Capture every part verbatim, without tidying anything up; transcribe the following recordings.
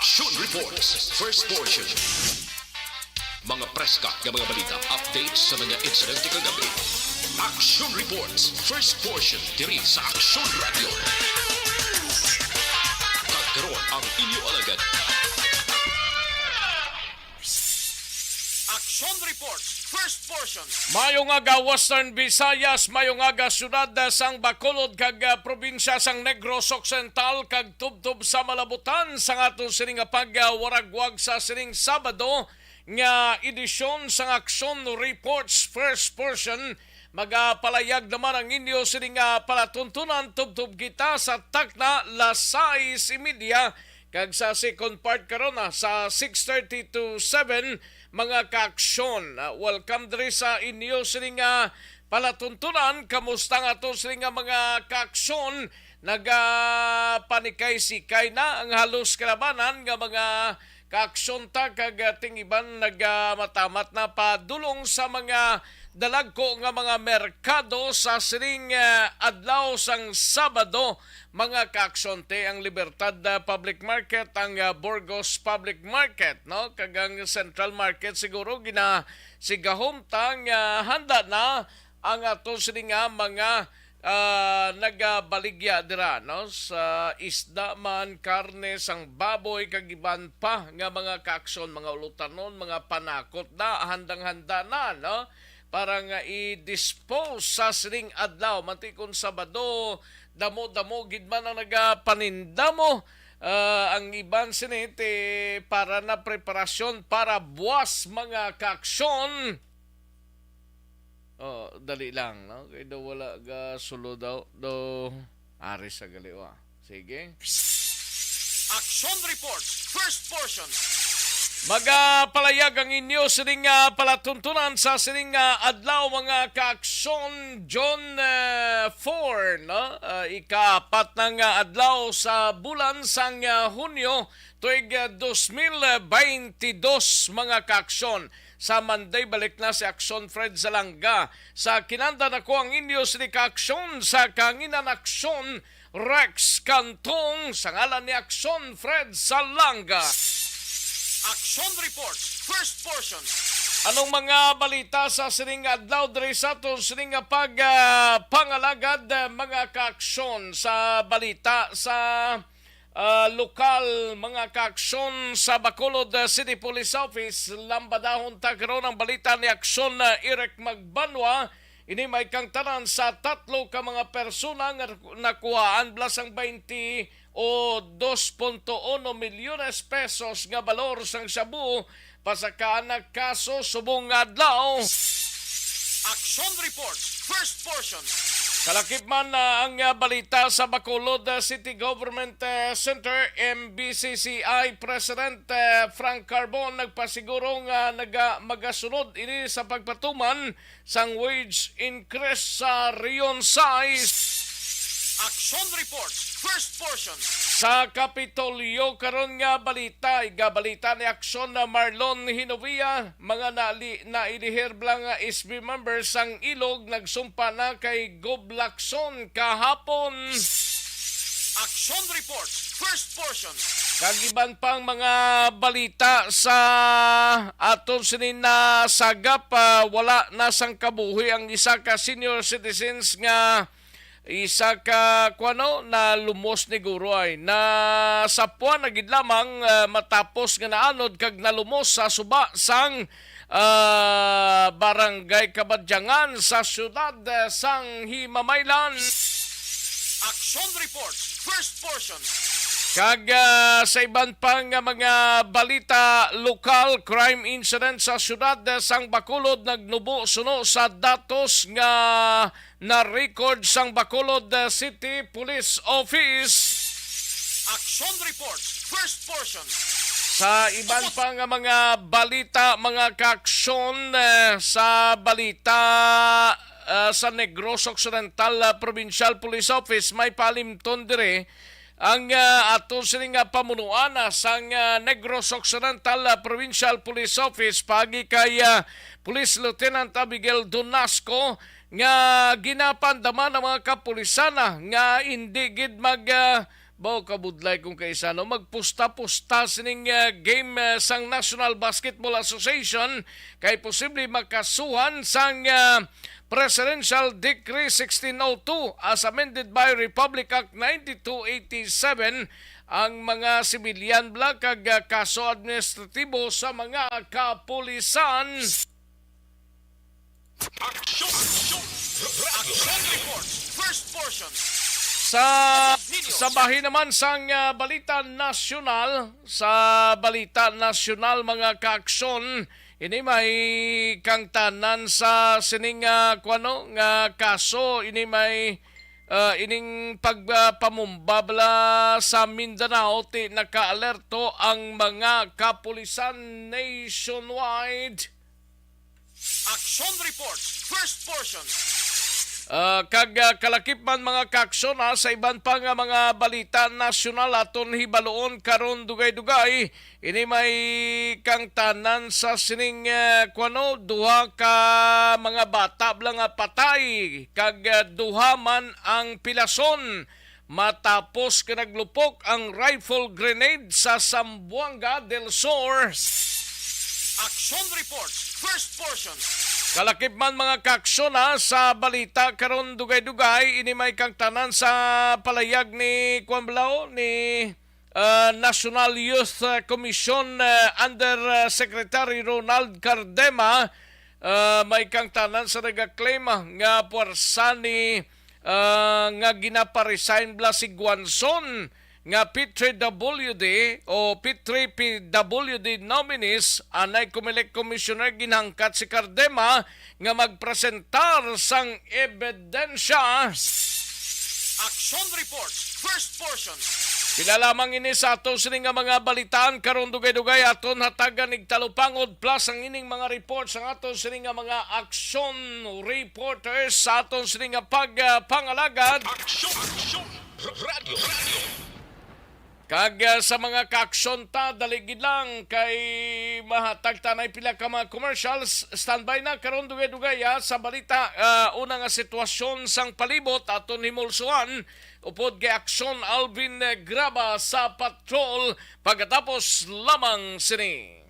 Action Reports, first portion. Mga preska nga mga balita, updates sa mga insidente kagabi. Action Reports, first portion, diri sa Action Radio. Kag karon ang inyo alagad. Action Reports, first portion. Mayong aga, Western Visayas, mayong aga, syudad, ah, sang Bacolod, kag, ah, probinsya sang Negros Occidental, kag tubtob sa malabutan sang aton sining nga pagwaragwag sa sining Sabado nga edisyon sang Action Reports, first portion. Magapalayag naman ang inyo sining nga palatuntunan, tubtob kita sa takna las sais y media, kag sa second part karon, ah, sa six thirty to seven, mga kaaksyon. Ah, welcome diri sa inyo sining nga palatuntunan. Kamusta nga ato sining nga mga kaaksyon? Nagapanikay-sikay na ang halos kalabanan nga mga kaaksyon ta, kag, ah, ting iban nagamatamat na padulong sa mga dalagko nga mga merkado sa sining, ah, adlaw sang Sabado, mga kaaksyon, ti ang Libertad, ah, Public Market, ang, ah, Burgos Public Market, no? Kag ang Central Market siguro ginasigahom ta nga handa na ang ato sini nga mga, ah, nagabaligya dira, no? Sa isda man, karne sang baboy, kag iban pa nga mga kaaksyon, mga ulutanon, mga panakot na, handang-handa na, no? Para nga i-dispose sa sining adlaw, manti kon Sabado, damo-damo gid man ang nagapanindamo. Ah, ang iban sini ti para na preparasyon para buwas, mga kaaksyon. Oh, dali lang, no? Kay daw wala ga sulod daw. Do, ari sa galiwa. Sige. Action Reports, first portion. Magapalayag ang inyo sining, ah, palatuntunan sa sining, ah, adlaw, mga kaaksyon. June, ah, four, no? Ah, ikaapat na nga adlaw sa bulan sang, ah, Hunyo, tuig, ah, dos mil beintidos, mga kaaksyon. Sa Monday, balik na si Aksyon Fred Salanga. Sa kinanda nako ang inyo sini ka aksyon sa kanginan aksyon, Rex Cantong, sa ngalan ni Aksyon Fred Salanga. Action Reports, first portion. Anong mga balita sa sining adlaw diri sa aton sining nga pag, ah, pangalagad, ah, mga kaaksyon? Sa balita sa, ah, lokal, mga kaaksyon, sa Bacolod, ah, City Police Office, lambadahon ta karon ang balita ni Aksyon, ah, Eric Magbanwa. Ini may kangtanan sa tatlo ka mga persona nga nakuhaan bala sang baynte o dos punto uno milyones pesos nga balor sang shabu, pasakaan na kaso subong nga adlaw. Action Reports, first portion. Kalakip man, ah, ang, ah, balita sa Bacolod, ah, City Government, ah, Center, M B C C I President, ah, Frank Carbon nagpasiguro nga naga-, magasunod ini sa pagpatuman sang wage increase sa Region sais. Action Reports, first portion. Sa Kapitolyo karon nga balita, igabalita ni Aksyon na Marlon Hinovia, mga nali-, nailihir bala nga S B members sang Ilog nagsumpa na kay Gob Lacson kahapon. Action Reports, first portion. Kag iban pang mga balita sa aton sini nasagap, ah, wala na sang kabuhi ang isa ka senior citizens nga isa ka, kuwano, nalumos ni guro ay nasapwan na gid lamang, ah, matapos nga naanod kag nalumos sa suba sang, ah, Barangay Kabadyangan sa siyudad, ah, sang Himamaylan. Action Reports, first portion. Kag, ah, sa iban pa nga mga balita lokal, crime incident sa siyudad, ah, sang Bacolod nagnubo suno sa datos nga na-record sang Bacolod, ah, City Police Office. Action Reports, first portion. Sa iban pa nga mga balita, mga kaaksyon, eh, sa balita, ah, sa Negros Occidental, ah, Provincial Police Office, may palimton dire ang, ah, ato sini nga pamunuan, ah, sang, ah, Negros Occidental, ah, Provincial Police Office, paagi kay, ah, Police Lieutenant Abigail Donasco, nga ginapandaman ang mga kapulisan, ah, nga hindi gid mag, ah, Baw kabudlay kung kaisa, no? Magpusta-pusta sining, ah, game, ah, sang National Basketball Association kay posible makasuhan sang, ah, Presidential Decree sixteen oh two as amended by Republic Act ninety-two eighty-seven ang mga sibilyan bala kag, ah, kaso administratibo sa mga kapulisan. Aksyon! Aksyon! Radyo Aksyon Report, first portion. Sa, sa bahin naman sang, ah, balita nasyonal, sa balita nasyonal, mga kaaksyon, ini may kangtanan sa sining, ah, kuwano nga kaso, ini may, ah, ining pagpamumba bala sa Mindanao, ti nakaalerto ang mga kapulisan nationwide. Action Report, first portion. Ah, kag, ah, kalakip man, mga kaaksyon, ha, sa iban pa nga mga balita nasyonal aton hibaluon karon dugay-dugay, ini may kangtanan sa sining, ah, kuwano, duha ka mga bata bala nga patay kag, ah, duha man ang pilason matapos nga naglupok ang rifle grenade sa Zamboanga del Sur. Action Report, first portion. Kalakip man, mga kaaksyon, ha, sa balita karon dugay-dugay, ini may kangtanan sa palayag ni Kuan Blao, ni, ah, National Youth, ah, Commission, ah, Under, ah, Secretary Ronald Cardema. Ah, may kangtanan sa nagaklaim, ah, nga puwersa ni, ah, nga ginaparesign bala si Guanzon nga P three W D o P three P W D nominees, anay Comelec Commissioner, ginhangkat si Cardema nga magpresentar sang ebidensya. Action Report, first portion. Pila lamang ini sa ato sini nga mga balitaan karon dugay-dugay, aton hatagan nig talupangod, plus ang ining mga report sang ato sini nga mga action reporters sa aton sini nga pagpangalagad. Action! Action! Radyo! Radyo! Kag, ah, sa mga kaaksyon ta, dali gid lang kay mahatag ta nay pila ka mga commercials. Standby na karon dugay-dugay, ah, sa balita, ah, una nga sitwasyon sang palibot aton himulsuhan upod kay Aksyon Alvin Graba sa Patrol pagkatapos lamang sini.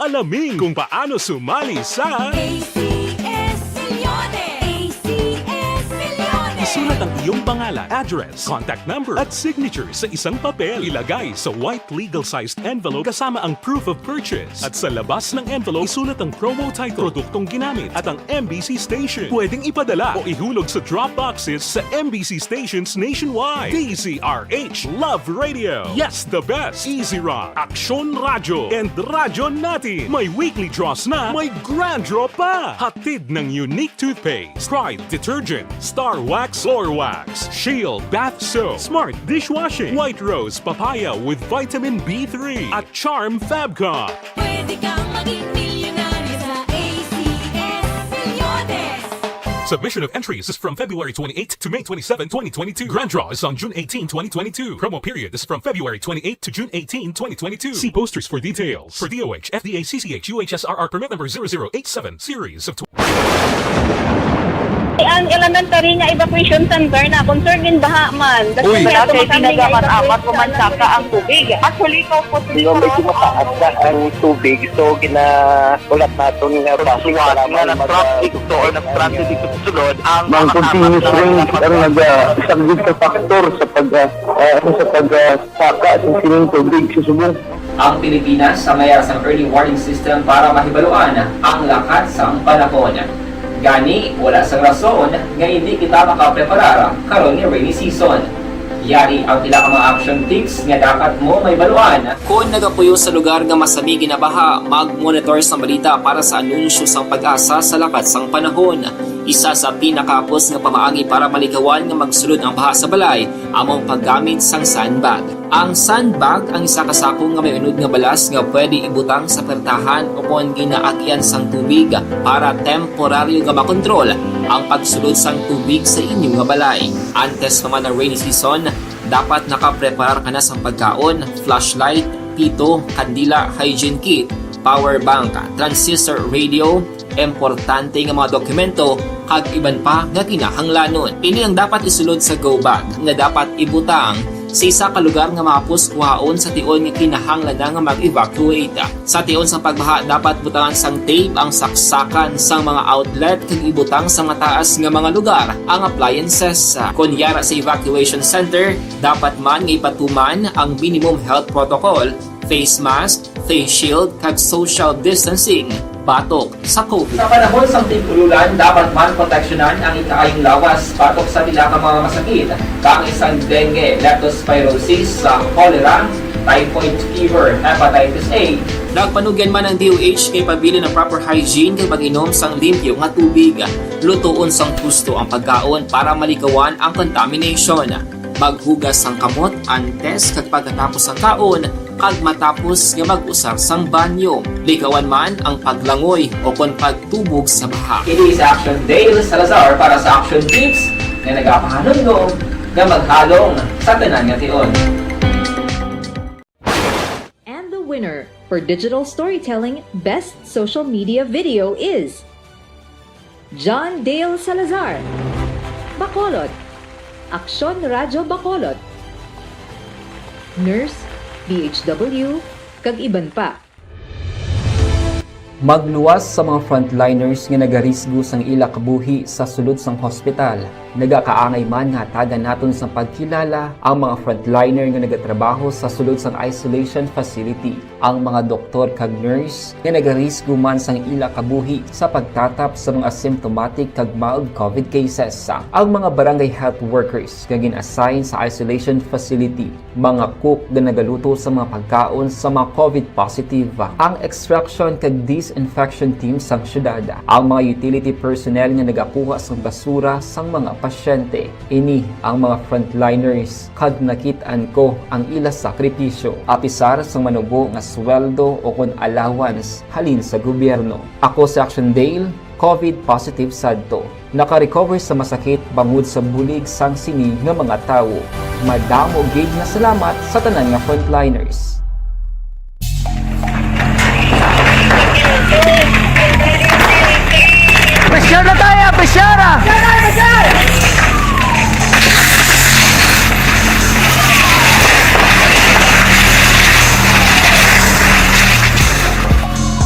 Alamin kung paano sumali sa A C S Millones. A C S Millones. Isulat ang iyong pangalan, address, contact number, at signature sa isang papel. Ilagay sa white legal-sized envelope kasama ang proof of purchase. At sa labas ng envelope, isulat ang promo title, produktong ginamit, at ang M B C station. Pwedeng ipadala o ihulog sa drop boxes sa M B C stations nationwide. D Z R H, Love Radio. Yes, the best. Easy Rock, Aksyon Radyo, and Radyo Natin. May weekly draws na, may grand draw pa. Hatid ng Unique Toothpaste, Pride Detergent, Star Wax Floor Wax, Shield Bath Soap, Smart Dishwashing, White Rose Papaya with Vitamin B three, at Charm Fabcon. Pwede kang maging milyonaryo sa A C S Millones. Submission of entries is from February twenty-eight to May twenty-seven, twenty twenty-two. Grand draw is on June eighteen, twenty twenty-two. Promo period is from February twenty-eight to June eighteen, twenty twenty-two. See posters for details. For D O H, F D A, C C H, U H S R R permit number zero zero eight seven, series of tw- Ang elementary nga evacuation center na concern in baha man. Uy. Wala kay tinaga man amat ko man saka ang tubig. Actually, ikaw po, di ba, medyo mataas na ang tubig, so gina-, ulat naton nga basi nga nag-traffic to or nag-transit dito sa sulod ang mga continuous rain ang nag-, ah, isa gid sa factor sa pag, ah, ah, ano, sa pag, ah, saka sa sining tubig sa subong. Ang Pilipinas sa mayara sang early warning system para mahibaluan ang lakat sang panahon. Gani, wala sang rason nga hindi kita makapreparar karon nga rainy season. Yari ang pila ka mga action tips nga dapat mo mahibaluan. Kon nagapuyo sa lugar nga masami ginabaha, mag-monitor sang balita para sa anunsyo sang PAGASA sa lakat sang panahon. Isa sa pinakahapos nga pamaagi para malikawan nga magsulod ang baha sa balay amo ang paggamit sang sandbag. Ang sandbag ang isa ka sako nga may unod nga balas nga pwede ibutang sa pertahan o kon ginaagyan sang tubig para temporaryo nga makontrol ang pagsulod sang tubig sa inyo nga balay. Antes pa man ang rainy season, dapat nakapreparar ka na sang pagkaon, flashlight, pito, kandila, hygiene kit, power bank, transistor radio, importante nga mga dokumento, kag iban pa nga kinahanglanon. Ini ang dapat isulod sa go bag nga dapat ibutang sa isa ka lugar nga mahapos kuhaon sa tion nga kinahanglan na nga mag-evacuate. Sa tion sang pagbaha, dapat butangan sang tape ang saksakan sang mga outlet kag ibutang sa mataas nga mga lugar ang appliances. Kon yara sa evacuation center, dapat man nga ipatuman ang minimum health protocol, face mask, face shield, kag social distancing batok sa COVID. Sa panahon sang tig-ululan, dapat man proteksyonan ang ikaayong lawas batok sa pila ka mga masakit, kaangay sang dengue, leptospirosis, sa cholera, typhoid fever, hepatitis A. Nagpanugyan man ang D O H nga ipabilin ang proper hygiene kag pag-inom sang limpyo nga tubig, lutoon sang husto ang pagkaon para malikawan ang contamination, maghugas sang kamot antes kag pagkatapos sang kaon, kag matapos nga mag-usar sang banyo. Likawan man ang paglangoy o kon pagtubog sa baha. Kini si Action Dale Salazar para sa Action Tips nga nagapahanumdom nga maghalong sa tanan nga tion. And the winner for digital storytelling best social media video is John Dale Salazar, Bacolod, Aksyon Radyo Bacolod, Nurse, D H W, kag iban pa. Magluwas sa mga frontliners nga nagarisgo sang ila kabuhi sa sulod sang hospital. Nagakaangay man nga hatagan naton sang pagkilala ang mga frontliner nga nagatrabaho sa sulod sang isolation facility, ang mga doktor kag nurse nga nagarisgo man sang ila kabuhi sa pagtatap sa mga asymptomatic kag mild COVID cases, ang mga barangay health workers nga gin-assign sa isolation facility, mga cook nga nagaluto sa mga pagkaon sa mga COVID positive, ang extraction kag disinfection team sang syudad, ang mga utility personnel nga nagakuha sang basura sang mga pasyente. Ini ang mga frontliners kag nakit-an ko ang ila sakripisyo, apisar sang manubo nga sweldo o kon allowance halin sa gobyerno. Ako si Action Dale, COVID positive sadto. Naka-recover sa masakit bangod sa bulig sang sini nga mga tawo. Madamo gid nga salamat sa tanan nga frontliners. Pressure na tayo! Pressure na!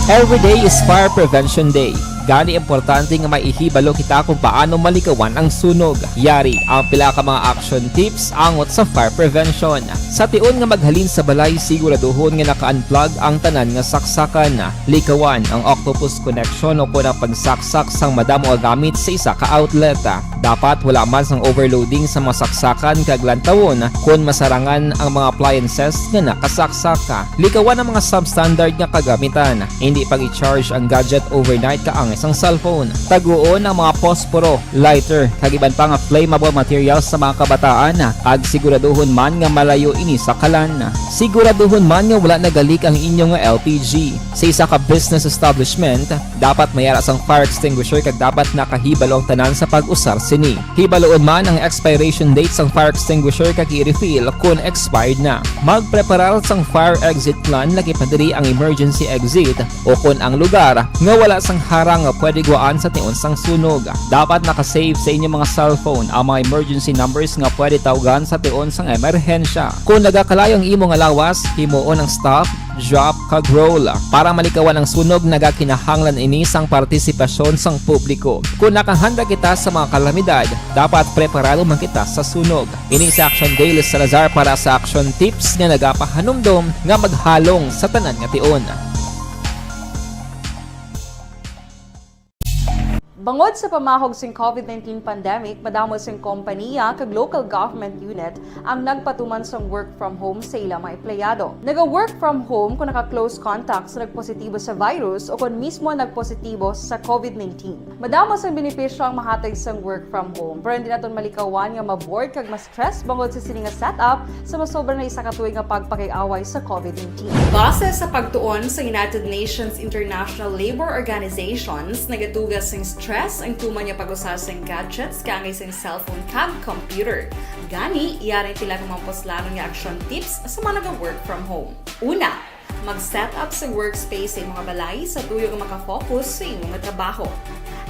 Every day is Fire Prevention Day. Gani importante nga may ihibalo kita kung paano malikawan ang sunog. Yari ang pila ka mga action tips angot sa fire prevention. Sa tion nga maghalin sa balay, siguraduhon nga naka-unplug ang tanan nga saksakan. Likawan ang octopus connection o kon ang pagsaksak sang madamo nga gamit sa isa ka outlet. Dapat wala man sang overloading sa mga saksakan kag lantawon kon masarangan ang mga appliances nga nakasaksak. Likawan ang mga substandard nga kagamitan. Indi pag-i-charge ang gadget overnight kaangay sang cellphone. Taguon ang mga posporo, lighter, kag iban pa nga flammable materials sa mga kabataan, kag siguraduhon man nga malayo ini sa kalan. Siguraduhon man nga wala nagalik ang inyo nga L P G. Sa isa ka business establishment, dapat may ara sang fire extinguisher kag dapat nakahibalo ang tanan sa pag-usar sini. Hibaloon man ang expiration date sang fire extinguisher kag i-refill kon expired na. Magpreparar sang fire exit plan, lakip na diri ang emergency exit o kon ang lugar nga wala sang harang nga pwede gwaan sa tion sang sunog. Dapat naka-save sa inyo mga cellphone ang mga emergency numbers nga pwede tawgan sa tion sang emerhensya. Kon nagakalayo ang imo nga lawas, himuon ang stop, drop, kag roll para malikawan ang sunog. Nagakinahanglan ini sang partisipasyon sang publiko. Kon nakahanda kita sa mga kalamidad, dapat preparado man kita sa sunog. Ini si Action Dale Salazar para sa Action Tips nga nagapahanumdom nga maghalong sa tanan nga tion. Bangod sa pamahog sing COVID nineteen pandemic, madamo sing kompaniya kag local government unit ang nagpatuman sang work from home sa ila mga empleyado. Naga-work from home kung naka-close contact sa nagpositibo sa virus o kon mismo nagpositibo sa COVID nineteen. Madamo sang benepisyo ang mahatag sang work from home, pero hindi naton malikawan nga ma-bored kag ma-stress bangod sa sini nga setup sa masobra na isa ka tuig nga pagpakig-away sa COVID nineteen. Base sa pagtuon sa United Nations International Labor Organizations, nagatuga sing stress ang tuman nga pag-usar sing gadgets kaangay sing cellphone kag computer. Gani, yari ang pila ka mga puslanon nga action tips sa mga naga-work from home. Una, Mag-set up sa workspace sa imong balay sa tuyo nga makafocus sa imong trabaho.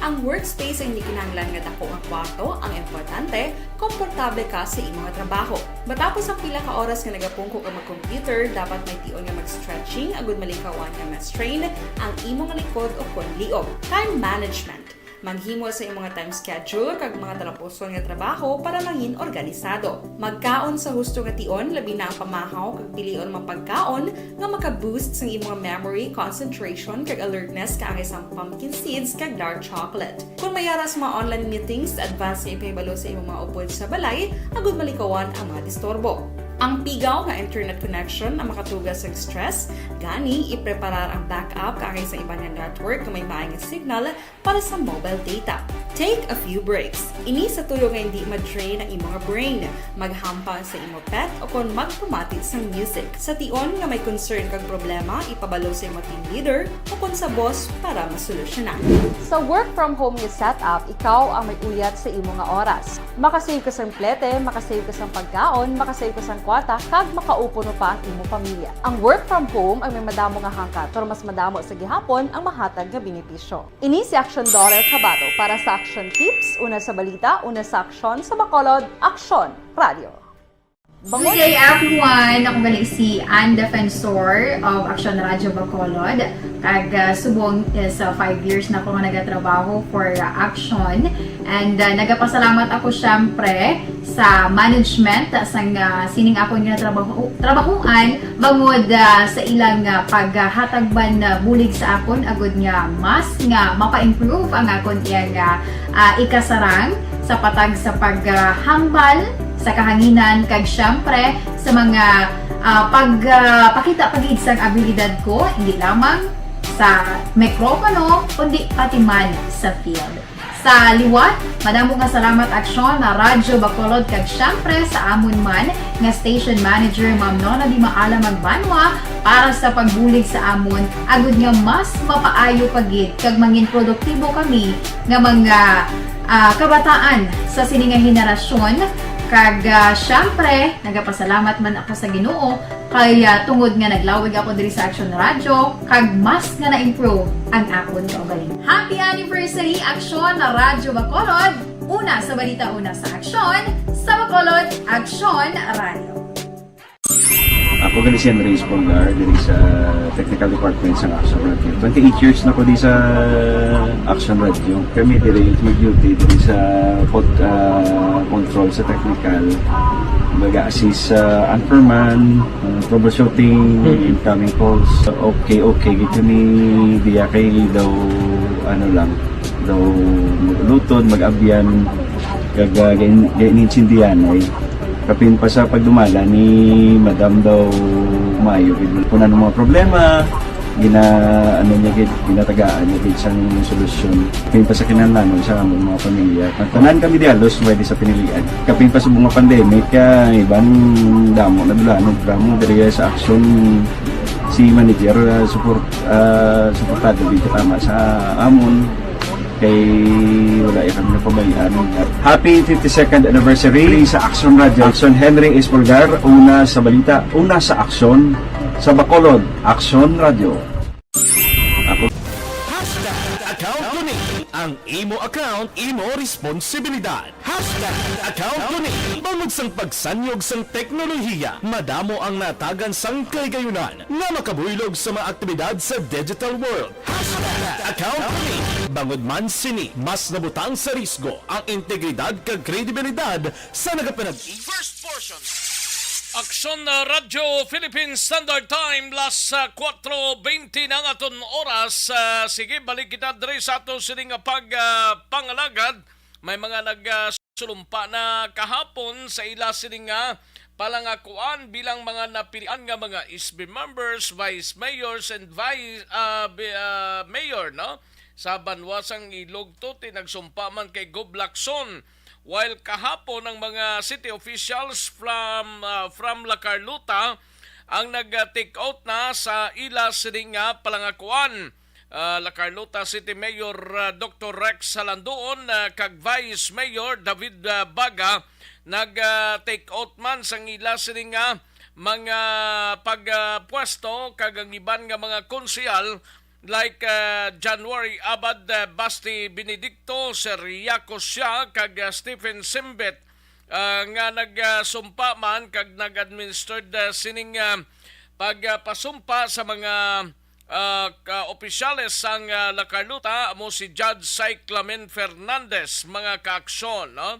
Ang workspace ay hindi kinahanglan nga dako nga kwarto. Ang importante, komportable ka sa imong trabaho. Matapos ang pila ka oras nga nagapungko ka mag-computer, dapat may tion nga mag-stretching agud malikawan nga ma-strain ang imong likod o kon liog. Time management. Maghimo sa imong time schedule kag mga talapuson nga trabaho para mangin organisado. Magkaon sa husto nga tion, labi na ang pamahaw kag pilion mga pagkaon nga maka-boost sang imong memory, concentration, kag alertness kaangay sang pumpkin seeds kag dark chocolate. Kung may ara sa mga online meetings, advance nga ipahibalo sa imong mga upod sa balay agud malikawan ang mga disturbo. Ang pigaw nga internet connection ang makatuga sa stress, gani ipreparar ang backup kaangay sa iban nga network nga may maay nga signal para sa mobile data. Take a few breaks. Ini sa tuyo nga hindi ma-drain ang imong brain. Maghampang sa imo pet o kon magpamati sang music. Sa tion nga may concern kag problema, ipabalo sa imo team leader o kon sa boss para masolusyonan. Sa work from home nga setup, ikaw ang may uyat sa imo nga oras. Makasave ka sang plete, makasave ka sang pagkaon, makasave ka sang kwarta, kag makaupod pa ang imo pamilya. Ang work from home ang may madamo nga hangkat, pero mas madamo sa gihapon ang mahatag nga benepisyo. Ini si Action Daughter Kabato para sa Action Tips, una sa balita, una sa aksyon, sa Bacolod, Aksyon Radio. Good day, everyone! Ako gali si Ann Defensor of Action Radio Bacolod. Kag, ah, subong is, ah, five years na ako nga nagatrabaho for, ah, Action. And, ah, nagapasalamat ako, syempre, sa management sang, ah, sining akon nga trabaho, trabahuan, bangod, ah, sa ilang, ah, paghatag man, ah, bulig sa akon, agud nga mas nga mapa-improve ang akon iyang, ah, ah, ikasarang sa patag sa paghambal sa kahanginan, kag syempre sa mga, ah, pag, ah, pakita pa gid sang abilidad ko, hindi lamang sa mikropono, kundi pati man sa field. Sa liwat, madamo nga salamat, Aksyon na Radyo Bacolod, kag syempre sa amon man nga station manager, Ma'am Nona Di Maala Magbanwa, para sa pagbulig sa amon, agud nga mas mapaayo pa gid kag mangin produktibo kami nga mga, ah, kabataan sa sini nga henerasyon. Kag, ah, syempre, nagapasalamat man ako sa Ginoo kay, ah, tungod nga naglawig ako diri sa Action Radio, kag mas nga na-improve ang akon kaugalingon. Happy anniversary, Action na Radyo Bacolod! Una sa balita, una sa aksyon, sa Bacolod, Action Radio. Ako gali si Henry Espolgar, diri sa Technical Department sa Action Radio. Twenty-eight years na ko di sa Action Radio. Kami diri mag-duty diri sa pod-, ah, control sa technical. Mag-assist sa anchorman, ah, troubleshooting, Mm. incoming calls. Okay, okay, gid kami diya kay daw, ano lang, daw mag-ulutod, mag-abyan, kag, ah, gain-, gain-, gain-intindihan ay. Kapin pa sa pagdumala ni Madam daw maayo gid. Kung ano mga problema, gina-, ano niya gid, ginatagaan niya gid sang solusyon. Kapin pa sa kinahanglanon sa among mga pamilya. Tanan kami di halos pwede sa pinilian. Kapin pa sa mga pandemic, ah, iban damo na dula, ano, damo diri sa aksyon si manager, ah, support, ah, suportado gid tama sa amon. Kay wala ya kami napabayaan. Happy fifty-second anniversary sa Action Radio. Action Henry Espolgar, una sa balita, una sa aksyon, sa Bacolod, Action Radio. Ako. Hashtag account ko ni. Ang imo account, imo responsibilidad. Hashtag account ko ni. Bangod sang pagsanyog sang teknolohiya, madamo ang natagan sang kahigayunan nga makabuylog sa mga aktibidad sa digital world. Hashtag account ko ni. Bangod man sini, mas nabutang sa risgo ang integridad kag kredibilidad sa nagapanag- First portion. Aksyon na Radyo Philippine Standard Time, las, ah, kuwatro bente na ang aton oras. Ah, sige, balik kita diri sa ato sini nga pag, ah, pangalagad. May mga nag, ah, sulumpa na kahapon sa ila sini nga palangakuan bilang mga napilian nga mga S B members, vice mayors, and vice, ah, bi-, ah, mayor, no? Sa banwa sang Ilog Tuti, nagsumpa man kay Gob Lacson. While kahapon, ang mga city officials from, ah, from La Carlota ang nag-take out na sa ila sini nga palangakuan. Ah, La Carlota City Mayor, ah, Doktor Rex Salandoon, ah, kag Vice Mayor David, ah, Baga nag, ah, take out man sang ila sini nga mga pagpwesto kag ang iban nga mga konsehal like, ah, January Abad, ah, Basti Benedicto, Sir Yaco Sia, kag, ah, Stephen Simbet, ah, nga nagsumpa man kag nag-administered, ah, sining, ah, pagpasumpa sa mga, ah, ka-, opisyales sang, ah, La Carlota, amo si Judge Cyclamen Fernandez, mga kaaksyon, no?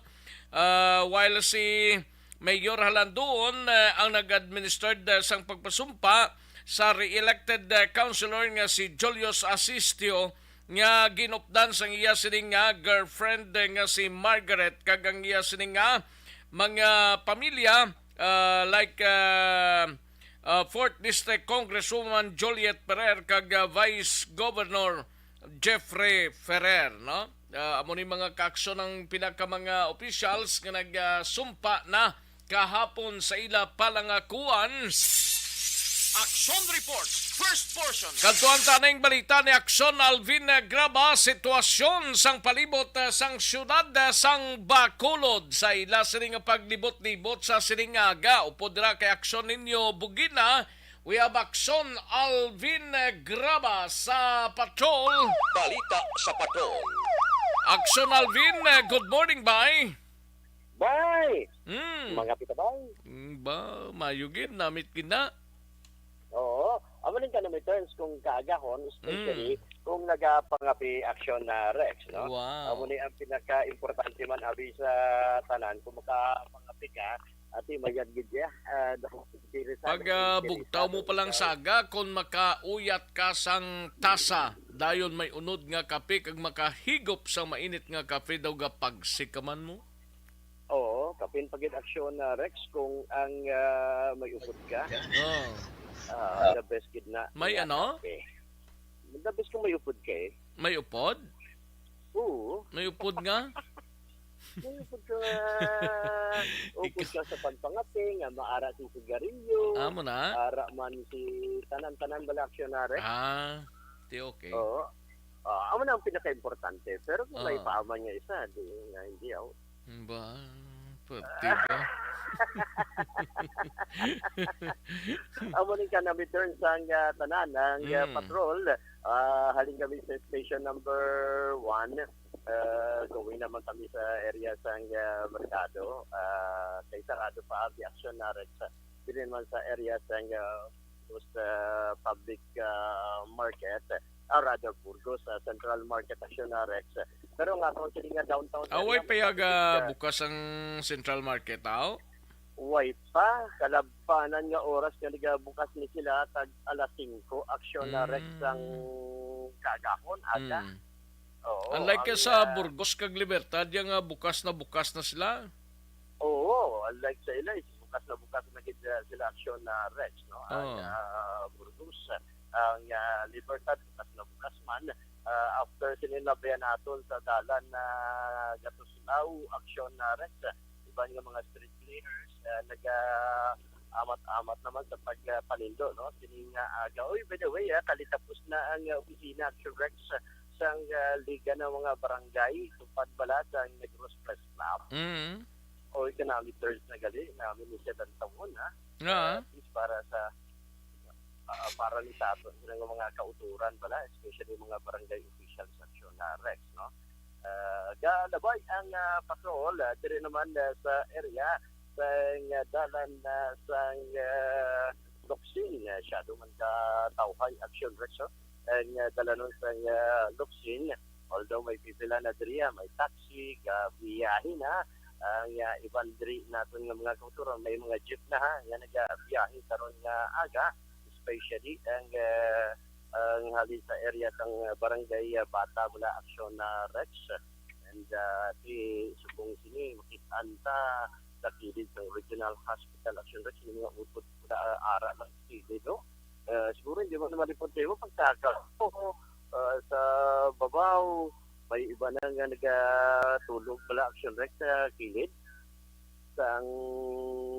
Ah, while si Mayor Halanduon, eh, ang nag-administered, eh, sang pagpasumpa sa re-elected, eh, councilor nga si Julius Asistio, nga ginupdan sang iya sining nga girlfriend, eh, nga si Margaret, kag ang iya sining nga mga pamilya, ah, like, ah, ah, fourth District Congresswoman Juliet Ferrer kag, ah, Vice Governor Jeffrey Ferrer, no? Ah, amo ni mga kaaksyon ang pinaka mga officials nga nagsumpa na kahapon sa ila palangakuan. Action Report, first portion. Kadtuan ta ning balita ni Aksyon Alvin Graba, sitwasyon sang palibot, ah, sang siyudad, ah, sang Bacolod sa ila sini nga paglibot-libot sa sining aga. Upod ra kay Aksyon ninyo Bugina, we have Aksyon Alvin Graba sa Patrol. Balita sa Patrol. Aksyon Alvin, good morning, bay. Bay! Hmm. Mga pita, bay. Mm, ba, mayo gid, namit gid na. Oo. Amo ning kanami turns kung kaagahon, especially Mm. kung nagapangapi action na Rex, no? Wow. Amo ni ang pinaka-importante man abi sa tanan, kung makapangapi ka, ati mayad gid ya. Ah, dahil interesado, Pag, ah, interesado bugtaw mo pa lang ikaw. Sa aga, kung makauyat ka sang tasa, dayon may unod nga kape, kag makahigop sa mainit nga kape daw, gapagsikaman mo. Oo, kapin pa gid aksyon na Rex kung ang, ah, may upod ka. Oh. Ah, the best gid na. May Nga ano? Kape. The best kung may upod ka eh. May upod? Oo. May upod nga? May upod ka nga. Upod Ikaw ka sa pagpangape, nga maara si sigarilyo. Amo na? Ara man si tanan-tanan bala aksyon na Rex. Ah, di okay. Oo. Ah, amo na ang pinaka-importante. Pero kung may Oo. Paaman nga isa, di nga hindi, aw. Ba, pati ba? Amo ning kanami turn sang, ah, tanan, ang, ah, Mm. Patrol. Ah, halin kami sa station number one. Ah, going naman kami sa area sang, ah, merkado. Ah, kay sarado pa ang aksyon na rin sa, dili naman sa area sang, ah, sa public, ah, market. Ah, rather, Burgos, ah, Central Market, aksyon na Rex. Pero nga, kung sila nga downtown area, Away pa yaga makakita ka. Bukas ang Central Market, aw? Way pa, kalabpanan nga oras nga nagabukas ni sila, tag alas singko, aksyon na Rex Mm. ang kaagahon, aga. Mm. Oo, Unlike ang, sa ah, Burgos kag Libertad, yang, ah, bukas na bukas na sila. Oo, unlike sa ila, is bukas na bukas na gid, ah, sila aksyon na Rex, no? Ang, Oh. ah, Burgos, ang, ah, Libertad, bukas na bukas man. Ah, after sini labayan naton sa dalan na Gatuslao, aksyon na Rex. Iban nga mga street cleaners, ah, naga amat-amat naman sa pagpanindo, no? Sining nga aga. Uy, by the way, ah, kalitapos na ang, ah, opisina, aksyon Rex, sang, ah, Liga ng mga Barangay, tupad bala sa Negros Press Club. Mm. O, economic terms na gali, namin ni siya tawon, ha? Nga. Ah, at least para sa, ah, para ni sa ato, sa mga kauturan bala, especially mga barangay officials, aksyon na Rex, no? Ah, galabay ang, ah, patrol, ah, diri naman, ah, sa area sa, ah, dalan, ah, sa, ah, Locsin, ah, shadow man ka tawhay action Rex, no? Ang, ah, dalanon sa, ah, Locsin, although may pipila na diri, ah, may taxi, gabiyahe na. Ang, ah, iban diri naton nga mga kauturan, may mga jeep na, ha, nga nagabiyahe karon nga aga, especially ang, ah, ang halin sa area sang, ah, barangay, ah, Bata, wala aksyon na Rex. And, ah, di subong sini, makit-an ta sa kilid sang Regional Hospital, aksyon Rex, yung mga upod na, ah, ara lang sa kilid, no? Ah, siguro hindi mo naman ipon tayo, pagtaka ko, ah, sa babaw, may iba na nga nagatulog pala, aksyon Rex, sa kilid sang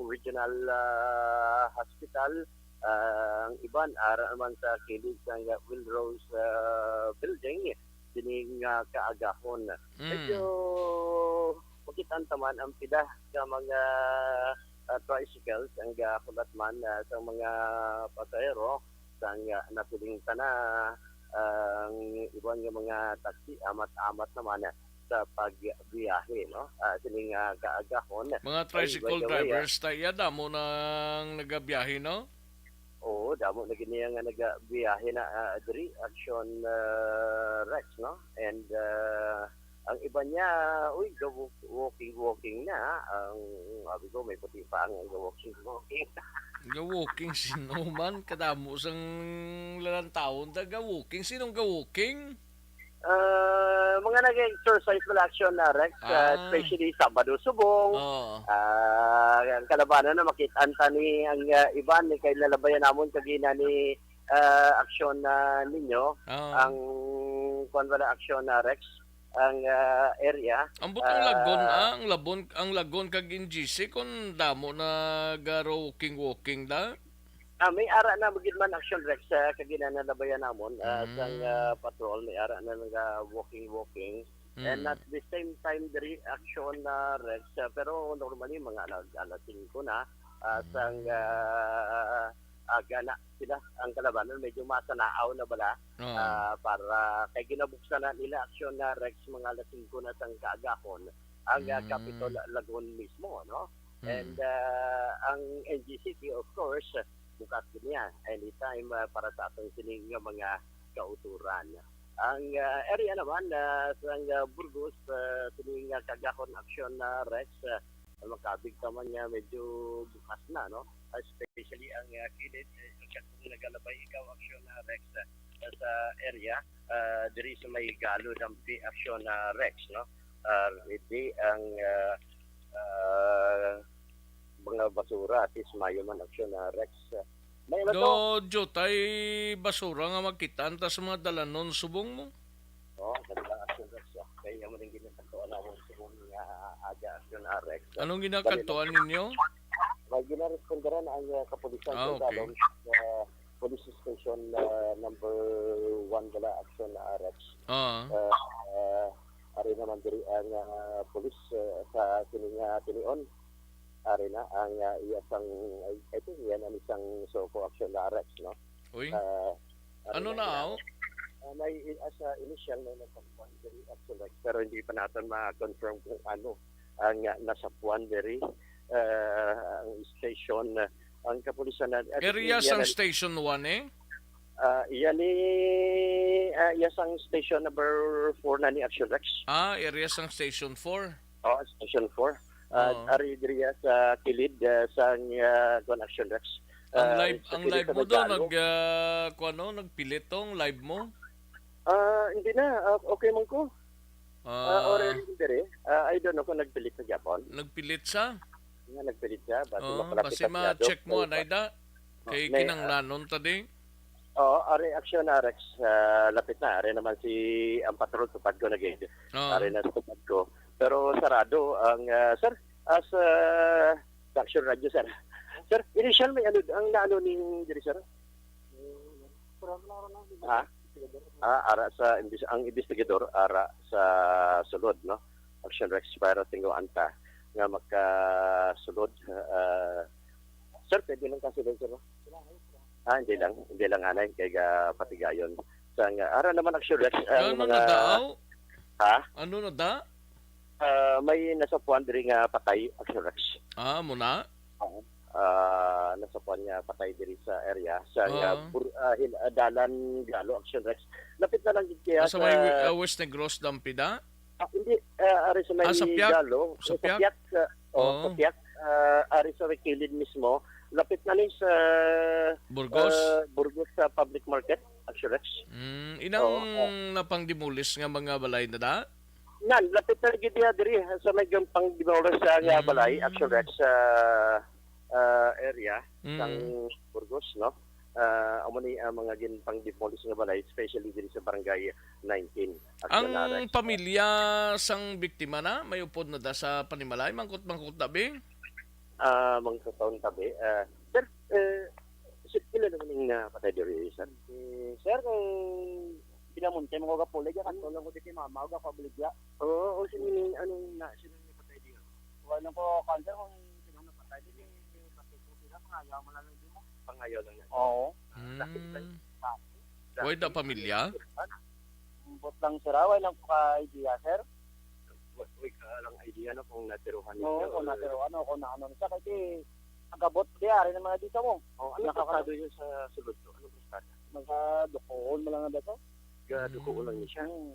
Regional, ah, Hospital. Ah, ang iban, ara naman sa kilid sang Will Rose, ah, Building, dining, ah, kaagahon. Mm. Medyo makit-an ta man ang pila ka mga ah, tricycles ang gakulat man, ah, sa mga pasahero, sang, ah, nasiling ta na ang iban nga mga taxi, amat-amat naman, ah, sa pagbiyahe, no? Ah, sining, ah, kaagahon. Mga Ay, by tricycle the way, ah, drivers ta iya, damo nang nagabiyahe, no? Oo, damo na gid niya nga nagabiyahe na, ah, diri, Action, ah, Rex, no? And, ah, ang iba niya, uy, ga-, walking-walking na. Ang, sabi ko, may puti pa ang ga-walking-walking. Ga-walking sino man? Kadamo sang lalantawon ta ga-walking. Sinong ga-walking? Ah, mga nag-exercise wala, Action, ah, Rex, ah, Ah. especially Sabado subong. Oo. Ah, ang kalabanan na makit-an ta ni ang, ah, iban ni kay lalabayan namon kagina ni, ah, Action na ninyo. Oo. Ang kuwan wala, Action, ah, Rex, ang, ah, area. Ambot ang Lagon, Ah. ah, ang Labon, ang Lagon kag N G C kung damo na ga-walking-walking da? Ah, may ara na gid man, Action Rex, sa kaginanalabayan namon, ah, Mm. sang, ah, patrol, may ara na nga walking-walking. And Mm. at the same time, diri, Action, ah, Rex, ah, pero normally, mga alas, alas singko na, ah, sang, Mm. ah, aga na sila, ang kalabanan, medyo masanaaw na bala, Oo. ah, para kay ginabuksan na nila, Action, ah, Rex, mga alas singko na sang kaagahon, ang, ah, Mm. Capitol Lagon mismo, no? Mm. And, ah, ang N G C T, of course, bukas gid niya anytime, ah, para sa aton sining nga mga kauturan. Ang, ah, area naman, ah, sa, ah, Burgos, ah, sining, ah, kaagahon, Action, ah, Rex, ah, makabig ka man nga medyo bukas na, no? Especially ang, ah, kilid, eh, siya kung nagalabay ikaw, Action, ah, Rex, ah, sa area, ah, diri sa may Galo, Dampi, Action, ah, Rex, no? Ah, ready ang, ah, ah, mga basura, at least mayo man, Action, ah, Rex. May ano to? Do, Jotay, basura nga makita-an ta sa mga dalanon subong mo? Oo, sa mga Action Rex, ah. Kaya mo rin ginagawa namin subong nga aga, Action, ah, Rex. Anong ginakadtuan ninyo? May ginaresponderan ang, ah, kapulisan Ah, sa okay. Talon, ah, Police Station, ah, number one bala, Action, ah, Rex. Ah. Ah, ah, ari naman diri ang, ah, police, ah, sa sining, ah, tinion. Ari na ang, ah, iya sang, I, I think iya na ni sang SOCO, Action, ah, Rex, no? Uy. Ah, ari Ano na na, iya. aw? Ah, may i-, as, ah, initial na nagpagkuhan diri, Action, Rex, pero hindi pa naton ma-confirm kung ano ang, ah, nasapuan diri, ah, ang station, ah, ang kapulisan na, ah, Area iya sang na Station one, eh? Ah, iya ni, ah, iya sang station number four na ni, Action Rex. Ah, area sang Station four. Oh, Station four. Ah, Oo. Ari diri sa kilid, ah, sang, ah, kuwan, Action Rex. Ang Ah, live, sa ang kilid live sa mo do, Magalo. nag, ah, kuwan, no? Nagpilit tong live mo? Ah, hindi na. Ah, okay man ko. Ah, Ah. Already diri. Ah, I don't know kung nagpilit sa Japon. Nagpilit sa? Nga nagpilit siya, basi Oo, mapalapit basi na sila, ma-check Dok. mo, May anay pa-, da. Kay may, ah, kinanglanon ta di. Oo, ari, Action, ah, Rex, ah, lapit na. Ari naman si, ang patrol, tupad ko na gid. Oo. Ari na sa tupad ko. Pero sarado ang, ah, sir, as, ah, sa Action Radio, sir. Sir, initial may ano, ang naano ning diri, sir? Ha? Ah, ara sa imbis-, ang investigador ara sa sulod, no? Action Rex para tinguan ta nga makasulod. Ah, sir, pwede lang kasulod, sir, no? Ah, hindi lang, hindi lang anay kay ga patigayon. Sa nga, ara naman, Action Rex, ang Ano mga na daaw? Ha? Ano na da? Ah, may nasapuan diri nga patay, Action Rex. Ah, mo na? Oo. Ah, nasapuan nga patay diri sa area, sa nga Oo. Bur-, ah, Hil-, ah, Dalan Galo, Action Rex. Lapit na lang gid kaya Asa sa may, ah, West Negros, Dampida? Ah, hindi, ah, ari sa may Ah, sa Piak? Galo, Sa sa Piak? Piak, sa, oh, Oo. sa Piak, ah, ari sa may kilid mismo. Lapit na ni sa, Burgos? ah, Burgos sa public market, Action Rex. Mm, inang Oo, ah. napangdimulis nga mga balay na da? Nan, lapit na gid diha diri sa may gampang Dimores sa nga Mm. balay, Action Rex, sa, ah, area Mm. sang Burgos, no? Ah, amo ni ang mga ginpang-demolish nga balay, especially diri sa Barangay nineteen, Action Ang Rex. pamilya sang biktima na, may upod na da sa panimalay, mangkot-mangkot na, be? Ah, mangkot-mangkot na, be. Ah, sir, eh, si, pila naman yung napatay diri, sir? Eh, sir, kung pinamunti mo ko kapulig, ya, kanto lang ko di kay mama, o ako abuligya. Oo, o sino ni, anong na, sino ni patay diyo? Wala ko, kanto kung sino na patay diyo. Pangayaw mo lang, hindi mo. Pangayaw lang yan. Oo. Hmm. Wala da pamilya? Ambot lang, sir, ah. Wala lang ko ka idea, sir. Wa-, wa ka lang idea, no, kung natiruhan niya. Oo, kung natiruhan, o kung naano siya. Kasi, agabot, di, ari ng mga dito mo. Oh, ano Nakaka- pasado yun sa sulod to? Ano pasado? Mga dukoon mo lang ang dito. Ga, dukoon lang niya siya. Hmm.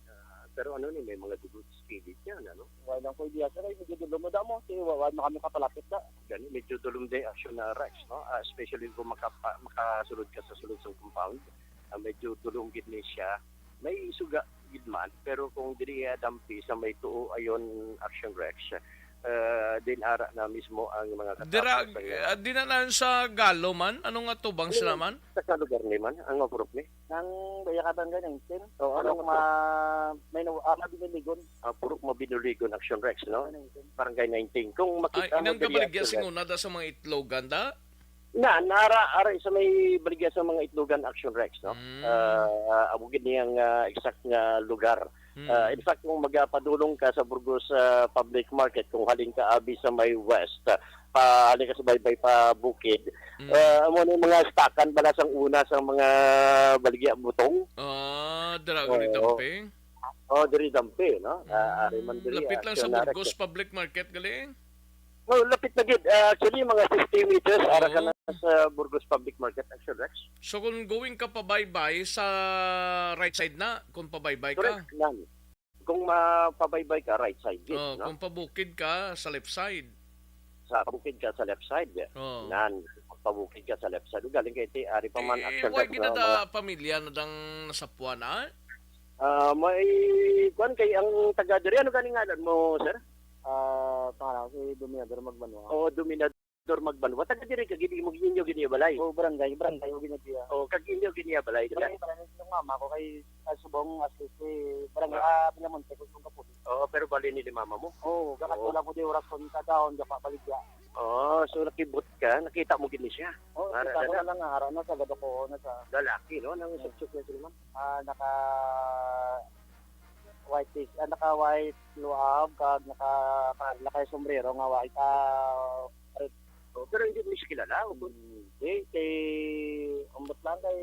Ah, pero ano ni, may mga dugo sa kilid niya, ano? Wala lang ko idea, sir. Ay, medyo dulom mo da mo. Kasi wa-, wala na kami kapalapit da. Gani, medyo dulom day action na Rex, no? Ah, especially kung makapa-, makasulod ka sa sulod sa compound. Ah, medyo dulom gid ni siya. May suga gid man, pero kung diri, ah, dampi sa may tuo ayon action Rex, ah, din ara na mismo ang mga Dira, katapos sa ah, di na lang sa Galo man? Ano nga tubang sila man? Sa kalugar ni man, ang mga purok ni. Nang Bayakatan ka nineteen? Oo, Ano ano nga ma-, may na-, ah, Mabiniligon. Ah, purok Mabinuligon, Action Rex, no? Nineteen. Barangay nineteen. Kung Ay, makita mo inang diri, gabaligya Action Rex. Singuna da sa mga itlogan da? Na, nara, ara sa may baligya sa mga itlogan, Action Rex, no? Mm. Ah, amo gid niyang, ah, exact nga lugar. Mm. Ah, in fact, kung magapadulong ka sa Burgos, ah, Public Market, kung halin ka abi sa may west, ah, pa, halin ka sa baybay pa bukid, Mm. ah, amo ni mga stakan bala sang una sa mga baligya butong. Ah, dira gani Oo. Dampi? Oh, diri dampi, no? Ah, ari man Mm, diri, lapit ah, lang sa Sionara Burgos siya. Public Market gali? Oh, lapit na gid. Ah, actually, mga fifty meters, ara ka Oo. na sa Burgos Public Market, Action Rex. So, kung going ka pabaybay, sa right side na, kung pabaybay ka? Correct, nan. Kung mapabaybay ka, right side gid, Oh, no? Kung pabukid ka, sa left side. Sa pabukid ka, sa left side. Oh. Nan, pabukid ka, sa left side. Galing kay ti, ari pa man, Eh, Action why Rex, gid no? na da Mga pamilya na dang nasapuan, ah? Ah, may, kuwan kay ang taga diri, ano gani ngalan mo, sir? Ah, pangalan ko si Dominador Magbanwa. Oo, Dominador Magbanwa. Taga diri ka gid mo, inyo gid niya balay? Oo, barangay, barangay, o ginabiya. Oo, kag inyo gid niya balay, diba? Barangay, barangay, ng mama ko kay, ah, subong, as si barangay, Ah. ah, Villamonte, kung, kung Kapulit. Oo, pero bali ni mama mo? Oo, gakat Oo. wala ko di oras kung kadahon, gapa baligya. Oo, so nakibot ka, nakita mo gid ni siya? Oo, Ara kita ko na na. lang, ara na sa gaduko na sa Lalaki, no? Nang Oo. suksok niya sila, ma'am? Ah, naka white t-, ah, naka white luab, kag naka, ka-, naka sombrero nga white, ah, red. Oh, pero hindi mo siya kilala, o kung Hindi, kay, ambot lang kay,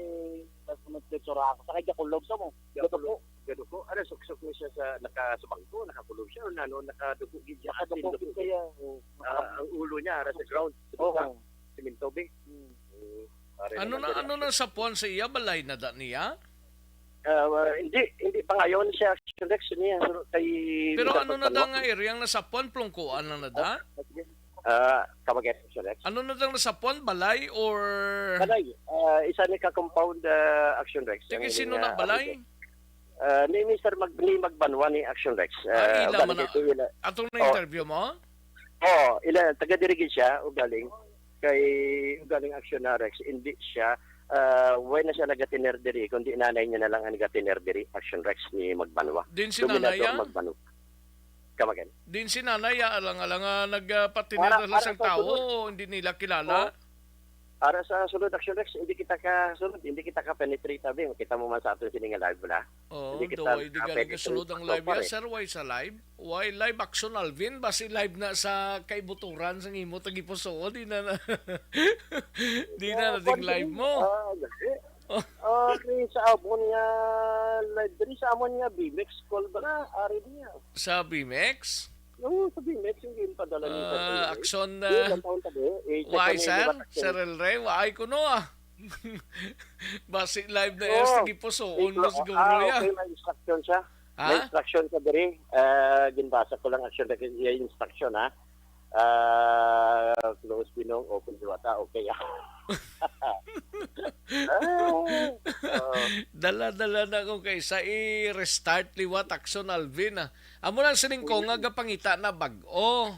nagpunod kay Tsura ako. Sa kay Jakulob sa mo. Jakulob. Gaduko. Gaduko. Ano, suksok mo siya sa, naka, sa bangko, nakakulob siya, o nano, nakaduko gid siya, Nakaduko as in, gid dugo. Kaya, oh, Ah, ang ulo niya, ara sa ground, sa Oo. baba, simento, be. Hmm. Oo. Pare Ano naman na, diri, ano na actually. Sa puwan sa iya? Balay na da niya? Ah, wa-, hindi, hindi pa ngayon siya, Action Rex, niya, pero kay Pero Mister ano na da Pagbanwa. Nga area ang nasapuan? Plungkuan na na da? Ah, sige. Ah, come again, Action Rex? Ano na da ang nasapuan? Balay or Balay, ah, isa ni ka compound, ah, Action Rex. Sige, ang sino ining, na ah, balay? Action Rex. Ah, ni Mister Mag-, ni Magbanwa ni Action Rex. Ah, Ah, ila ugaling man na, ito, ila. Atong Oh. Na-interview mo? Oo, ila, taga diri gid siya, ugaling. Kay ugaling Action na Rex, hindi siya, ah, way na siya nagatiner diri, kundi nanay niya na lang ang nagatiner diri, Action Rex ni Magbanwa. Din si Dominador nanay, ah? Magbanwa. Come again? Din si nanay, ah, alang-alang, ah, nagpatiner Ara, na lang ara sang sa tawo, sulod. O hindi nila kilala? Oh. Ara sa sulod, Action Rex, hindi kita ka sulod, hindi kita ka penetrate, abi. Kita mo man sa aton sini nga live, wala? Oo, Hindi kita daw, hindi galing ka ka-penetrate sulod ang so live far, yan, eh. Sir. Why sa live? Why live, Action Alvin? Basi live na sa kaibuturan sang imo tagipusoon, di na na. Di na Yeah, nating live mo. Ah, lagi. Oh. Ah, kay sa amon nga live diri, sa amon nga B M X call ba na? Ari niya. Sa B M X? Oo, sa B M X, yung ginpadala niya sa Ah, B M X. Action, Yun, ah, ang taon tabi, eh. Eh, check Why, ko na yung sir? Libat Action. Sir El Rey, why ko no, ah? Basi live na Oh, yan, sige po, suon mo siguro ah, yan. Okay, may instruction siya. Ha? May instruction siya diri. Ah, ginbasa ko lang, Action, dahil yung instruction, ha? Ah, close binong, open liwata, okay, ah. Ah, oh. Dala-dala na ko kay sa i-restart liwat, Action Alvin, ah. Amo lang sining ko nga gapangita na bag-o.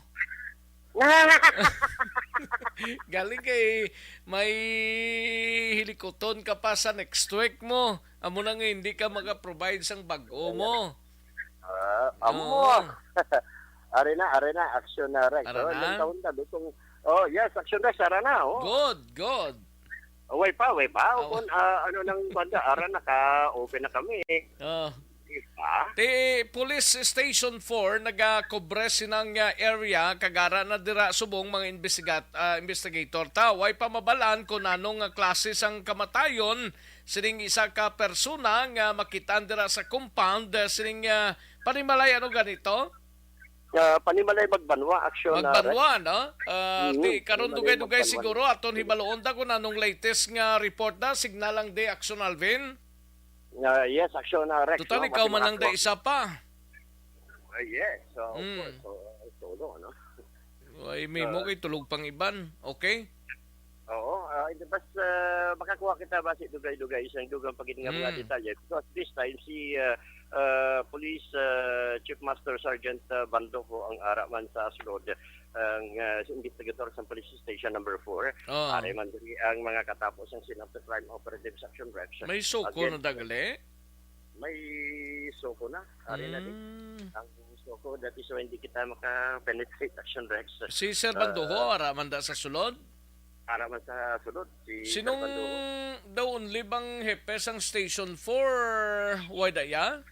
Galing kay may hilikuton ka pa sa next week mo. Amo na nga hindi ka maka-provide sang bag-o mo. Ah, amo. Oo. Ari na, ari na, Action na, Rex. Ara Oh, na? Ilang taon na, dutong, oh, yes, Action Rex, ara na, oh. Good, good. Oh, way pa, way pa. Oh. Kung, ah, ano nang banda, ara na ka, open na kami. Oh. Ti Police Station four nagakobre sinang, ah, area kag ara na dira subong mga investigat-, ah, investigator. Ta, way pa mabalaan kung anong, ah, klase sang kamatayon sining isa ka persona nga makitaan dira sa compound, ah, sining, ah, panimalay ano ganito? Ah, panimalay magbanwa, action, ah, Magbanwa, no? Ah, Mm, ti, karon panimalay dugay-dugay magbanwa. siguro aton hibaluon ta kung anong latest nga report na. Signal lang di, Action Alvin. Ah, yes, action, ah, Rex, Total, no? ikaw Basi man lang da makakwa- isa pa. Ah, yes, so, of Mm. course, so, solo, no? Ay, may mo Ah. kay tulog pang iban. Okay? Oo, ah, in the past, ah, makakuha kita basi dugay-dugay isang dugang pa gid nga mga Mm. detalye. Because this time, si, ah, ah, Police, ah, Chief Master Sergeant, ah, Bandojo ang ara man sa sulod, ang, ah, investigator sa Police Station number four. Oh. Ari man diri ang mga katapo sang Scene of the Crime Operatives Action Rex. May suko Again, na dagali? May suko na. Ari na di. Mm. Ang suko, that is why hindi kita maka-penetrate, Action Rex. Si Sir Ah. Bandojo, ara man da sa sulod? Ara man sa sulod, si Sir Sinong Bandojo. daw only bang hepe sang Station four, way da ya?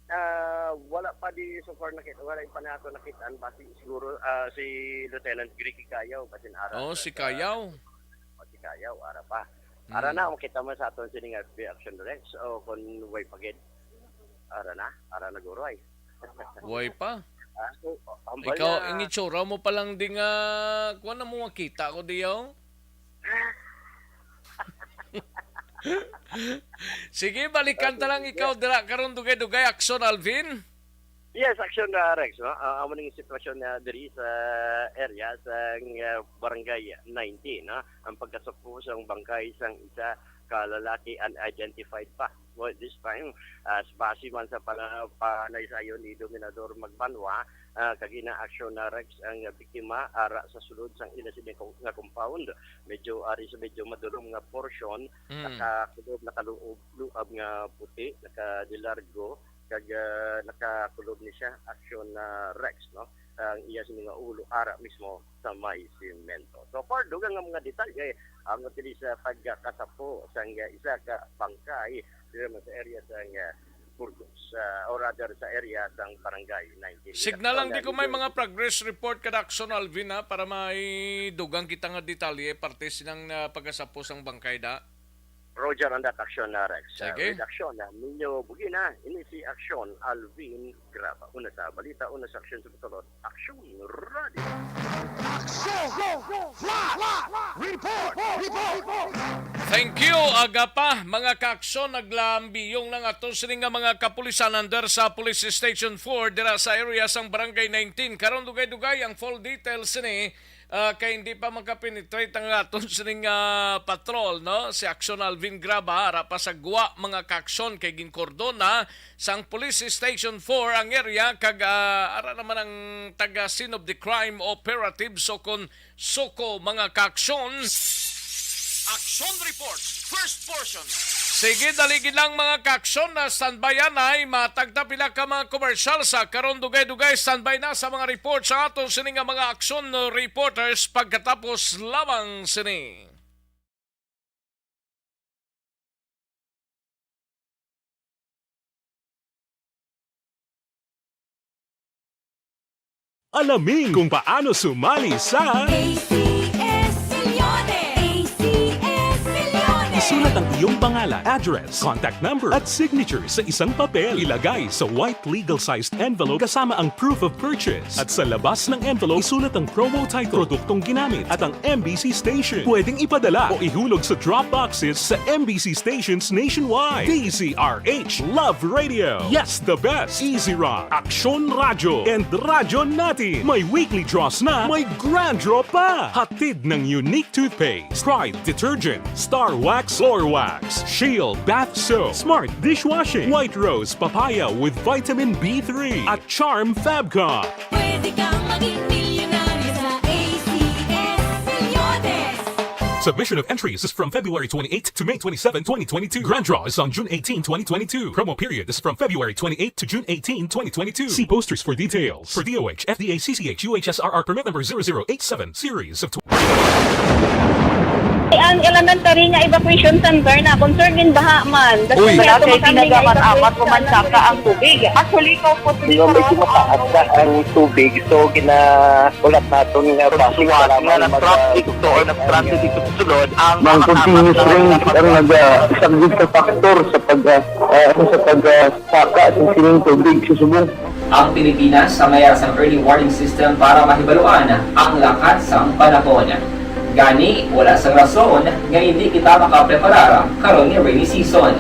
Ah, wala pa di so far nakita, wala pa nato nakita ang basi siguro, ah, si Lieutenant Ricky Cayaw, basin ara Oh, sa, si sa Cayaw. O, si Cayaw, ara pa. Ara Hmm. na, makita mo sa aton sining F B Action Rex, o kung way pa gid. Ara na, ara na guro ay. Way pa. Ah, so, hambal Ikaw, na. Ang itsura mo pa lang di nga, kuwan na mo makita ko diyaw. Sige, balikan ta lang ikaw dira karon dugay-dugay, Action Alvin. Yes, Action, ah, Rex, no? Ah, amo ning sitwasyon na diri sa area sa, ah, Barangay nineteen, no? Ang pagkasuko sang bangkay sang isa ka lalaki unidentified pa. Well, this time, as base man sa pala-, panaysayon ni Dominador Magbanwa, ah, kag ina-action na Rex ang biktima ara sa sulod sang ila sini ko-, nga compound. Medyo ari sa medyo madulom nga portion, Mm. nakakulob, nakaluob, luab nga puti, nakadilargo, kag, ah, nakakulob ni siya, action na Rex, no? Ang iya sini nga ulo ara mismo sa may semento. So far, dugang nga mga detalye ang diri sa pagkakasapo sang isa ka bangkay diri man sa area sang, ah, Burgos, ah, or rather sa area sang Barangay nineteen. Signal lang di ko may mga progress report kada Action Alvin, ha, para may dugang kita nga detalye parte sinang, ah, pagkasapo sang bangkay da. Roger, ang dat aksyon na Rex. Sige. Redaksyon na Nino Bugina, ini si Aksyon Alvin Graba. Una sa balita, una sa aksyon sa Bacolod, Aksyon Radio. Aksyon! Flash! Report! Report! Thank you, aga pa, mga kaaksyon, naglambiyong na nga aton sini nga mga kapulisan under sa Police Station four dira sa area sang Barangay nineteen. Karon dugay-dugay ang full details sini ah, kay hindi pa makapenetrate ang aton sining, ah, patrol, no? Si Aksyon Alvin Graba, ara pa sa gwa, mga kaaksyon, kay ginkordona sang Police Station four ang area, kag, ah, ara naman ang taga scene of the crime operatives, so kon suko, mga kaaksyon. Action Report, first portion. Sige, dali gid lang, mga kaaksyon, na standby anay, matagta pila ka mga commercial sa karon dugay-dugay, standby na sa mga report sa aton sini nga mga action reporters pagkatapos lamang sini. Alamin kung paano sumali sa A C S Milyones! A C S Milyones! Isulat ang iyong pangalan, address, contact number, at signature sa isang papel. Ilagay sa white legal-sized envelope kasama ang proof of purchase. At sa labas ng envelope, isulat ang promo title, produktong ginamit, at ang M B C station. Pwedeng ipadala o ihulog sa drop boxes sa M B C stations nationwide. D Z R H Love Radio. Yes, the best. Easy Rock, Aksyon Radyo, and Radyo Natin. May weekly draws na, may grand draw pa. Hatid ng Unique Toothpaste, Pride Detergent, Star Wax Floor Wax, Shield Bath Soap, Smart Dishwashing, White Rose Papaya with Vitamin B three, at Charm Fabcon. Pwede kang maging milyonaryo sa A C S Milyones. Submission of entries is from February twenty-eighth to May twenty-seven, twenty twenty-two. Grand draw is on June eighteen, twenty twenty-two. Promo period is from February twenty-eighth to June eighteen, twenty twenty-two. See posters for details. For D O H, F D A, C C H, U H S R R permit number zero zero eight seven, series of tw- Ang elementary nga evacuation center na concern in baha man. That's Uy. Why Wala ato kay makami nga tinaga man evacuate amat sa man saka ang tubig. Actually, ikaw po, Di ba, medyo mataas na ang tubig, so ginahulat naton nga Ang bus suwat para nga man nag-transit mag-, ito or nag-transit ito sa sulod, ang Ang makasapat continuous na rain ang nagpag- naga-, isa gid sa factor sa pag, ah, ah, ano, sa pag, ah, saka sa sining tubig sa subong. Ang Pilipinas sa mayara sang early warning system para mahibaluan ang lakat sang panahon. Gani, wala sang rason nga indi kita makapreparar karon nga rainy season.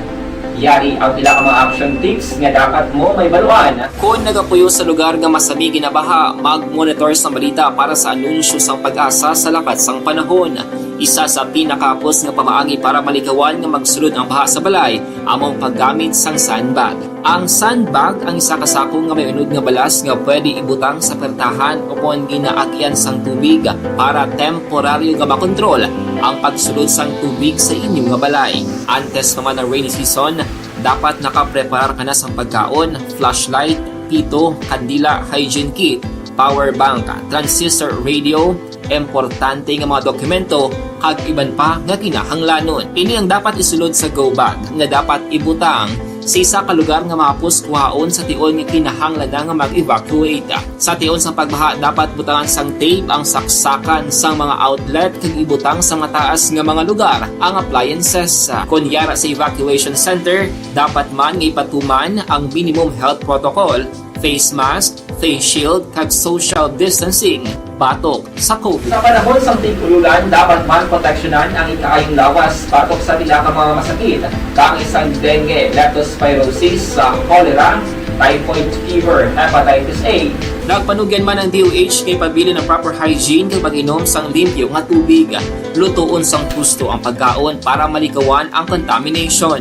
Yari ang pila ka mga action tips nga dapat mo mahibaluan. Kon nagapuyo sa lugar nga masami ginabaha, mag-monitor sa balita para sa anunsyo sang PAGASA sa lakat sang panahon. Isa sa pinakahapos nga pamaagi para malikawan nga magsulod ang baha sa balay amo ang paggamit sang sandbag. Ang sandbag ang isa ka sako nga may unod nga balas nga pwede ibutang sa pertahan o kon ginaagyan sang tubig para temporaryo nga makontrol ang pagsulod sang tubig sa inyo nga balay. Antes pa man ang rainy season, dapat nakapreparar ka na sang pagkaon, flashlight, pito, kandila, hygiene kit, power bank, transistor radio, importante nga mga dokumento, kag iban pa nga kinahanglanon. Ini ang dapat isulod sa go bag nga dapat ibutang sa isa ka lugar nga mahapos kuhaon sa tion nga kinahanglan na nga mag-evacuate. Sa tion sang pagbaha, dapat butangan sang tape ang saksakan sang mga outlet kag ibutang sa mataas nga mga lugar ang appliances. Kon yara sa evacuation center, dapat man nga ipatuman ang minimum health protocol, face mask, face shield, kag social distancing batok sa COVID. Sa panahon sang tig-ulolan, dapat man proteksyonan ang ikaayong lawas batok sa pila ka mga masakit, kaangay sang dengue, leptospirosis, sa cholera, typhoid fever, hepatitis A. Nagpanugyan man ang D O H nga ipabilin ang proper hygiene kag pag-inom sang limpyo nga tubig, lutoon sang husto ang pagkaon para malikawan ang contamination.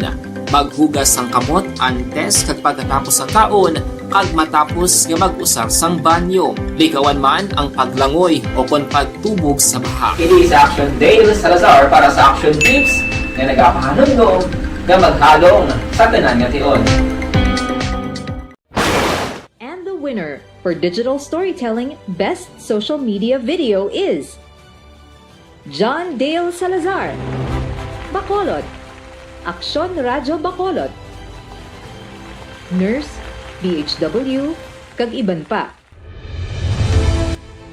Maghugas sang kamot antes kag pagkatapos sang kaon, kag matapos nga mag-usar sang banyo. Likawan man ang paglangoy o kon pagtubog sa baha. Kini si Action Dale Salazar para sa Action Tips nga nagapahanumdom nga maghalong sa tanan nga tion. And the winner for digital storytelling best social media video is John Dale Salazar, Bacolod, Aksyon Radyo Bacolod, Nurse, D H W, kag iban pa.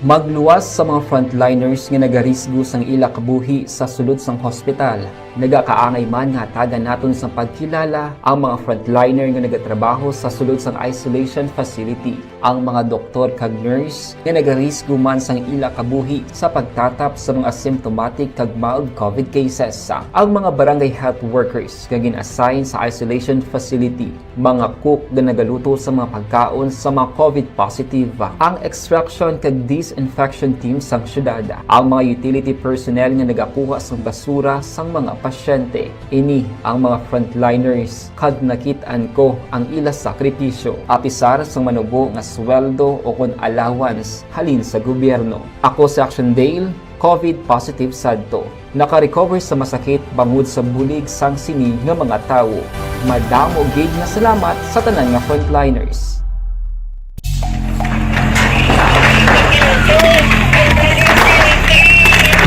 Magluwas sa mga frontliners nga nagarisgo sang ila kabuhi sa sulod sang hospital. Nagakaangay man nga hatagan naton sang pagkilala ang mga frontliner nga nagatrabaho sa sulod sang isolation facility, ang mga doktor kag nurse nga nagarisgo man sang ila kabuhi sa pagtatap sa mga asymptomatic kag mild COVID cases, ang mga barangay health workers nga gin-assign sa isolation facility, mga cook nga nagaluto sa mga pagkaon sa mga COVID positive, ang extraction kag disinfection team sang syudad, ang mga utility personnel nga nagakuha sang basura sang mga pasyente. Ini ang mga frontliners, kag nakit-an ko ang ila sakripisyo, apisar sang manubo nga sweldo o kon allowance halin sa gobyerno. Ako si Action Dale, COVID positive sadto. Nakarecover sa masakit bangod sa bulig sang sini nga mga tawo. Madamo gid nga salamat sa tanan nga frontliners.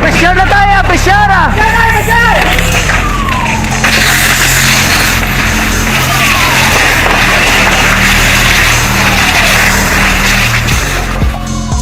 Pressure na tayo! Pressure!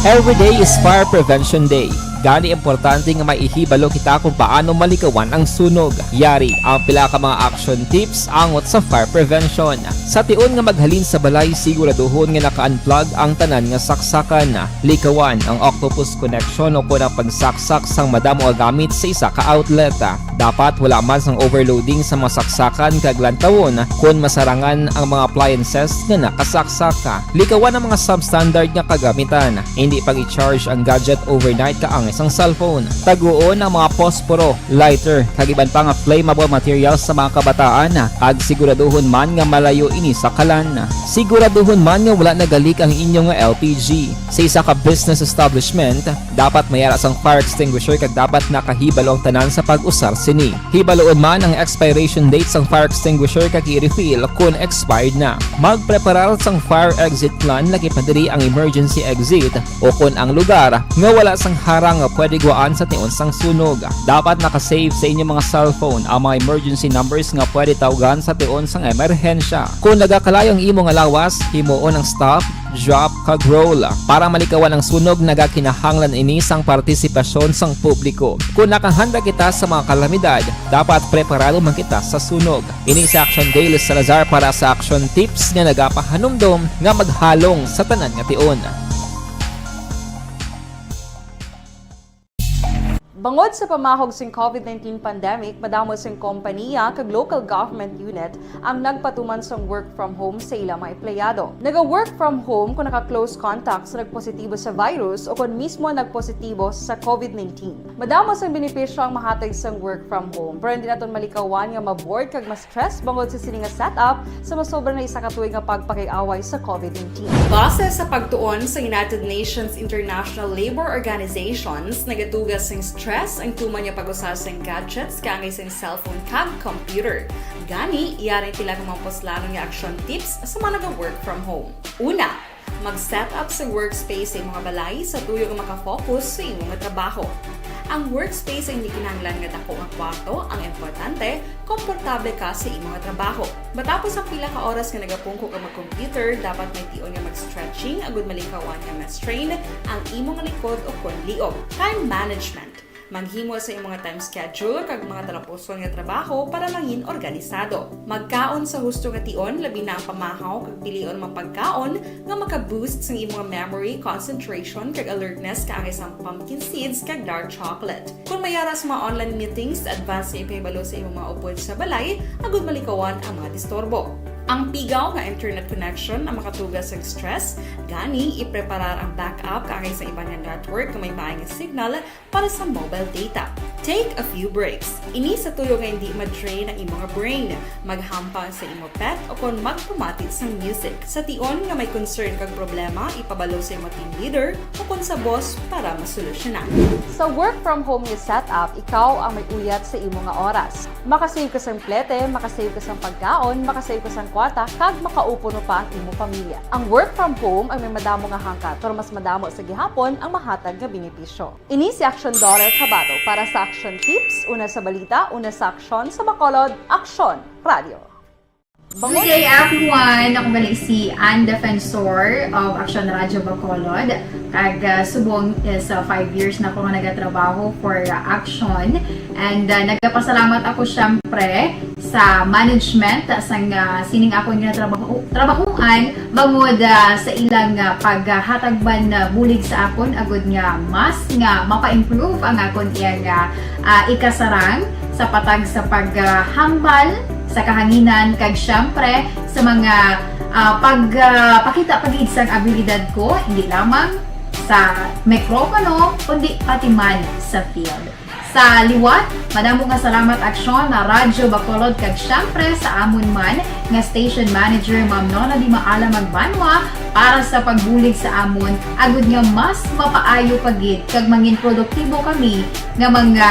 Every day is Fire Prevention Day. Gani, importante nga maihibalo kita kung paano malikawan ang sunog. Yari ang pila ka mga action tips angot sa fire prevention. Sa tion nga maghalin sa balay, siguraduhon nga naka-unplug ang tanan nga saksakan. Likawan ang octopus connection o kon ang pagsaksak sang madamo nga gamit sa isa ka outlet. Dapat wala man sang overloading sa mga saksakan kag lantawon kon masarangan ang mga appliances nga nakasaksak. Likawan ang mga substandard nga kagamitan. Indi pag-i-charge ang gadget overnight kaangay sang cellphone. Taguon ang mga posporo, lighter, kag iban pa nga flammable materials sa mga kabataan, kag siguraduhon man nga malayo ini sa kalan. Siguraduhon man nga wala nagalik ang inyo nga L P G. Sa isa ka business establishment, dapat may ara sang fire extinguisher kag dapat nakahibalo ang tanan sa pag-usar sini. Hibaluon man ang expiration date sang fire extinguisher kag i-refill kon expired na. Magpreparar sang fire exit plan, lakip na diri ang emergency exit o kon ang lugar nga wala sang harang pwede gwaan sa tion sang sunog. Dapat naka-save sa inyo mga cellphone ang mga emergency numbers nga pwede tawgan sa tion sang emerhensya. Kung nagakalayo ang imo nga lawas, himuon ang stop, drop, kag roll. Para malikawan ang sunog, nagakinahanglan ini sang partisipasyon sang publiko. Kung nakahanda kita sa mga kalamidad, dapat preparado man kita sa sunog. Ini si Action Dale Salazar para sa Action Tips nga nagapahanumdom nga maghalong sa tanan nga tion. Bangod sa pamahog sing COVID nineteen pandemic, madamo sing kompaniya kag local government unit ang nagpatuman sang work from home sa ila mga empleyado. Naga-work from home kung naka-close contact sa nagpositibo sa virus o kon mismo nagpositibo sa COVID nineteen. Madamo sang benepisyo ang mahatag sang work from home, pero hindi naton malikawan nga ma-bored kag ma-stress bangod sa sini nga setup sa masobra na isa ka tuig nga pagpakig-away sa COVID nineteen. Base sa pagtuon sa United Nations International Labour Organizations, nagatuga sing stress ang tuman nga pag-usa sing gadgets kaangay sing cellphone kag computer. Gani, yari sila ka mga puslanon nga action tips sa mga naga-work from home. Una, mag-set up sa workspace sa imong balay sa tuyo nga makafocus sa imong trabaho. Ang workspace ay hindi kinahanglan nga dako nga kwarto, ang importante, komportable ka sa imong trabaho. Matapos ang pila ka oras nga nagapungko ka mag-computer, dapat may tion nga mag-stretching agud malikawan nga ma-strain ang imong likod o kon liog. Time management. Maghimo sa imong time schedule kag mga talapuson nga trabaho para mangin organisado. Magkaon sa husto nga tion, labi na ang pamahaw kag pilion mga pagkaon nga maka-boost sang imong memory, concentration, kag alertness kaangay sang pumpkin seeds kag dark chocolate. Kung may ara sa mga online meetings, advance nga ipahibalo sa imong mga upod sa balay agud malikawan ang mga disturbo. Ang pigaw nga internet connection ang makatuga sang stress, gani ipreparar ang backup kaangay sa iban nga network nga may maay nga signal para sa mobile data. Take a few breaks. Ini sa tuyo nga hindi ma-drain ang imo nga brain. Maghampang sa imo pet o kon magpamati sang music. Sa tion nga may concern kag problema, ipabalo sa imo team leader o kon sa boss para masolusyonan. Sa work from home nga setup, ikaw ang may uyat sa imo nga oras. Makasave ka sang plete, makasave ka sang pagkaon, makasave ka sang kwarta, kag makaupuno pa ang imo pamilya. Ang work from home ay may madamo nga hangkat, pero mas madamo sa gihapon ang mahatag nga benepisyo. Ini si Action Daughter Cabato para sa Action Tips, una sa balita, una sa aksyon, sa Bacolod, Aksyon Radio. Good day, everyone! Ako gali si Ann Defensor of Action Radio Bacolod. Kag, ah, subong is, ah, five years na ako nga nagatrabaho for, ah, Action. And, ah, nagapasalamat ako, syempre, sa management, ah, sang, ah, sining akon nga trabaho, trabahuan, bangod, ah, sa ilang, ah, paghatag man, ah, bulig sa akon, agud nga mas nga mapa-improve ang akon iyang, ah, ah, ikasarang sa patag sa paghambal sa kahanginan, kag syempre sa mga, ah, pag, ah, pakita pa gid sang abilidad ko, hindi lamang sa mikropono, kundi pati man sa field. Sa liwat, madamo nga salamat, Aksyon, na Radyo Bacolod, kag syempre sa amon man nga station manager, Ma'am Nona Di Maala Magbanwa, para sa pagbulig sa amon, agud nga mas mapaayo pa gid kag mangin produktibo kami nga mga,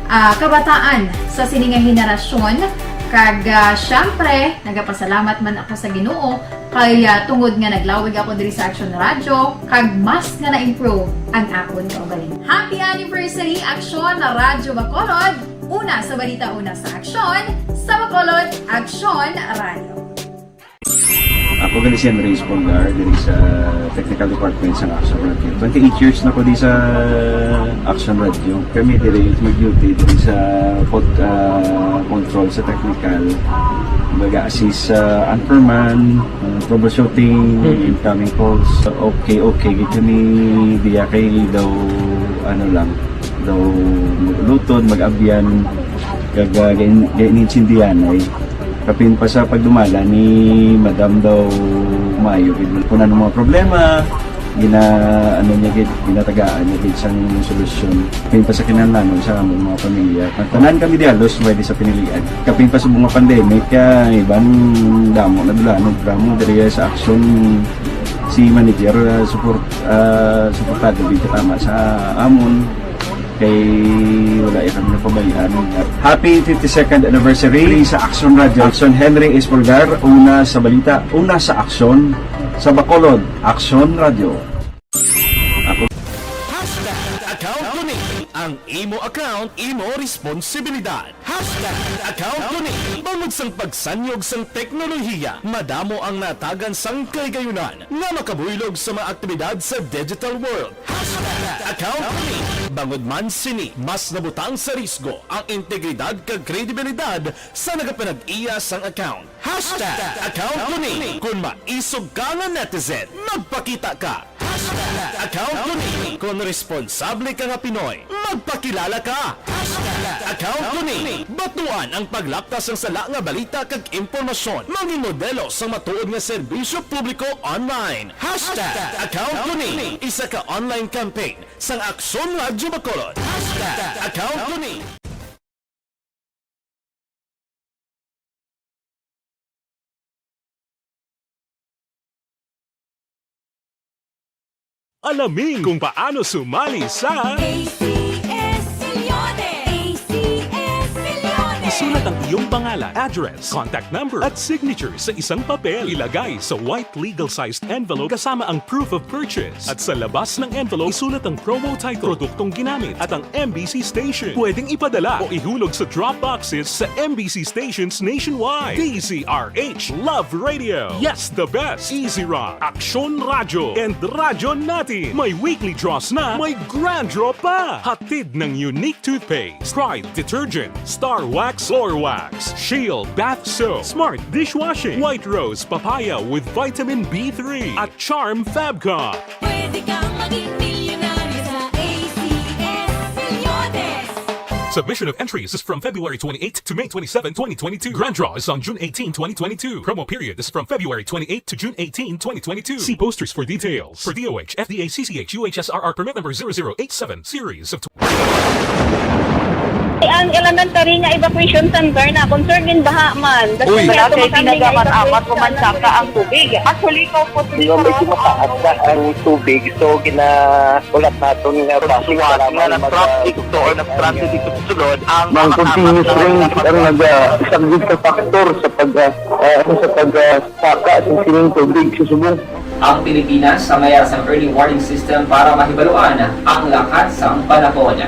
ah, kabataan sa sini nga henerasyon. Kag, ah, syempre, nagapasalamat man ako sa Ginoo kay, ah, tungod nga naglawig ako diri sa Action Radio, kag mas nga na-improve ang akon kaugalingon. Happy anniversary, Action na Radyo Bacolod! Una sa balita, una sa aksyon, sa Bacolod, Action Radio. Ako gali si Henry Espolgar, diri sa Technical Department sa Action Radio. Twenty-eight years na ko di sa Action Radio. Kami diri mag-duty diri sa pod-, ah, control sa technical. Mag-assist sa anchorman, ah, troubleshooting, incoming calls. Okay, okay gid kami diya kay daw, ano lang, daw mag-ulutod, mag-abyan, kag, ah, gain-, gain-, intindihan ay. Kapin pa sa pagdumala ni Madam daw maayo gid. Kung ano mga problema, gina-, ano niya gid, ginatagaan niya gid sang solusyon. Kapin pa sa kinahanglanon sa among mga pamilya. Tanan kami di halos pwede sa pinilian. Kapin pa sa mga pandemic, kaya iban damo na dula, ano, drama diri sa aksyon si manager, ah, support, ah, suportado gid tama sa amon. Kay wala ya kami napabayaan. Happy fifty-second anniversary sa Action Radio. Action Henry Espolgar, una sa balita, una sa aksyon, sa Bacolod, Action Radio. Ako. Hashtag account ko ni. Ang imo account, imo responsibilidad. Hashtag account ko ni. Bangod sang pagsanyog sang teknolohiya, madamo ang natagan sang kahigayunan nga makabuylog sa mga aktibidad sa digital world. Hashtag account ko ni. Bangod man sini, mas nabutang sa risgo ang integridad kag kredibilidad sa nagapanag-iya sang account. Hashtag account ko ni. Kung maisog ka nga netizen, magpakita ka. Hashtag account ko ni. Kung responsable ka nga Pinoy, magpakilala ka. Hashtag account ko ni. Batuan ang paglaptas sang sala nga balita kag impormasyon. Maging modelo sang matuod nga serbisyo publiko online. Hashtag account ko ni. Isa ka online campaign sang Aksyon Radyo Bacolod. Hashtag account ko ni. Alamin kung paano sumali sa A C S Milyones! A C S Milyones! Isulat ang iyong pangalan, address, contact number, at signature sa isang papel. Ilagay sa white legal-sized envelope kasama ang proof of purchase. At sa labas ng envelope, isulat ang promo title, produktong ginamit, at ang M B C station. Pwedeng ipadala o ihulog sa drop boxes sa M B C stations nationwide. D Z R H Love Radio. Yes, the best. Easy Rock, Aksyon Radyo, and Radyo Natin. May weekly draws na, may grand draw pa. Hatid ng Unique Toothpaste, Pride Detergent, Star Wax Floor Wax, Shield Bath Soap, Smart Dishwashing, White Rose Papaya with Vitamin B three, at Charm Fabcom. Pwede kang maging milyonaryo sa A C S Milyones. Submission of entries is from February twenty-eight to May twenty-seven, twenty twenty-two. Grand draw is on June eighteen, twenty twenty-two. Promo period is from February twenty-eight to June eighteen, twenty twenty-two. See posters for details. For D O H, F D A, C C H, U H S R R permit number zero zero eight seven, series of Ang elementary nga evacuation center na concern in baha man. Uy. Wala kay tinaga man amat ko man saka ang tubig. Actually, ko po. Di ba medyo mataas na ang tubig, so ginahulat naton nga traffic nga na-traffic to or na-stranded dito sa sulod ang Ang continuous rain ang nagasaglit sa factor sa pag, ah, ah, sa pag, ah, Saka sa sining tubig sa subong. Ang Pilipinas sa mayar sang early warning system para mahibaluan ang lakat sang panahon.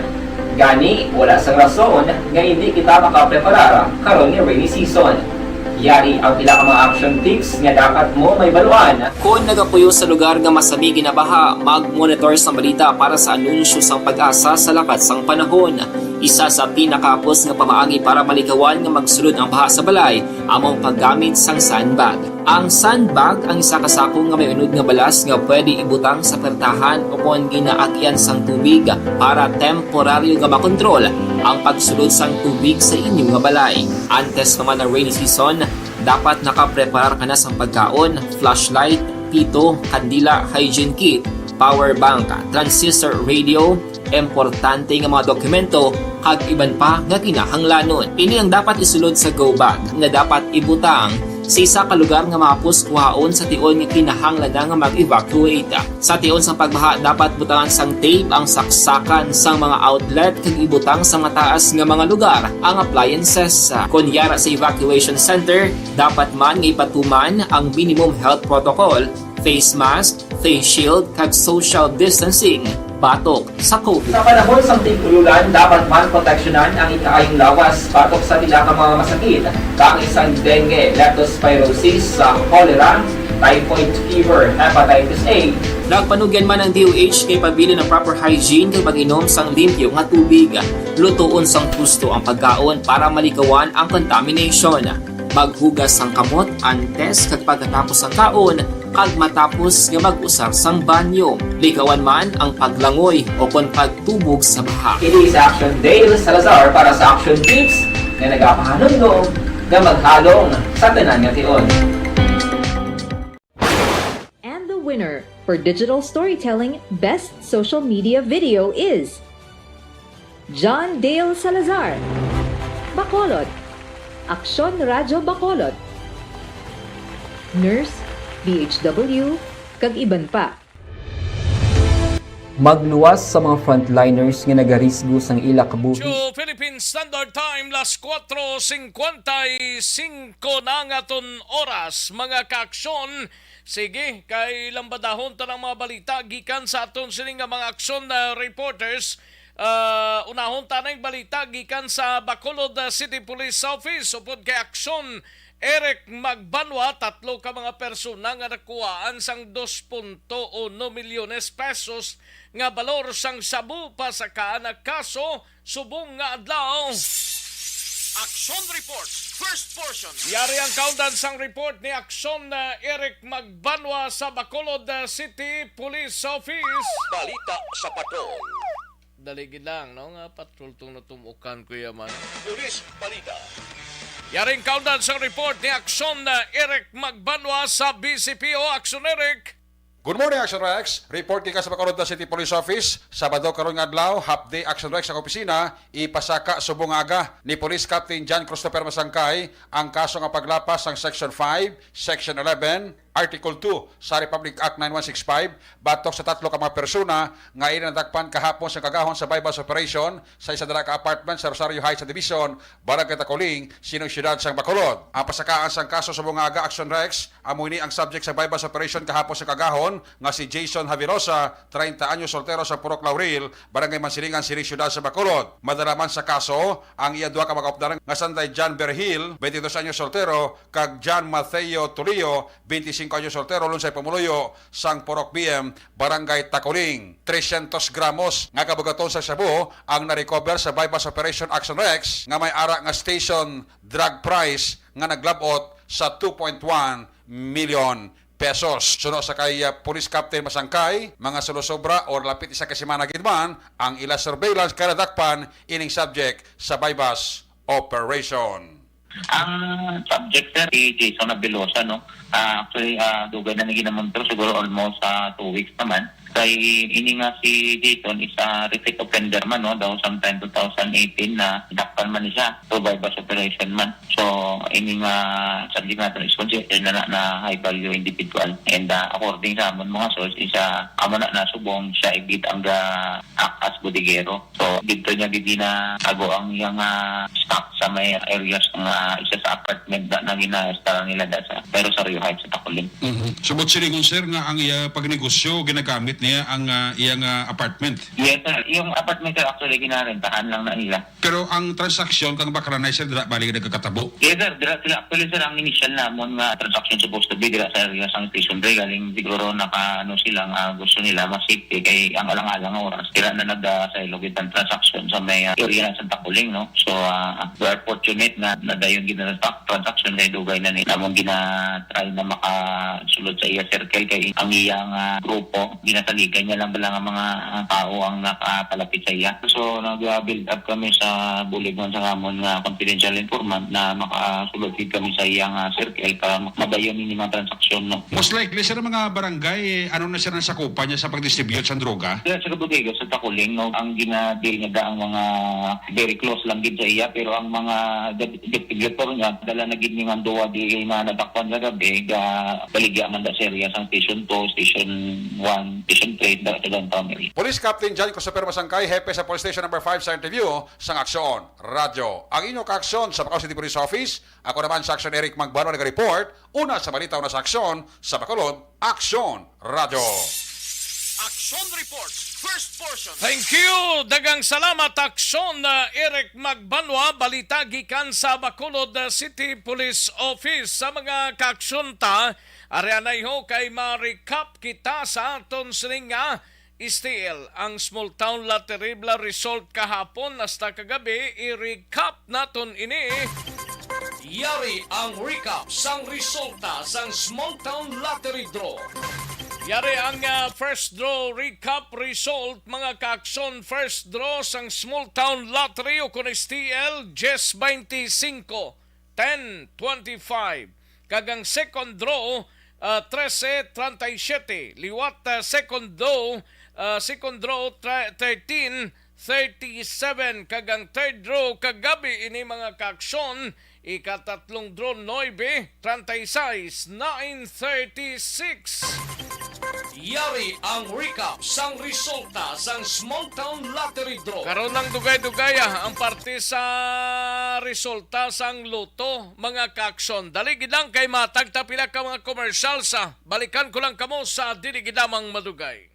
Gani, wala sang rason nga hindi kita makapreparar karon nga rainy season. Yari ang pila ka mga action tips nga dapat mo mahibaluan. Kon nagapuyo sa lugar nga masami ginabaha, mag-monitor sang balita para sa anunsyo sang PAGASA sa lakat sang panahon. Isa sa pinakahapos nga pamaagi para malikawan nga magsulod ang baha sa balay amo ang paggamit sang sandbag. Ang sandbag ang isa ka sako nga may unod nga balas nga pwede ibutang sa pertahan o kon ginaagyan sang tubig para temporaryo nga makontrol ang pagsulod sang tubig sa inyo nga balay. Antes pa man ang rainy season, dapat nakapreparar ka na sang pagkaon, flashlight, pito, kandila, hygiene kit, power bank, transistor radio, importante nga mga dokumento, kag iban pa nga kinahanglanon. Ini ang dapat isulod sa go bag nga dapat ibutang sa isa ka lugar nga mahapos kuhaon sa tion nga kinahanglan na nga mag-evacuate. Sa tion sang pagbaha, dapat butangan sang tape ang saksakan sang mga outlet kag ibutang sa mataas nga mga lugar ang appliances. Kon yara sa evacuation center, dapat man nga ipatuman ang minimum health protocol, face mask, face shield, kag social distancing batok sa COVID. Sa panahon sang tig-ulolan, dapat man proteksyonan ang ikaayong lawas batok sa pila ka mga masakit, kaangay sang dengue, leptospirosis, sa cholera, typhoid fever, hepatitis A. Nagpanugyan man ang D O H nga ipabilin ang proper hygiene kag pag-inom sang limpyo nga tubig. Lutoon sang husto ang pagkaon para malikawan ang contamination. Maghugas sang kamot antes kag pagkatapos sang kaon, kag matapos nga mag-usar sang banyo. Likawan man ang paglangoy o kon pagtubog sa baha. Ini si Action Dale Salazar para sa Action Tips nga nagapahanumdom nga maghalong sa tanan nga tion. And the winner for digital storytelling best social media video is John Dale Salazar, Bacolod, Aksyon Radyo Bacolod, nurse, B H W, kag iban pa. Magluwas sa mga frontliners nga nagarisgo sang ila kabuhi. Radyo Philippine Standard Time, las kuwatro singkwenta y singko na nga aton oras, mga kaaksyon. Sige, kay lambadahon ta ng mga balita gikan sa aton sini nga mga aksyon, ah, reporters. Ah, unahon ta ning balita gikan sa Bacolod, ah, City Police Office. Upod kay Aksyon Eric Magbanwa, tatlo ka mga persona nga nakuhaan sang dos punto uno milyones pesos nga balor sang shabu, pasakaan na kaso subong nga adlaw. Action Report, first portion. Yari ang kaundan sang report ni Aksyon, ah, Eric Magbanwa sa Bacolod, ah, City Police Office. Balita sa Patrol. Dali gid lang, no, nga patrol tong natumukan, Kuya Man. Police Balita. Yaring kaundan sang report ni Aksyon, uh, Eric Magbanwa sa B C P O. Aksyon, Eric. Good morning, Action Rex. Report gikan sa Bacolod City Police Office. Sabado karon nga adlaw, half day Action Rex ang opisina. Ipasaka subong nga aga ni Police Captain John Christopher Masangkay ang kaso nga paglapas sang Section five, Section eleven, Article two sa Republic Act nine one six five batok sa tatlo ka mga persona nga ila nadakpan kahapon sa kagahon sa buy-bust operation sa isa dala ka apartment sa Rosario Heights Subdivision, Barangay Taculing, Sinong Siyudad sang Bacolod. Ang pasakaan sang kaso subong nga aga, Action Rex, amo ini ang subject sa buy-bust operation kahapon sa kagahon nga si Jason Javirosa, treinta anyos, soltero sa Purok Laurel, Barangay Mansilingan, Sinong Siyudad sa Bacolod. Madala man sa kaso ang iya duha ka mga kaupdanan nga sanday John Berhil, twenty-dos anyos, soltero, kag John Mateo Tulio, twenty-cinco anyos, soltero, lunsay pumuluyo sang Purok B M, Barangay Taculing. Trescientos gramos nga kabugaton sa shabu ang na-recover sa buy-bust operation, Action Rex, nga may ara nga station drug price nga naglab-ot sa two point one million pesos. Suno sa kay, uh, Police Captain Masangkay, mga sulosobra or lapit isa ka semana gid man ang ila surveillance kay nadakpan ining subject sa buy-bust operation. Ang subject, sir, si Jason Abelosa, no? Ah, actually, ah, dugay na ni ginamontor, siguro almost, ah, two weeks naman. Kay ini nga si Jason is a repeat offender man, no? Daw sometime two thousand eighteen na dakpan man ni siya, so buy-bust operation man. So, ini nga subject naton is considered na, na, na high value individual. And, ah, according sa amon mga source, is, ah, amo na nasubong siya igid ang ga-, act as bodegero. So, dito niya gid ginatago ang iyang, ah, stock sa may areas nga isa sa apartment da na gina-install nila da sa may Rosario Heights sa Taculing. Mhm. So, but silingon, sir, nga ang iya pagnegosyo, ginagamit niya ang, ah, iyang, ah, apartment? Yes, sir. Yung apartment, sir, actually, ginarentahan lang na nila. Pero ang transaksyon kang Bakranay, sir, dira bali nagkakatabo? Yes, sir. Dira sila. Actually, sir, ang initial namon nga transaction supposed to be dira sa area sang Station Three. Galing siguro naka, ano, sila nga gusto nila mas safety kay ang alang-alang nga oras dira na nag, ah, sa ilog itang transaction sa may, ah, area na sa Taculing, no? So, ah, we are fortunate nga nadayon gid na sa transaction kay dugay na ni namon gina-try na makasulod sa iya circle kay ang iyang, ah, grupo, ginasaligan niya lang bala nga mga, ah, tao ang nakapalapit sa iya. So, nag-build up kami sa bulig man sa amon nga confidential informant na makasulod gid kami sa iyang, ah, circle para madayon ini mga transaksyon, no? Most likely, sir, mga barangay, eh, ano na, sir, ang sakupan niya sa pag-distribute sa droga? Sir, sa Kabutigo, sa Taculing, no, ang gina-deal niya da ang mga very close lang gid sa iya, pero ang mga dep-, distributor niya, dala na gid ni nga duwa di nga nadakpan kagabi, ga baligya man da sa area sang Station Two, Station One, Station Three, da sa downtown area. Police Captain John Christopher Masangkay, hepe sa Police Station Number Five sa interview sang Aksyon Radyo. Ang inyo kaaksyon sa Bacolod City Police Office, ako naman sa Aksyon Eric Magbanwa nag-report, una sa balita, una sa aksyon, sa Bacolod, Aksyon Radyo. Action Report, first portion. Thank you. Daghang salamat, Aksyon, uh, Eric Magbanwa. Balita gikan sa Bacolod, uh, City Police Office. Sa mga kaaksyon ta, ari anay ho kay ma-recap kita sa aton sining nga S T L, ang Small Town Lottery bala result kahapon hasta kagabi. I-recap naton ini. Yari ang recap sang resulta sang Small Town Lottery Draw. Yari ang, ah, first draw recap result, mga kaaksyon. First draw sang Small Town Lottery, ukon S T L, diyes veinticinco, ten twenty-five. Kag ang second draw, ah, trese treinta y siete. Liwat, ah, second draw, ah, second draw, tre-, thirteen thirty-seven. Kag ang third draw kagabi ini, mga kaaksyon, ikatatlong draw, nuebe treinta y seis, nine thirty-six. Yari ang recap sang resulta sang Small Town Lottery Draw. Karon ang dugay-dugay, ah, ang parte sa resulta sang Lotto, mga kaaksyon. Dali gid lang kay matagta pila ka mga commercial sa balikan ko lang kamo sa dili gid lamang madugay.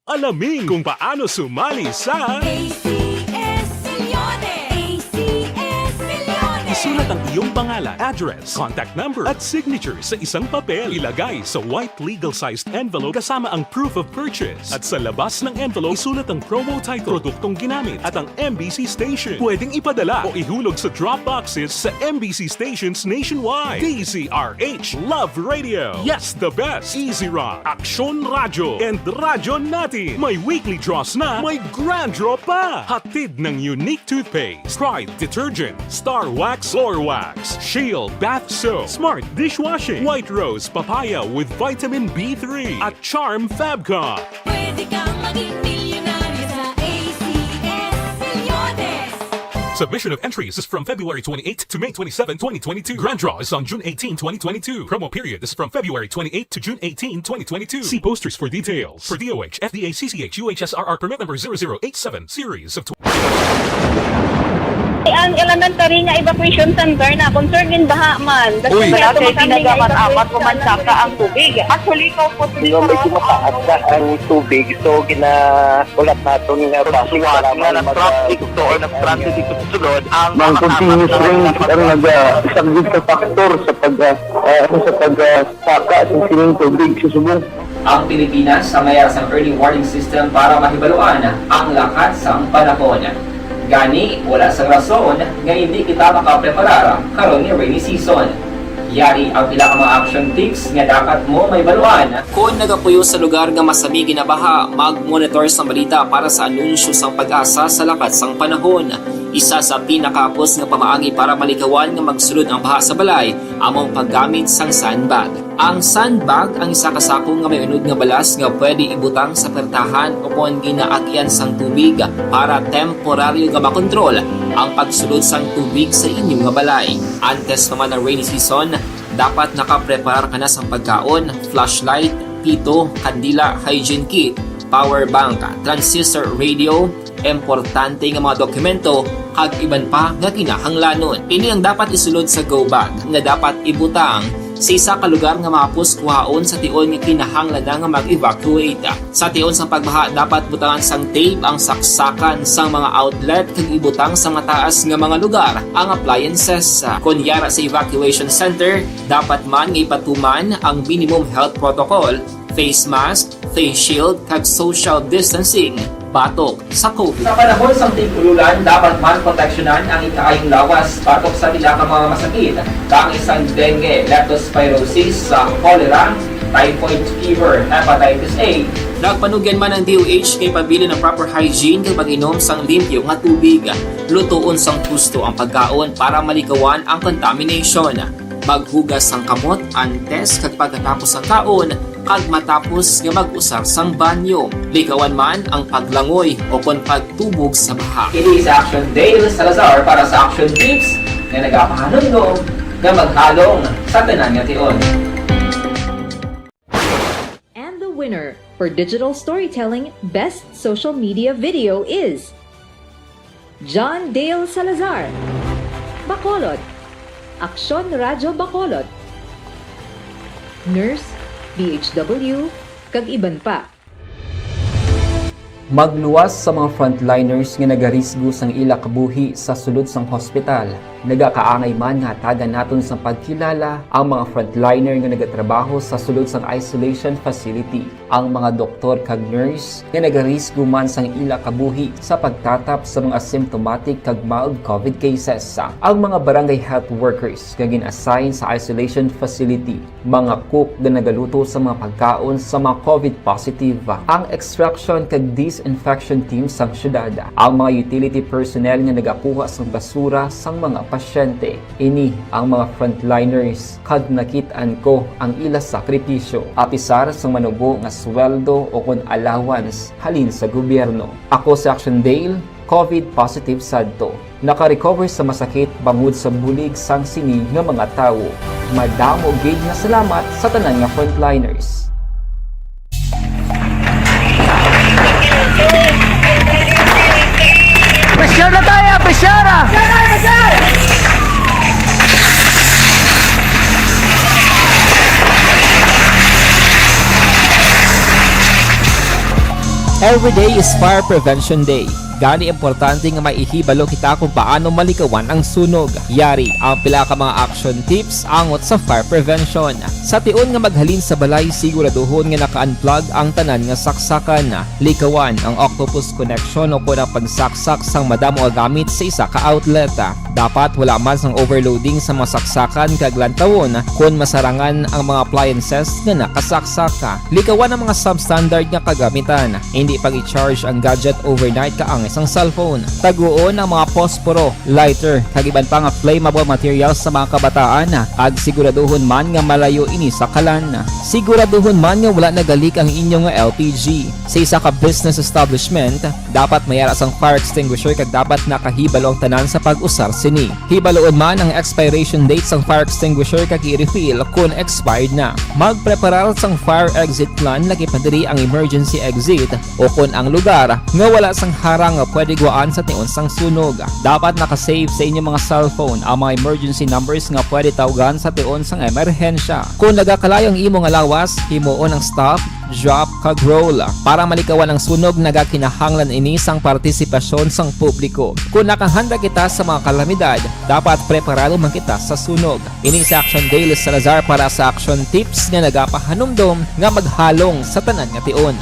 Alamin kung paano sumali sa A C S Milyones! A C S Milyones! Isulat ang iyong pangalan, address, contact number, at signature sa isang papel. Ilagay sa white legal-sized envelope kasama ang proof of purchase. At sa labas ng envelope, isulat ang promo title, produktong ginamit, at ang M B C station. Pwedeng ipadala o ihulog sa drop boxes sa M B C stations nationwide. D Z R H Love Radio. Yes, the best. Easy Rock, Aksyon Radyo, and Radyo Natin. May weekly draws na, may grand draw pa. Hatid ng Unique Toothpaste, Pride Detergent, Star Wax Floor Wax, Shield Bath Soap, Smart Dishwashing, White Rose Papaya with Vitamin B three, at Charm Fabcon. Pwede kang maging milyonaryo sa A C S Milyones. Submission of entries is from February twenty-eighth to May twenty-seven, twenty twenty-two. Grand draw is on June eighteen, twenty twenty-two. Promo period is from February twenty-eighth to June eighteen, twenty twenty-two. See posters for details. For D O H, F D A, C C H, U H S R R permit number zero zero eight seven, series of Ang elementary nga evacuation center na concern in baha man. Uy. Wala kay pinagaman-amat, pumansaka ang tubig. Actually, ikaw po, Hindi, medyo mataas na ang tubig. So, ginahulat naton nga bus, kailangan na mag-, traffic to or nag-transit dito sa sulod ang Ang continuous rain ang nag-, ah, isang sa factor sa pag, ah, ah, ano, sa pag, ah, saka sa sining tubig sa subong. Ang Pilipinas sa mayara sang early warning system para mahibaluan ang lakat sang panahon. Gani, wala sang rason nga indi kita makapreparar karon nga rainy season. Yari ang pila ka mga action tips nga dapat mo mahibaluan. Kon nagapuyo sa lugar nga masami ginabaha, mag-monitor sang balita para sa anunsyo sang PAGASA sa lakat sang panahon. Isa sa pinakahapos nga pamaagi para malikawan nga magsulod ang baha sa balay amo ang paggamit sang sandbag. Ang sandbag ang isa ka sako nga may unod nga balas nga pwede ibutang sa pertahan o kon ginaagyan sang tubig para temporaryo nga makontrol ang pagsulod sang tubig sa inyo nga balay. Antes pa man ang rainy season, dapat nakapreparar ka na sang pagkaon, flashlight, pito, kandila, hygiene kit, power bank, transistor radio, importante nga mga dokumento, kag iban pa nga kinahanglanon. Ini ang dapat isulod sa go bag nga dapat ibutang sa isa ka lugar nga mahapos kuhaon sa tion nga kinahanglan na nga mag-evacuate. Sa tion sang pagbaha, dapat butangan sang tape ang saksakan sang mga outlet kag ibutang sa mataas nga mga lugar ang appliances. Kon yara sa evacuation center, dapat man nga ipatuman ang minimum health protocol, face mask, face shield, kag social distancing batok sa COVID. Sa panahon sang tig-ululan, dapat man proteksyonan ang ikaayong lawas batok sa pila ka mga masakit, kaangay sang dengue, leptospirosis, sa cholera, typhoid fever, hepatitis A. Nagpanugyan man ang D O H nga ipabilin ang proper hygiene kag pag-inom sang limpyo nga tubig. Lutoon sang husto ang pagkaon para malikawan ang contamination. Maghugas sang kamot antes kag pagkatapos sang kaon, kag matapos nga mag-usar sang banyo. Likawan man ang paglangoy o kon pagtubog sa baha. Ini si Action Dale Salazar para sa Action Tips nga nagapahanumdom nga maghalong sa tanan nga tion. And the winner for Digital Storytelling Best Social Media Video is John Dale Salazar, Bacolod, Aksyon Radyo Bacolod, Nurse, D H W, kag iban pa. Magluwas sa mga frontliners nga nagarisgo sang ila kabuhi sa sulod sang hospital. Nagakaangay man nga hatagan naton sang pagkilala ang mga frontliner nga nagatrabaho sa sulod sang isolation facility, ang mga doktor kag nurse nga nagarisgo man sang ila kabuhi sa pagtatap sa mga symptomatic kag mild COVID cases, ang mga barangay health workers nga gin-assign sa isolation facility, mga cook nga nagaluto sa mga pagkaon sa mga COVID positive, ang extraction kag disinfection team sang syudad, ang mga utility personnel nga nagakuha sang basura sang mga pasyente. Ini ang mga frontliners, kag nakit-an ko ang ila sakripisyo, apisar sang manubo nga sweldo o kon allowance halin sa gobyerno. Ako si Action Dale, COVID positive sadto. Naka-recover sa masakit bangod sa bulig sang sini nga mga tawo. Madamo gid nga salamat sa tanan nga frontliners. Pressure na tayo! Pressure na! Every day is Fire Prevention Day. Gani, importante nga may ihibalo kita kung paano malikawan ang sunog. Yari ang pila ka mga action tips angot sa fire prevention. Sa tion nga maghalin sa balay, siguraduhon nga naka-unplug ang tanan nga saksakan. Likawan ang octopus connection o kon ang pagsaksak sang madamo nga gamit sa isa ka outlet. Dapat wala man sang overloading sa mga saksakan kag lantawon kon masarangan ang mga appliances nga nakasaksak. Likawan ang mga substandard nga kagamitan. Hindi pag-i-charge ang gadget overnight kaangay sang cellphone. Taguon ang mga posporo, lighter, kag iban pa nga flammable materials sa mga kabataan, kag siguraduhon man nga malayo ini sa kalan. Siguraduhon man nga wala nagalik ang inyo nga L P G. Sa isa ka business establishment, dapat may ara sang fire extinguisher kag dapat nakahibalo ang tanan sa pag-usar sini. Hibaluon man ang expiration date sang fire extinguisher kag i-refill kon expired na. Magpreparar sang fire exit plan, laki pa diri ang emergency exit o kon ang lugar nga wala sang harang nga pwede guwaan sa tion sang sunog. Dapat naka-save sa inyo mga cellphone ang mga emergency numbers nga pwede tawgan sa tion sang emerhensya. Kon nagakalayo ang imo nga lawas, himuon ang stop, drop, kag roll. Para malikawan ang sunog, nagakinahanglan ini sang partisipasyon sang publiko. Kon nakahanda kita sa mga kalamidad, dapat preparado man kita sa sunog. Ini si Action Dale Salazar para sa Action Tips nga nagapahanumdom nga maghalong sa tanan nga tion.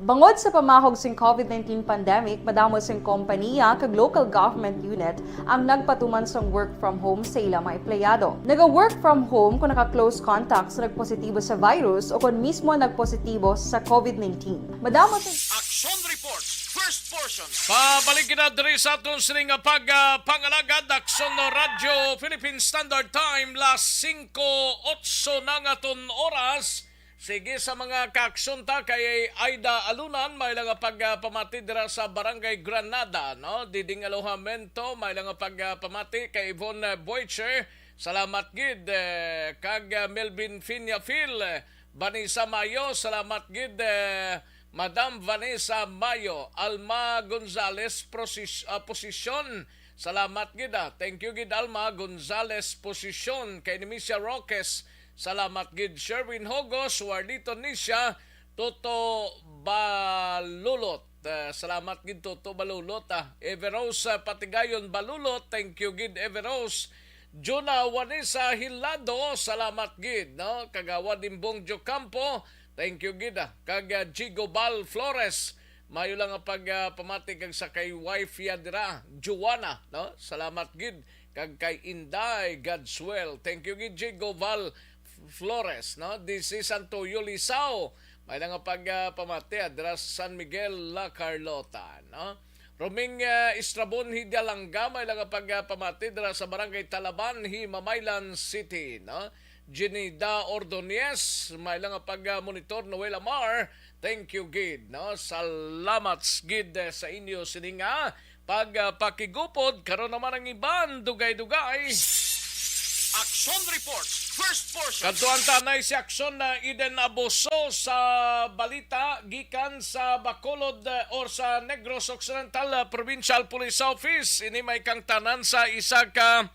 Bangod sa pamahog sing COVID nineteen pandemic, madamo sing kompaniya kag local government unit ang nagpatuman sang work from home sa ila mga empleyado. Naga-work from home kon naka-close contact sa nagpositibo sa virus o kon mismo nagpositibo sa COVID nineteen. Madamo sing Action Reports, first portion. Pabalik kita diri sa aton sini nga pag, ah, pangalagad, Action Radyo Philippine Standard Time, las singko otso na nga aton oras. Sige, sa mga kaaksyon ta, kay Aida Alunan, may lang nga pagpamati dira sa Barangay Granada, no? Diding Alojamento, may lang nga pagpamati kay Yvonne, eh, Boycher. Salamat gid, eh, kag, eh, Melvin Finyafil, eh, Vanessa Mayo, salamat gid, eh, Madam Vanessa Mayo, Alma Gonzales, Prosis-, ah, Posisyon, salamat gid, ah. Thank you gid, Alma Gonzales Posisyon, kay Nemesio Roques, salamat gid, Sherwin Hogos, Warlito Nisha, Toto Balulot. Ah, salamat gid, Toto Balulot, ah. Everose, ah, Patigayon Balulot, thank you gid, Everose. Juna Wanisa Hilado, salamat gid, no? Kagawad Imbong Jocampo, thank you gid, ah. Kag, ah, Jigo Bal Flores, mayo lang nga pag, ah, pamati kag sa kay wife ya dira, Joanna, no? Salamat gid. Kag kay Inday Godswell, thank you gid, Jigo Bal F-, Flores, no? This is Antoyo Lisao, may lang nga pag, ah, pamati, ah, dira sa San Miguel, La Carlota, no? Roming, ah, Estrabon Hidalanga, may lang nga pag, ah, pamati dira sa Barangay Talaban, Himamaylan City, no? Jenida Ordonez, may lang nga pag, ah, monitor, Noel Amar, thank you gid, no? Salamat gid, eh, sa inyo sini nga pag, ah, pakigupod. Karon naman ang iban, dugay-dugay. Action Reports, first portion. Kadtuan ta anay si Action na Eden Abuso sa balita gikan sa Bacolod, eh, or sa Negros Occidental, eh, Provincial Police Office. Ini may kangtanan sa isa ka,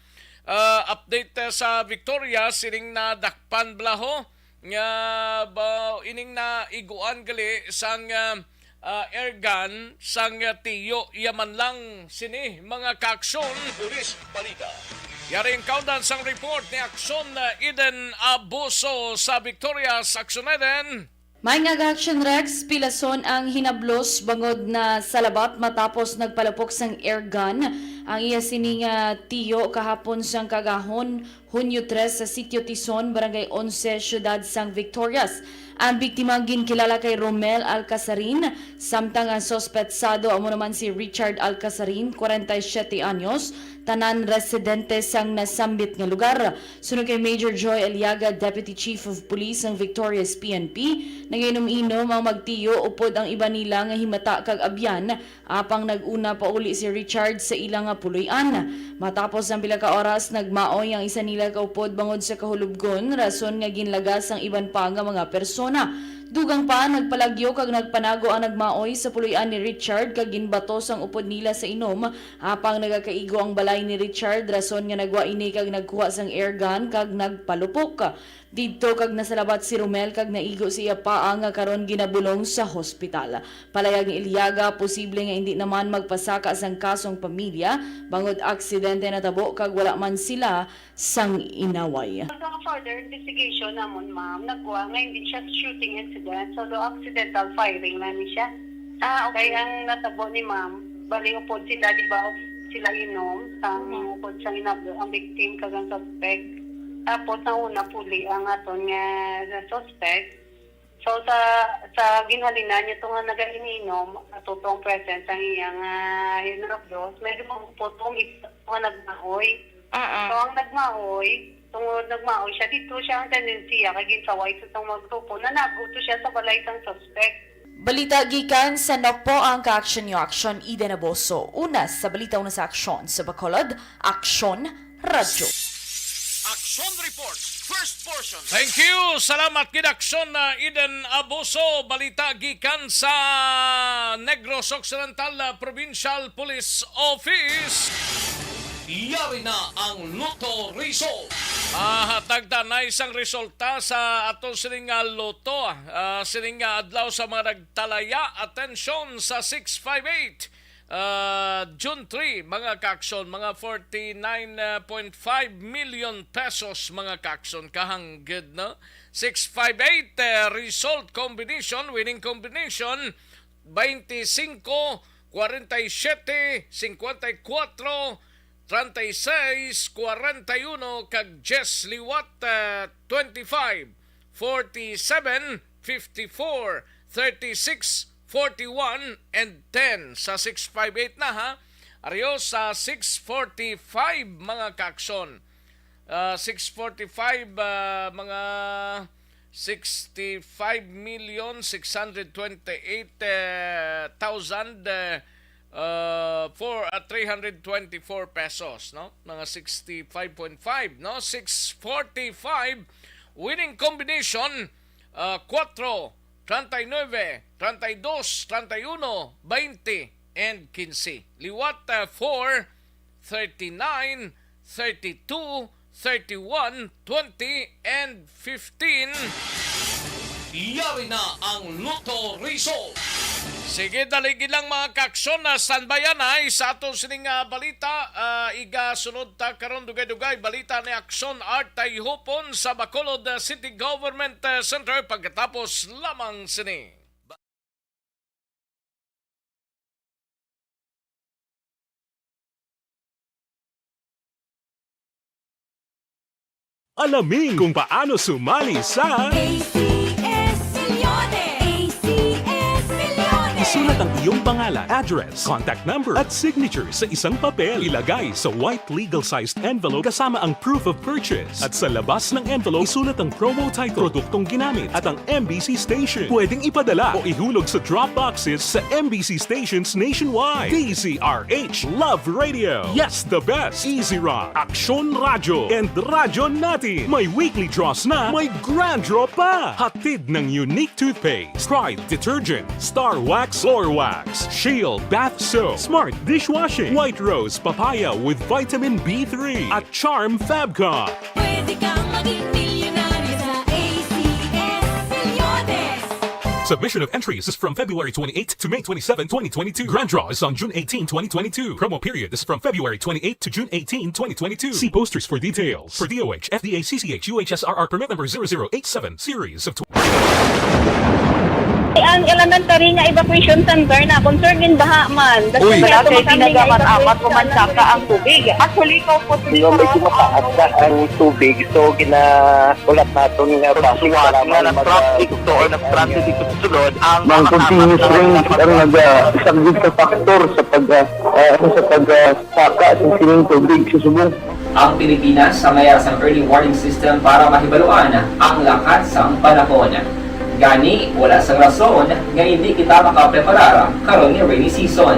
ah, update, eh, sa Victoria, sining nadakpan bala ho nga ba ining naiguan gali sang, ah, ah, airgun sang, ah, tiyo. Iya man lang sini, mga kaaksyon. Police Balita. Yari ang kaundan sang report ni Aksyon, ah, Eden Abuso sa Victorias. Aksyon, Eden. May nga Action Rex, pilason ang hinablos bangod na salabat matapos nagpalapok sang airgun ang iya sini nga tiyo kahapon sang kagahon, Hunyo tres, sa Sitio Tison, Barangay Onse, Siyudad sang Victorias. Ang biktima ginkilala kay Romel Alcasarin, samtang ang suspetsado amo naman si Richard Alcasarin, kwarenta y siyete anyos, tanan residente sang nasambit nga lugar. Suno kay Major Joy Aliaga, Deputy Chief of Police sang Victorias P N P, nagainom-inom ang magtiyo upod ang iban nila nga himata kag abyan. Apang nag-una pauli si Richard sa ila nga puloy-an. Matapos ang pila ka oras, nagmaoy ang isa nila ka upod bangod sa kahulubgon, rason nga ginlagas ang iban pa nga mga persona. Dugang pa, nagpalagyo kag nagpanago ang nagmaoy sa puloy-an ni Richard kag ginbatos ang upod nila sa inom, apang nagakaigo ang Ay ni Richard, rason nga nagwa ini kag nagkuha sang air gun kag nagpalupok didto kag nasalabat si Romel kag naigo sa iya paa nga karon ginabulong sa hospital. Palayag ni Iliaga, posible nga indi naman magpasaka sang kasong pamilya bangod aksidente natabo kag wala man sila sang inaway. Sa further investigation namon, ma'am, nagwa nga hindi siya shooting incident, so do accidental firing na ni siya. Ah, okay. Kay ang natabo ni ma'am, bali upod sila, di ba, up-, sila inom, sa Mhm. upod sa inabo, ang victim kag ang suspect. Tapos, ang una puli ang aton nga, nga suspect. So, sa, sa ginhalinan niya to nga nagaininom, ato to ang presence ang iyang, ah, hinabdos, may lumang upod tong isa nga nagmahoy. Ah, ah. So, ang nagmahoy, tungod nagmahoy siya, dito siya ang tendensiya, kay ginsaway sa tong magtupo, nanago to siya sa balay sang suspect. Balita gikan sa Napo ang ka-action niyo, Action Eden Aboso. Una sa balita, una sa aksyon sa Bacolod, Aksyon Radyo. Action Report, first portion. Thank you. Salamat gid, Aksyon na Eden Aboso. Balita gikan sa Negros Occidental, ah, Provincial Police Office. Yari na ang lotto result. Ah, hatag ta na isang resulta sa ato sining nga lotto, ah, sining nga adlaw sa mga nagtalaya. Atensyon sa six five eight. Ah, June three, mga kaakson, mga forty-nine point five million pesos, mga kaakson, kahanggid, no? Six five eight, eh, result combination, winning combination, twenty-five, forty-seven, forty-four, treinta y seis, cuarenta y uno, kag dies liwat, eh, twenty-five, forty-seven, fifty-four, thirty-six, forty-one, and ten. Sa six five eight na, ha. Ariyo sa six forty-five, mga kaakson. Ah, six forty-five, ah, mga sixty-five million six hundred twenty-eight thousand, eh, uh, for, uh, three hundred twenty-four pesos, no? Mga sixty-five point five, no? Six forty-five, winning combination, uh, cuatro, treinta y nueve, treinta y dos, treinta y uno, veinte, and quince. Liwat, uh, four, thirty-nine, thirty-two, thirty-one, twenty, and fifteen. Yari na ang lotto result. Sige, dali gid lang, mga kaakson, na standby anay sa aton sining, ah, balita. Ah, igasunod ta karon dugay-dugay balita ni Aksyon Art Tayhupon sa Bacolod, ah, City Government, ah, Center pagkatapos lamang sini. Alamin kung paano sumali sa A C S Milyones! A C S Milyones! Isulat ang iyong pangalan, address, contact number, at signature sa isang papel. Ilagay sa white legal-sized envelope kasama ang proof of purchase. At sa labas ng envelope, isulat ang promo title, produktong ginamit, at ang M B C station. Pwedeng ipadala o ihulog sa drop boxes sa M B C stations nationwide. D Z R H Love Radio. Yes, the best. Easy Rock, Aksyon Radyo, and Radyo Natin. May weekly draws na, may grand draw pa. Hatid ng Unique Toothpaste, Pride Detergent, Star Wax, Floor Wax, Shield Bath Soap, Smart Dishwashing, White Rose Papaya with Vitamin B three, at Charm Fabcon. Pwede kang maging milyonaryo sa A C S Milyones. Submission of entries is from February twenty-eighth to May twenty-seven, twenty twenty-two. Grand draw is on June eighteen, twenty twenty-two. Promo period is from February twenty-eighth to June eighteen, twenty twenty-two. See posters for details. For D O H, F D A, C C H, U H S R R permit number zero zero eight seven, series of tw- Ang elementary nga evacuation center na concern in baha man. Uy. Wala kay tinaga man, amat ko man saka ang tubig. Actually, ko po. Di ba, medyo mataas na ang tubig, so ginahulat naton nga basi nga mag-, nag-transit to or nag-transit dito sa sulod ang mga continuous rain ang nag-, ah, isa gid sa factor sa pag, ah, ah, sa pag, ah, saka sa sining tubig sa subong. Ang Pilipinas sa mayara sang early warning system para mahibaluan ang lakat sang panahon. Gani, wala sang rason nga hindi kita makapreparar karon nga rainy season.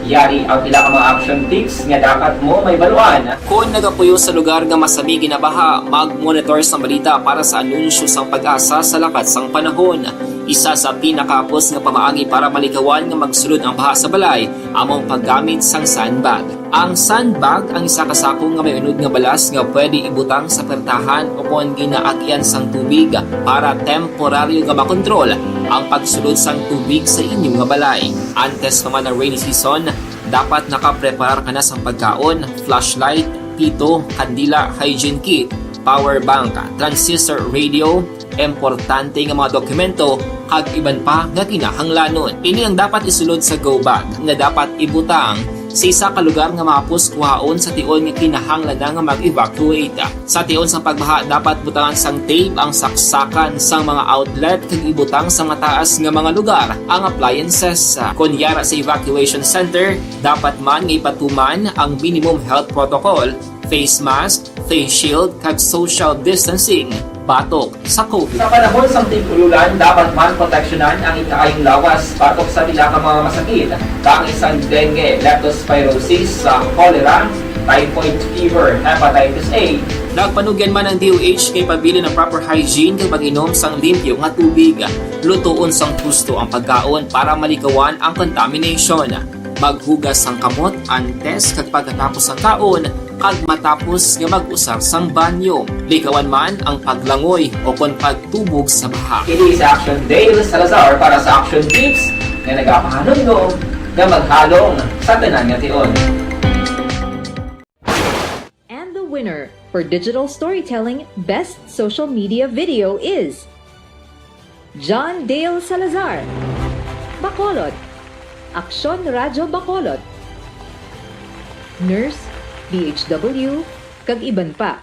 Yari ang pila ka mga action tips nga dapat mo mahibaluan. Kon nagapuyo sa lugar nga masami ginabaha, mag-monitor sang balita para sa anunsyo sang PAGASA sa lakat sang panahon. Isa sa pinakahapos nga pamaagi para malikawan nga magsulod ang baha sa balay amo ang paggamit sang sandbag. Ang sandbag ang isa ka sako nga may unod nga balas nga pwede ibutang sa pertahan o kon ginaagyan sang tubig para temporaryo nga makontrol ang pagsulod sang tubig sa inyo nga balay. Antes pa man ang rainy season, dapat nakapreparar ka na sang pagkaon, flashlight, pito, kandila, hygiene kit, power bank, transistor radio, importante nga mga dokumento, kag iban pa nga kinahanglanon. Ini ang dapat isulod sa go bag nga dapat ibutang sa isa ka lugar nga mahapos kuhaon sa tion nga kinahanglan na nga mag-evacuate. Sa tion sang pagbaha, dapat butangan sang tape ang saksakan sang mga outlet kag ibutang sa mataas nga mga lugar ang appliances. Kon yara sa evacuation center, dapat man nga ipatuman ang minimum health protocol, face mask, face shield, kag social distancing batok sa COVID. Sa panahon sang tig-ululan, dapat man proteksyonan ang ikaayong lawas batok sa pila ka mga masakit, kaangay sang dengue, leptospirosis, sa cholera, typhoid fever, hepatitis A. Nagpanugyan man ang D O H nga ipabilin ang proper hygiene kag pag-inom sang limpyo nga tubig. Lutoon sang husto ang pagkaon para malikawan ang contamination. Maghugas sang kamot antes kag pagkatapos sang kaon, kag matapos nga mag-usar sang banyo. Likawan man ang paglangoy o kon pagtubog sa baha. Kini si Action Dale Salazar para sa Action Tips nga nagapahanumdom nga maghalong sa tanan nga tion. And the winner for digital storytelling best social media video is John Dale Salazar, Bacolod, Aksyon Radyo Bacolod, Nurse, D H W, kag iban pa.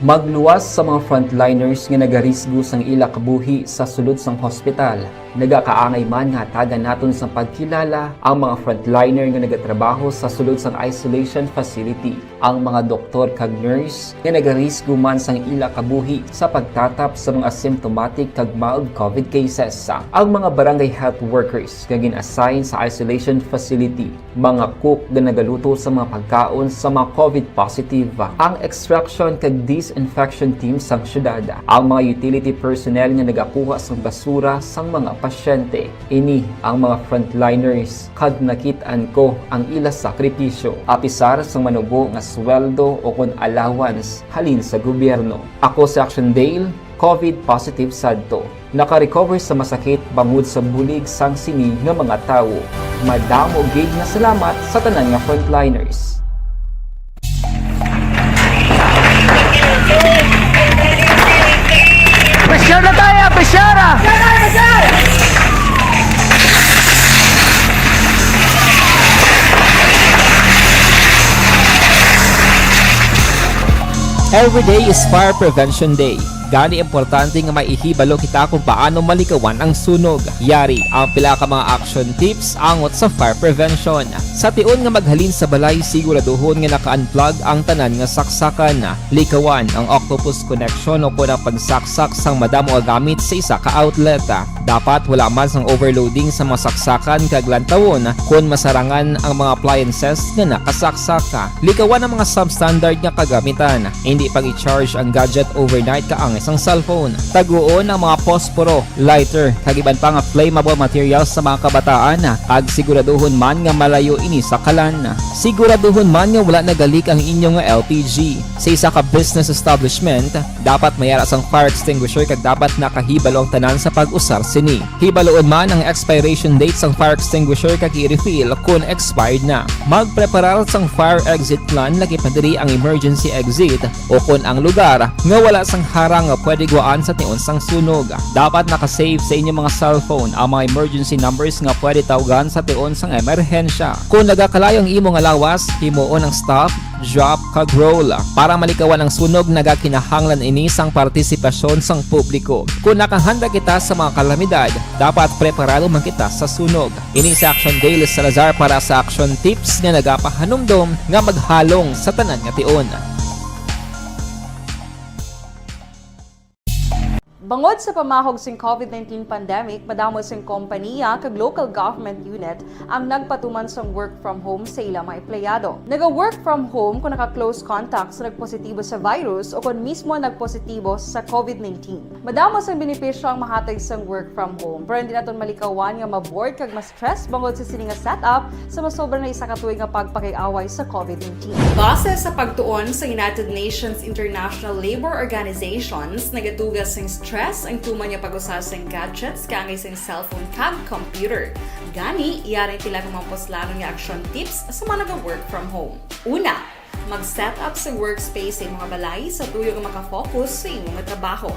Magluwas sa mga frontliners nga nagarisgo sang ila kabuhi sa sulod sang hospital. Nagakaangay man nga hatagan naton sang pagkilala ang mga frontliner nga nagatrabaho sa sulod sang isolation facility, ang mga doktor kag nurse nga nagarisgo man sang ila kabuhi sa pagtatap sa mga asymptomatic kag mild COVID cases, ang mga barangay health workers nga gin-assign sa isolation facility, mga cook nga nagaluto sa mga pagkaon sa mga COVID positive, ang extraction kag disinfection team sang syudad, ang mga utility personnel nga nagakuha sang basura sang mga pasyente. Ini ang mga frontliners, kag nakit-an ko ang ila sakripisyo, apisar sang manubo nga sweldo o kon allowance halin sa gobyerno. Ako si Action Dale, COVID positive sadto. Naka-recover sa masakit bangod sa bulig sang sini nga mga tawo. Madamo gid nga salamat sa tanan nga frontliners. Pressure na tayo! Pressure na! Every day is Fire Prevention Day. Gani importante nga may ihibalo kita kung paano malikawan ang sunog. Yari ang pila ka mga action tips angot sa fire prevention. Sa tion nga maghalin sa balay, siguraduhon nga naka-unplug ang tanan nga saksakan. Likawan ang octopus connection o kon ang pagsaksak sang madamo nga gamit sa isa ka outlet. Dapat wala man sang overloading sa mga saksakan kag lantawon kon masarangan ang mga appliances nga nakasaksak. Likawan ang mga substandard nga kagamitan. Indi pag-i-charge ang gadget overnight kaangay sang cellphone. Taguon ang mga posporo, lighter, kag iban pa nga flammable materials sa mga kabataan, kag siguraduhon man nga malayo ini sa kalan. Siguraduhon man nga wala nagalik ang inyo nga L P G. Sa isa ka business establishment, dapat may ara sang fire extinguisher kag dapat nakahibalo ang tanan sa pag-usar sini. Hibaloon man ang expiration date sang fire extinguisher kag i-refill kon expired na. Magpreparar sang fire exit plan, lakip na diri ang emergency exit o kon ang lugar nga wala sang harang nga pwede guwaan sa tion sang sunog. Dapat naka-save sa inyo mga cellphone ang mga emergency numbers nga pwede tawgan sa tion sang emerhensya. Kon nagakalayo ang imo nga lawas, himuon ang stop, drop, kag roll. Para malikawan ang sunog, nagakinahanglan ini sang partisipasyon sang publiko. Kon nakahanda kita sa mga kalamidad, dapat preparado man kita sa sunog. Ini si Action Dale Salazar para sa Action Tips nga nagapahanumdom nga maghalong sa tanan nga tion. Bangod sa pamahog sing COVID nineteen pandemic, madamo sing kompaniya kag local government unit ang nagpatuman sang work from home sa ila mga empleyado. Naga-work from home kung naka-close contact sa nagpositibo sa virus o kon mismo nagpositibo sa COVID nineteen. Madamo sang benepisyo ang mahatag sang work from home, pero hindi naton malikawan nga ma-bored kag ma-stress bangod sa sini nga setup sa masobra na isa ka tuig nga pagpakig-away sa COVID nineteen. Base sa pagtuon sa United Nations International Labour Organizations, nagatuga sing stress ang tuman nga pag-usa sing gadgets kaangay sing cellphone kag computer. Gani, yari sila ka mga puslanon nga action tips sa mga naga-work from home. Una, mag-set up sa workspace sa imong balay sa tuyo nga makafocus sa imong trabaho.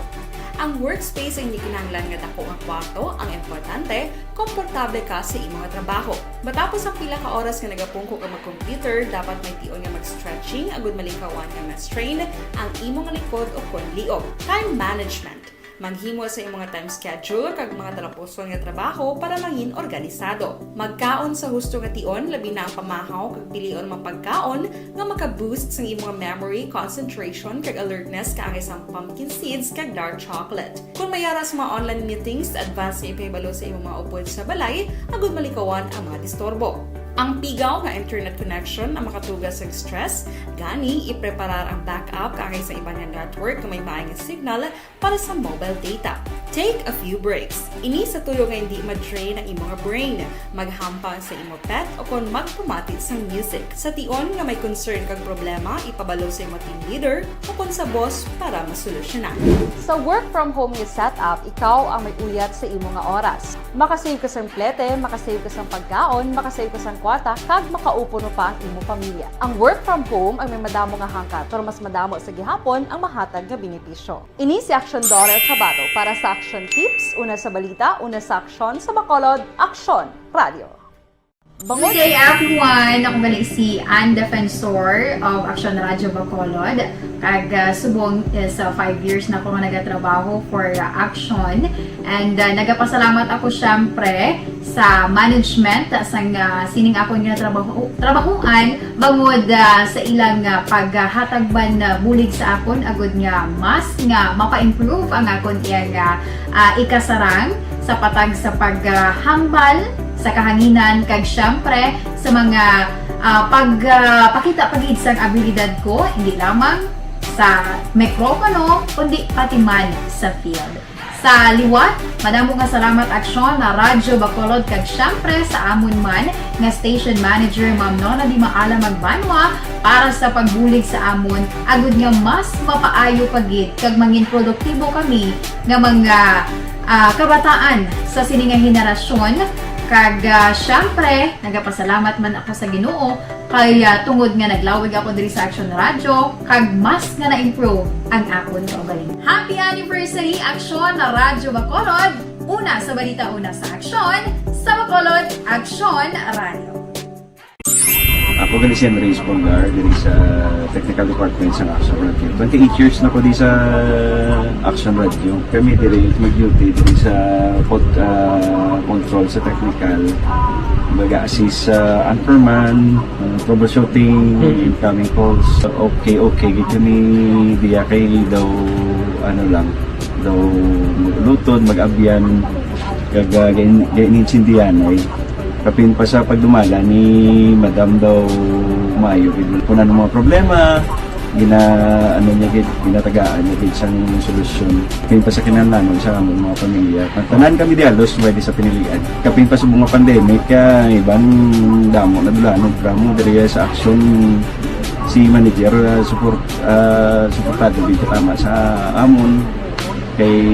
Ang workspace hindi kinahanglan nga dako nga kwarto, ang importante, komportable ka sa imong trabaho. Matapos ang pila ka oras nga nagapungko ka mag-computer, dapat may tion nga mag-stretching agud malikawan nga ma-strain ang imong likod o kon liog. Time management. Maghimo sa imong time schedule kag mga talapuson nga trabaho para mangin organisado. Magkaon sa husto nga tion, labi na ang pamahaw kag pilion mga pagkaon nga maka-boost sang imong memory, concentration, kag alertness kaangay sang pumpkin seeds kag dark chocolate. Kung may ara sa mga online meetings, advance nga ipahibalo sa imong mga upod sa balay agud malikawan ang mga disturbo. Ang pigaw nga internet connection ang makatuga sang stress, gani ipreparar ang backup kaangay sa iban nga network nga may maay nga signal para sa mobile data. Take a few breaks. Ini sa tuyo nga hindi ma-drain ang imo nga brain. Maghampang sa imo pet o kon magpamati sang music. Sa tion nga may concern kag problema, ipabalo sa imo team leader o kon sa boss para masolusyonan. Sa work from home nga setup, ikaw ang may uyat sa imo nga oras. Makasave ka sang plete, makasave ka sang pagkaon, makasave ka sang kwarta, kag makaupod pa ang imo pamilya. Ang work from home ang may madamo nga hangkat, pero mas madamo sa gihapon ang mahatag nga benepisyo. Ini si Action Daughter Tabato para sa Action Tips, una sa balita, una sa aksyon, sa Bacolod, Aksyon Radio. Good day, everyone! Ako gali si Ann Defensor of Action Radio Bacolod. Kag, ah, subong is, ah, five years na ako nga nagatrabaho for, ah, Action. And, ah, nagapasalamat ako, syempre, sa management, ah, sang, ah, sining akon nga trabaho, trabahuan, bangod, ah, sa ilang, ah, paghatag man, ah, bulig sa akon, agud nga mas nga mapa-improve ang akon iya nga, ah, ikasarang sa patag sa paghambal sa kahanginan, kag siyempre sa mga, ah, pag, ah, pakita pa gid sang abilidad ko, hindi lamang sa mikropono, kundi pati man sa field. Sa liwat, madamo nga salamat, Aksyon, na Radyo Bacolod, kag siyempre sa amon man nga station manager, Ma'am Nona Di Maala Magbanwa, para sa pagbulig sa amon, agud nga mas mapaayo pa gid kag mangin produktibo kami nga mga, ah, kabataan sa sini nga henerasyon. Kag, ah, siyempre, nagapasalamat man ako sa Ginoo kay, ah, tungod nga naglawig ako diri sa Aksyon Radyo, kag mas nga na-improve ang akon kaugalingon. Happy anniversary, Aksyon na Radyo Bacolod! Una sa balita, una sa aksyon, sa Bacolod, Aksyon Radyo. Ako gali si Henry Espolgar, diri sa Technical Department sa Aksyon Radyo. Twenty-eight years na ko di sa Aksyon Radyo. Kami diri mag-duty diri sa pod-, ah, control sa technical. Mag-assist sa anchorman, ah, troubleshooting, Mm. incoming calls. Okay, okay, gid kami diya kay daw, ano lang, daw mag-ulutod, mag-abyan, kag, ah, gain-, gain-, gainsindihan ay. Kapin pa sa pagdumala ni Madam daw maayo gid. Kung ano mga problema, gina-, ano niya gid, ginatagaan niya gid sang solusyon. Kapin pa sa kinahanglanon sa among mga pamilya. Tanan kami di halos pwede sa pinilian. Kapin pa sa mga pandemic, ah, iban damo na dula, ano, damo diri sa aksyon si manager, ah, support, ah, suportado gid tama sa amon. Kay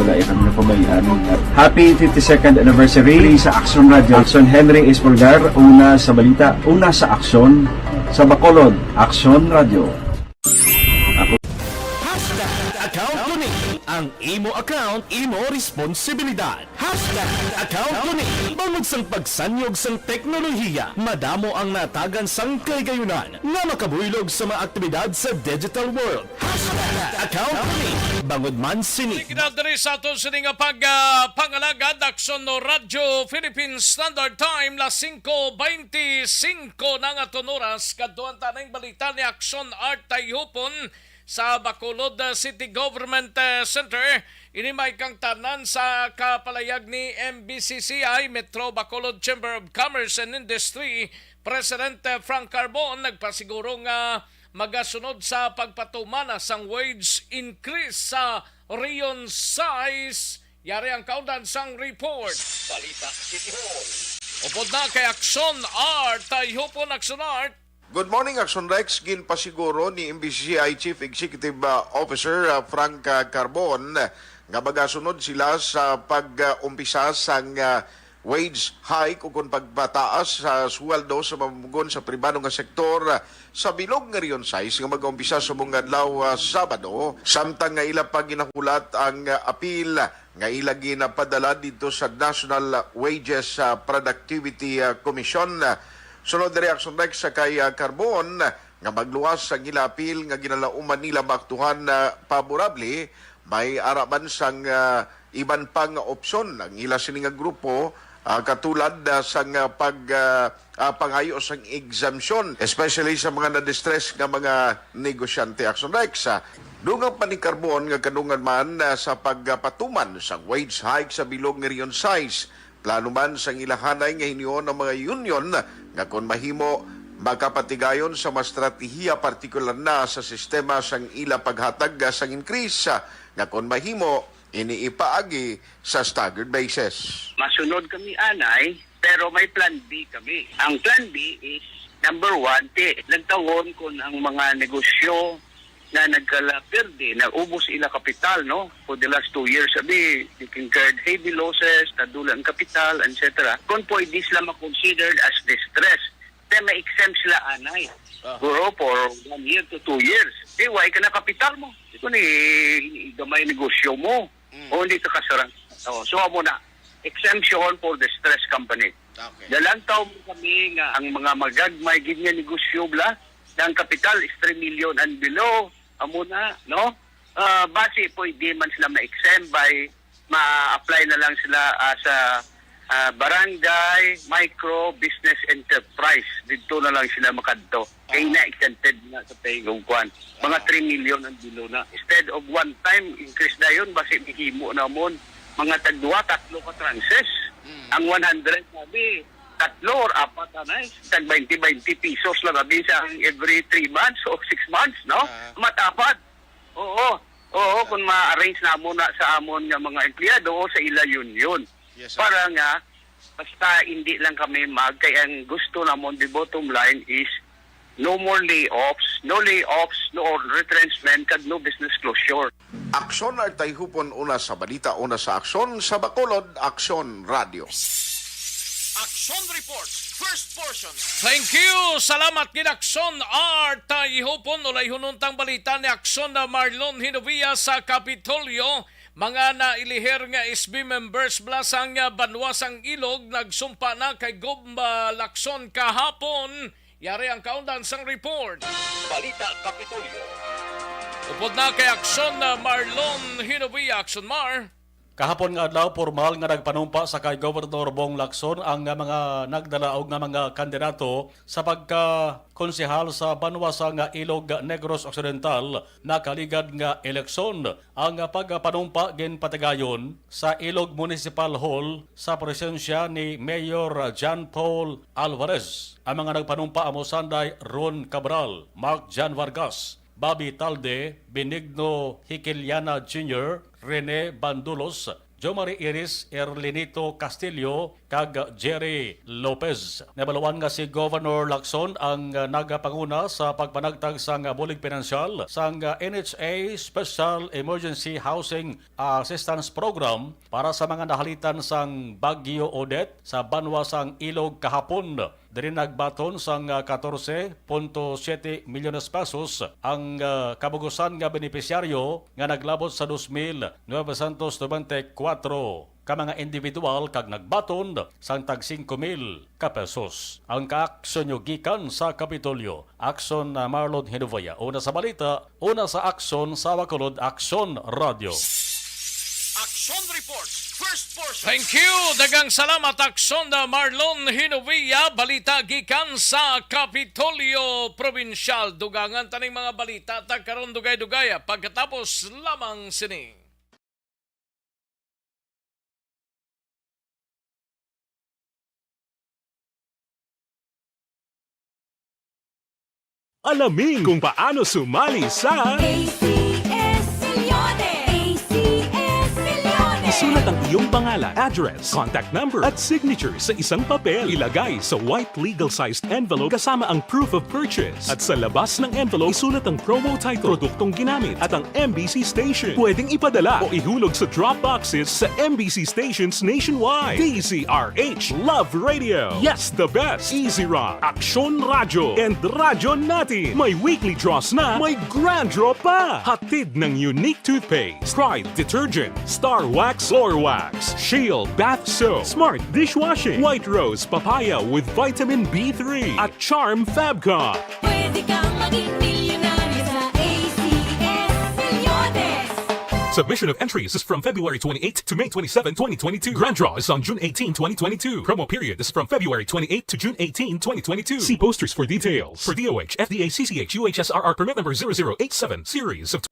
wala ya kami napabayaan. Happy fifty-second anniversary sa Aksyon Radyo. Aksyon Henry Espolgar, una sa balita, una sa aksyon, sa Bacolod, Aksyon Radyo. Ako. Hashtag account ko ni. Ang imo account, imo responsibilidad. Hashtag account ko ni. Bangod sang pagsanyog sang teknolohiya, madamo ang natagan sang kahigayunan nga makabuylog sa mga aktibidad sa digital world. Hashtag account ko ni. Bangod man sini. Kita diri sa aton sini nga pag, ah, pangalagad, Aksyon no Radyo Philippine Standard Time, las singko beintisinko na nga aton oras. Kadtuan ta ning balita ni Aksyon Art Tayhupon. sa Bacolod, uh, City Government, uh, Center. Ini may kangtanan sa kapalayag ni M B C C I, Metro Bacolod Chamber of Commerce and Industry President, uh, Frank Carbon, nagpasiguro nga magasunod sa pagpatumana sang wage increase sa Region sais. Yari ang kaundan sang report. Balita City Hall. Upod na kay Action Art, Tayhupon Action Art. Good morning, Action Rex. Ginpasiguro ni M B C C I Chief Executive, uh, Officer, uh, Frank, uh, Carbon nga magasunod sila sa pag-umpisa sang, uh, wage hike o kon pagpataas sa sweldo sa mamumugon sa pribado nga sektor, uh, sa bilog nga Region sais nga mag-umpisa sa mong adlaw, uh, Sabado, samtang nga ila pa ginahulat ang, uh, apil nga ila ginapadala didto sa National Wages, ah, Productivity, ah, Commission. Sunod diri, Action Rex, sa kay, ah, Carbon, nga magluwas ang ila apil nga ginalauman nila maaktuhan na paborable, may ara man sang, ah, iban pang opsyon ang ila sini nga grupo, ah, katulad, ah, sang, ah, pag, ah, ah, pangayo sang exemption, especially sa mga na-distress nga mga negosyante, Action Rex. Ah, dugang pa ni Carbon nga kadungan man, ah, sa pagpatuman sang wage hike sa bilog nga Region sais, plano man sang ilahanay nga hinion ang mga union nga kon mahimo makapatigayon sa mas estratehiya, partikular na sa sistema sang ila paghatag, ah, sang increase, ah, nga kon mahimo ini ipaagi sa staggered basis. Masunod kami anay, pero may plan B kami. Ang plan B is, number one, ti, lantawon kon ang mga negosyo na nagkalapirdi, naubos ila kapital, no? For the last two years, abi, they incurred heavy losses, nadula ang kapital, et cetera. Kung pwede sila ma-considered as distress, then ma-exempt sila anay. Ah. Guro, for one year to two years. Eh, why ka na kapital mo? Ito ni gamay negosyo mo. Mm. O hindi ka kasarang. Oh, so, amo na. Exemption for distress company. Okay. Nalantaw mo kami nga ang mga magagmay gid nga negosyo bala, nga ang kapital is three million and below, amo na, no? Ah, basi pwede man sila ma-exempt by, ma-apply na lang sila as a, ah, barangay micro business enterprise. Didto na lang sila makadto. Kay Ah. na-exempted na sa pay og kwan. Mga Ah. three million and below na. Instead of one time increase dayon, basi mahimo namon mga tagduwa, tatlo ka tranches. Mm. Ang one hundred, sabi, tatlo or apat, anay, tag twenty, twenty pesos lang, abi, sa ang every three months o six months, no? Ah. Matapat. Oo. Oo, Ah. kung ma-arrange namon na sa amon nga mga empleyado o sa ila union. Yes, sir. Para nga, basta hindi lang kami mag-, kay ang gusto namon, the bottom line is, no more layoffs, no layoffs, no retrenchment, kag no business closure. Aksyon, Art Tayhupon, una sa balita, una sa aksyon, sa Bacolod, Aksyon Radio. Action Report, first portion. Thank you. Salamat gid, Aksyon Art Tayhupon. Ulayhunon tang balita ni Aksyon na Marlon Hinovia sa Kapitolyo. Mga nailihir nga S B members bala sang, ah, banwa sang Ilog nagsumpa na kay Gob, ah, Lacson kahapon. Yari ang kaundan sang report. Balita Kapitolyo. Upod na kay Aksyon, ah, Marlon Hinovia. Aksyon, Mar. Kahapon nga adlaw, pormal nga nagpanumpa sa kay Gobernador Bong Lacson ang, ah, mga nagdala og nga mga kandidato sa pagka-konsehal sa banwa sang Ilog Negros Occidental nakaligad nga eleksyon. Ang pagpanumpa ginpatigayon sa Ilog Municipal Hall sa presensya ni Mayor John Paul Alvarez. Ang mga nagpanumpa amo sanday Ron Cabral, Mark John Vargas, Bobby Talde, Benigno Hiquiliana Junior, Rene Bandulos, Jomari Iris, Erlinito Castillo, kag Jerry Lopez. Nabaluan nga si Governor Lacson ang, ah, nagapanguna sa pagpanagtag sang bulig pinansyal sang, ah, N H A Special Emergency Housing Assistance Program para sa mga nahalitan sang Bagyo Odette sa banwa sang Ilog kahapon. Diri nagbaton sang, ah, katorse punto siyete milyones pesos ang, ah, kabugusan nga benepisyaryo nga naglabot sa dos mil novecientos nobenta y kuwatro ka mga individual kag nagbaton sang tag singko mil ka pesos. Ang kaaksyon nyo gikan sa Kapitolyo, Aksyon, ah, Marlon Hinovaya. Una sa balita, una sa aksyon sa Bacolod, Aksyon Radio. Action Report, first portion. Thank you. Daghang salamat, Aksyon na Marlon Hinovia. Balita gikan sa Kapitolyo Probinsyal. Dugangan taning mga balita ta karon, dugay-dugay, pagkatapos lamang sini. Alamin kung paano sumali sa A C S Millones. A C S Millones. Isulat ang iyong pangalan, address, contact number, at signature sa isang papel. Ilagay sa white legal-sized envelope kasama ang proof of purchase. At sa labas ng envelope, isulat ang promo title, produktong ginamit, at ang M B C station. Pwedeng ipadala o ihulog sa drop boxes sa M B C stations nationwide. D Z R H Love Radio. Yes, the best. Easy Rock, Aksyon Radyo, and Radyo Natin. May weekly draws na, may grand draw pa. Hatid ng Unique Toothpaste, Pride Detergent, Star Wax Floor Wax, Shield Bath Soap, Smart Dishwashing, White Rose Papaya with Vitamin B three, at Charm Fabcon. Pwede kang maging milyonaryo sa A C S Milyones. Submission of entries is from February twenty-eighth to May twenty-seven, twenty twenty-two. Grand draw is on June eighteen, twenty twenty-two. Promo period is from February twenty-eighth to June eighteen, twenty twenty-two. See posters for details. For D O H, F D A, C C H, U H S R R permit number zero zero eight seven, series of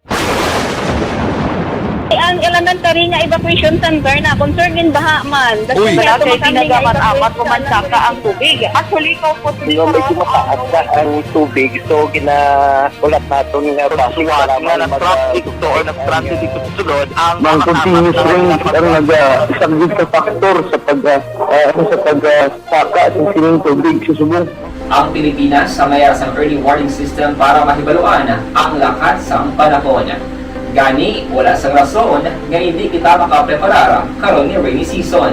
Ang elementary nga evacuation center na concern gid baha man. Uy. Wala kay tinaga man apat o man saka ang tubig. Actually, ikaw po, di ba, medyo mataas na ang tubig, so ginaulat naton nga bus nga nag-traffic to or nag-transit dito sa sulod ang mga continuous rain ang nagasaglit sa factor sa pag, ah, ah, sa pag, ah, saka sa sining tubig sa subong. Ang Pilipinas ang may sang early warning system para mahibaluan ang lakat sang panahon. Gani, wala sang rason nga hindi kita makapreparar karon nga rainy season.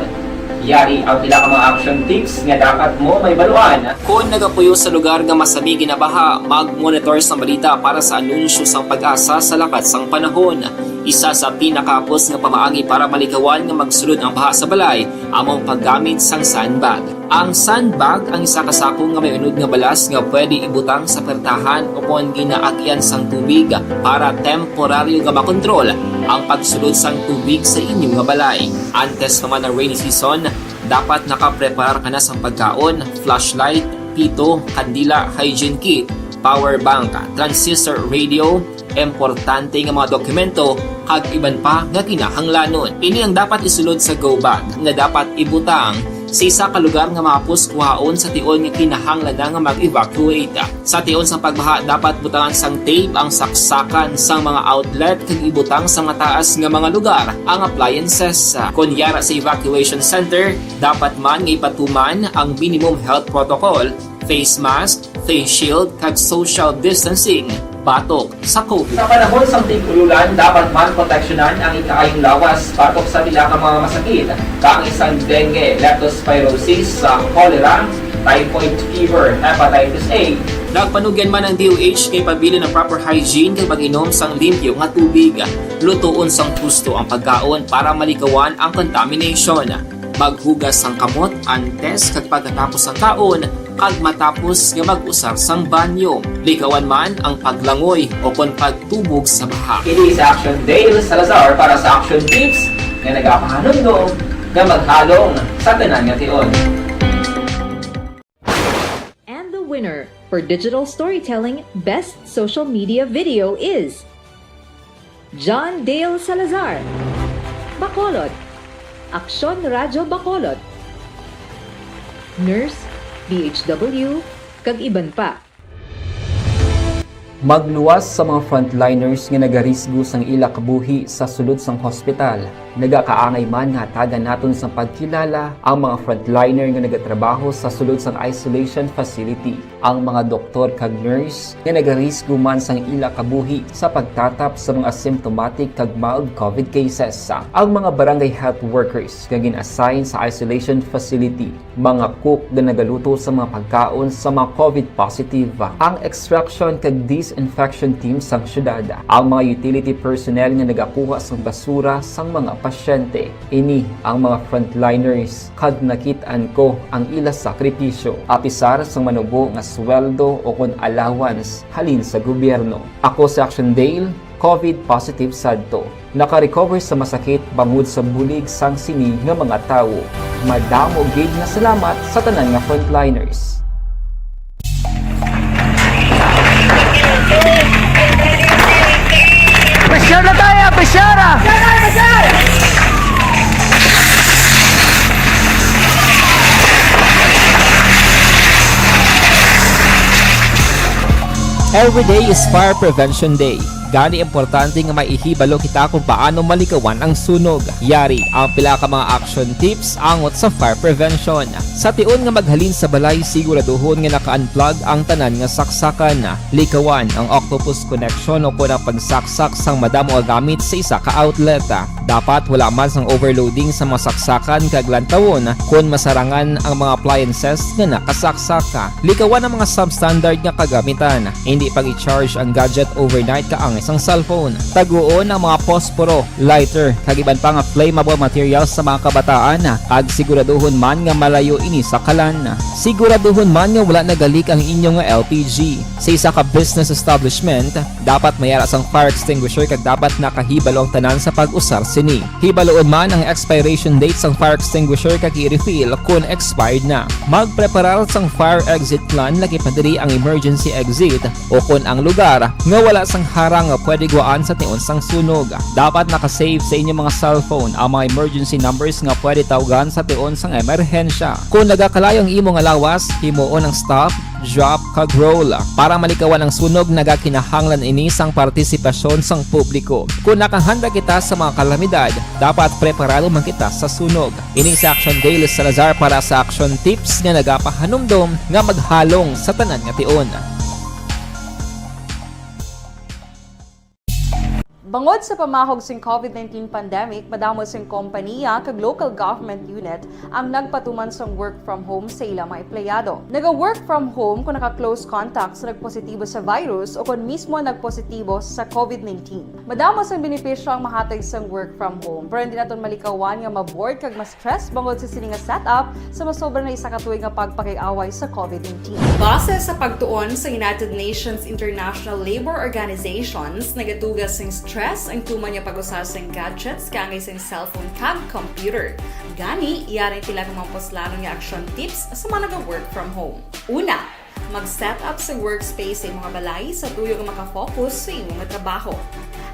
Yari ang pila ka mga action tips nga dapat mo mahibaluan. Kon nagapuyo sa lugar nga masami ginabaha, mag-monitor sa balita para sa anunsyo sang PAGASA sa lakat sang panahon. Isa sa pinakahapos nga pamaagi para malikawan nga magsulod ang baha sa balay amo ang paggamit sang sandbag. Ang sandbag ang isa ka sako nga may unod nga balas nga pwede ibutang sa pertahan ukon ginaagian sang tubig para temporaryo nga makontrol ang pagsulod sang tubig sa inyo nga balay. Antes pa man ang rainy season, dapat nakapreparar ka na sang pagkaon, flashlight, pito, kandila, hygiene kit, power bank, transistor radio, importante nga mga dokumento, kag iban pa nga kinahanglanon. Ini ang dapat isulod sa go bag nga dapat ibutang sa isa ka lugar nga mahapos kuhaon sa tion nga kinahanglan na nga mag-evacuate. Sa tion sang pagbaha, dapat butangan sang tape ang saksakan sang mga outlet kag ibutang sa mataas nga mga lugar ang appliances. Kon yara sa evacuation center, dapat man nga ipatuman ang minimum health protocol, face mask, face shield, kag social distancing batok sa COVID. Sa panahon sang tig-ululan, dapat man proteksyonan ang ikaayong lawas batok sa pila ka mga masakit, kaangay sang dengue, leptospirosis, sa cholera, typhoid fever, hepatitis A. Nagpanugyan man ang D O H nga ipabilin ang proper hygiene kag pag-inom sang limpyo nga tubig. Lutoon sang husto ang pagkaon para malikawan ang contamination. Maghugas sang kamot antes kag pagkatapos sang kaon, kag matapos nga mag-usar sang banyo. Likawan man ang paglangoy ukon pagtubog sa baha. Ini si Action Dale Salazar para sa Action Tips nga nagapahanumdom nga maghalong sa tanan nga tion. And the winner for digital storytelling best social media video is John Dale Salazar, Bacolod, Aksyon Radyo Bacolod, nurse, D H W, kag iban pa. Magluwas sa mga frontliners nga nagarisgo sang ila kabuhi sa sulod sang hospital. Nagakaangay man nga hatagan naton sang pagkilala ang mga frontliner nga nagatrabaho sa sulod sang isolation facility, ang mga doktor kag nurse nga nagarisgo man sang ila kabuhi sa pagtatap sa mga asymptomatic kag mild COVID cases, ang mga barangay health workers nga gin-assign sa isolation facility, mga cook nga nagaluto sa mga pagkaon sa mga COVID positive, ang extraction kag disinfection team sang syudad, ang mga utility personnel nga nagakuha sang basura sang mga pasyente. Ini ang mga frontliners, kag nakit-an ko ang ila sakripisyo, apisar sang manubo nga sweldo ukon allowance halin sa gobyerno. Ako si Action Dale, COVID positive sadto. Naka-recover sa masakit bangod sa bulig sang sini nga mga tawo. Madamo gid nga salamat sa tanan nga frontliners. Pressure na tayo! Pressure! Every day is Fire Prevention Day. Gani, importante nga may ihibalo kita kung paano malikawan ang sunog. Yari ang pila ka mga action tips angot sa fire prevention. Sa tion nga maghalin sa balay, siguraduhon nga naka-unplug ang tanan nga saksakan. Likawan ang octopus connection o kon ang pagsaksak sang madamo nga gamit sa isa ka outlet. Dapat wala man sang overloading sa mga saksakan kag lantawon kon masarangan ang mga appliances nga nakasaksak. Likawan ang mga substandard nga kagamitan. Hindi pag-i-charge ang gadget overnight kaangay sang cellphone. Taguon ang mga posporo, lighter, kag iban pa nga flammable materials sa mga kabataan, kag siguraduhon man nga malayo ini sa kalan. Siguraduhon man nga wala nagalik ang inyo nga L P G. Sa isa ka business establishment, dapat may ara sang fire extinguisher kag dapat nakahibalo ang tanan sa pag-usar sini. Hibaloon man ang expiration date sang fire extinguisher kag i-refill kon expired na. Magpreparar sang fire exit plan, lakip na diri ang emergency exit o kon ang lugar nga wala sang harang nga pwede guwaan sa tion sang sunog. Dapat naka-save sa inyo mga cellphone ang mga emergency numbers nga pwede tawgan sa tion sang emerhensya. Kon nagakalayo ang imo nga lawas, himuon ang stop, drop, kag roll. Para malikawan ang sunog, nagakinahanglan ini sang partisipasyon sang publiko. Kon nakahanda kita sa mga kalamidad, dapat preparado man kita sa sunog. Ini si Action Dale Salazar para sa Action Tips nga nagapahanumdom nga maghalong sa tanan nga tion. Bangod sa pamahog sing COVID nineteen pandemic, madamo sing kompaniya kag local government unit ang nagpatuman sang work from home sa ila mga empleyado. Naga-work from home kung naka-close contact sa nagpositibo sa virus o kon mismo nagpositibo sa COVID nineteen. Madamo sang benepisyo ang mahatag sang work from home, pero hindi naton malikawan nga ma-bored kag ma-stress bangod sa sini nga setup sa masobra na isa ka tuig nga pagpakig-away sa COVID nineteen. Base sa pagtuon sa United Nations International Labour Organizations, nagatuga sing stress ang tuman nga pag-usar sing gadgets kaangay sing cellphone kag computer. Gani, yari ang pila ka mga puslanon nga action tips sa mga naga-work from home. Una, mag-set up sa workspace sa imo nga balay sa tuyo nga maka-focus sa imo nga trabaho.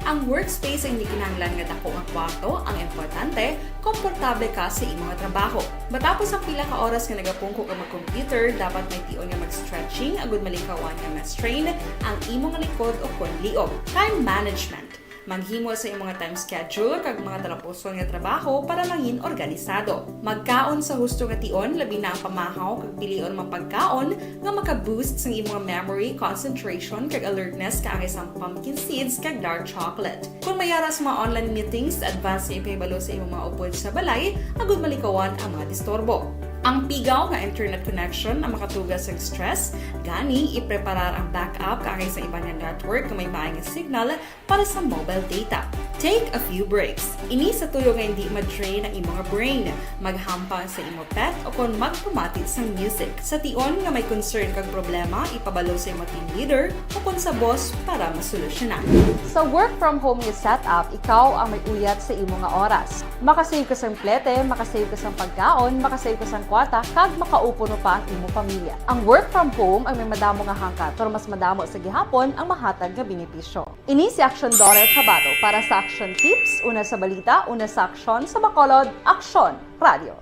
Ang workspace ay hindi kinahanglan nga dako nga kwarto, ang importante, komportable ka sa imo nga trabaho. Matapos ang pila ka oras nga nagapungko ka mag-computer, dapat may tion nga mag-stretching agud malikawan nga ma-strain ang imo nga likod o kon liog. Time management. Maghimo sa imong nga time schedule kag mga talapuson nga trabaho para mangin organisado. Magkaon sa husto nga tion, labi na ang pamahaw kag pilion mga pagkaon nga maka-boost sang imong memory, concentration, kag alertness kaangay sang pumpkin seeds kag dark chocolate. Kon may ara sa mga online meetings, advance nga ipahibalo sa imong mga upod sa balay agud malikawan ang mga disturbo. Ang pigaw nga internet connection ang makatuga sang stress, gani ipreparar ang backup kaangay sa iban nga network nga may maayo nga signal para sa mobile data. Take a few breaks. Ini sa tuyo nga hindi ma-drain ang imo nga brain. Maghampang sa imo pet o kon magpamati sang music. Sa tion nga may concern kag problema, ipabalo sa imo team leader o kon sa boss para masolusyonan. Sa work from home nga setup, ikaw ang may uyat sa imo nga oras. Makasave ka sang plete, makasave ka sang pagkaon, makasave ka sang kwarta, kag makaupuno pa ang imo pamilya. Ang work from home ang may madamo nga hangkat, pero mas madamo sa gihapon ang mahatag nga benepisyo. Ini si Action Daughter Kabato para sa Action Tips, una sa balita, una sa aksyon, sa Bacolod, Aksyon Radio.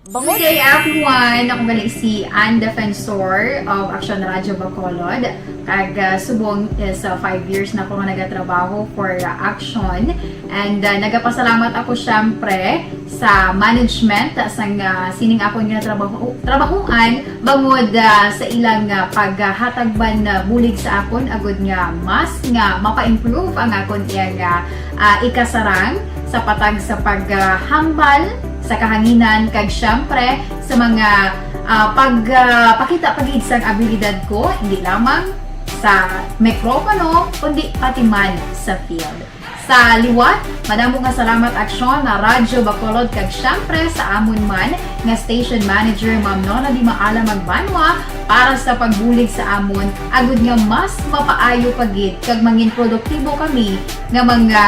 Good day, everyone! Ako gali si Ann Defensor of Action Radio Bacolod. Kag, ah, subong is, ah, five years na ako nga nagatrabaho for, ah, Action. And, ah, nagapasalamat ako, syempre, sa management, ah, sang, ah, sining akon nga trabaho, trabahuan, bangod, ah, sa ilang, ah, paghatag man, ah, bulig sa akon, agud nga mas nga mapa-improve ang akon iyang, ah, ah, ikasarang sa patag sa paghambal sa kahanginan, kag siyempre sa mga, ah, pag, ah, pakita pa gid sang abilidad ko, hindi lamang sa mikropono, kundi pati man sa field. Sa liwat, madamo nga salamat, Aksyon na Radyo Bacolod, kag siyempre sa amon man nga station manager, Ma'am Nona Di Maala Magbanwa, para sa pagbulig sa amon, agud nga mas mapaayo pa gid kag mangin produktibo kami nga mga,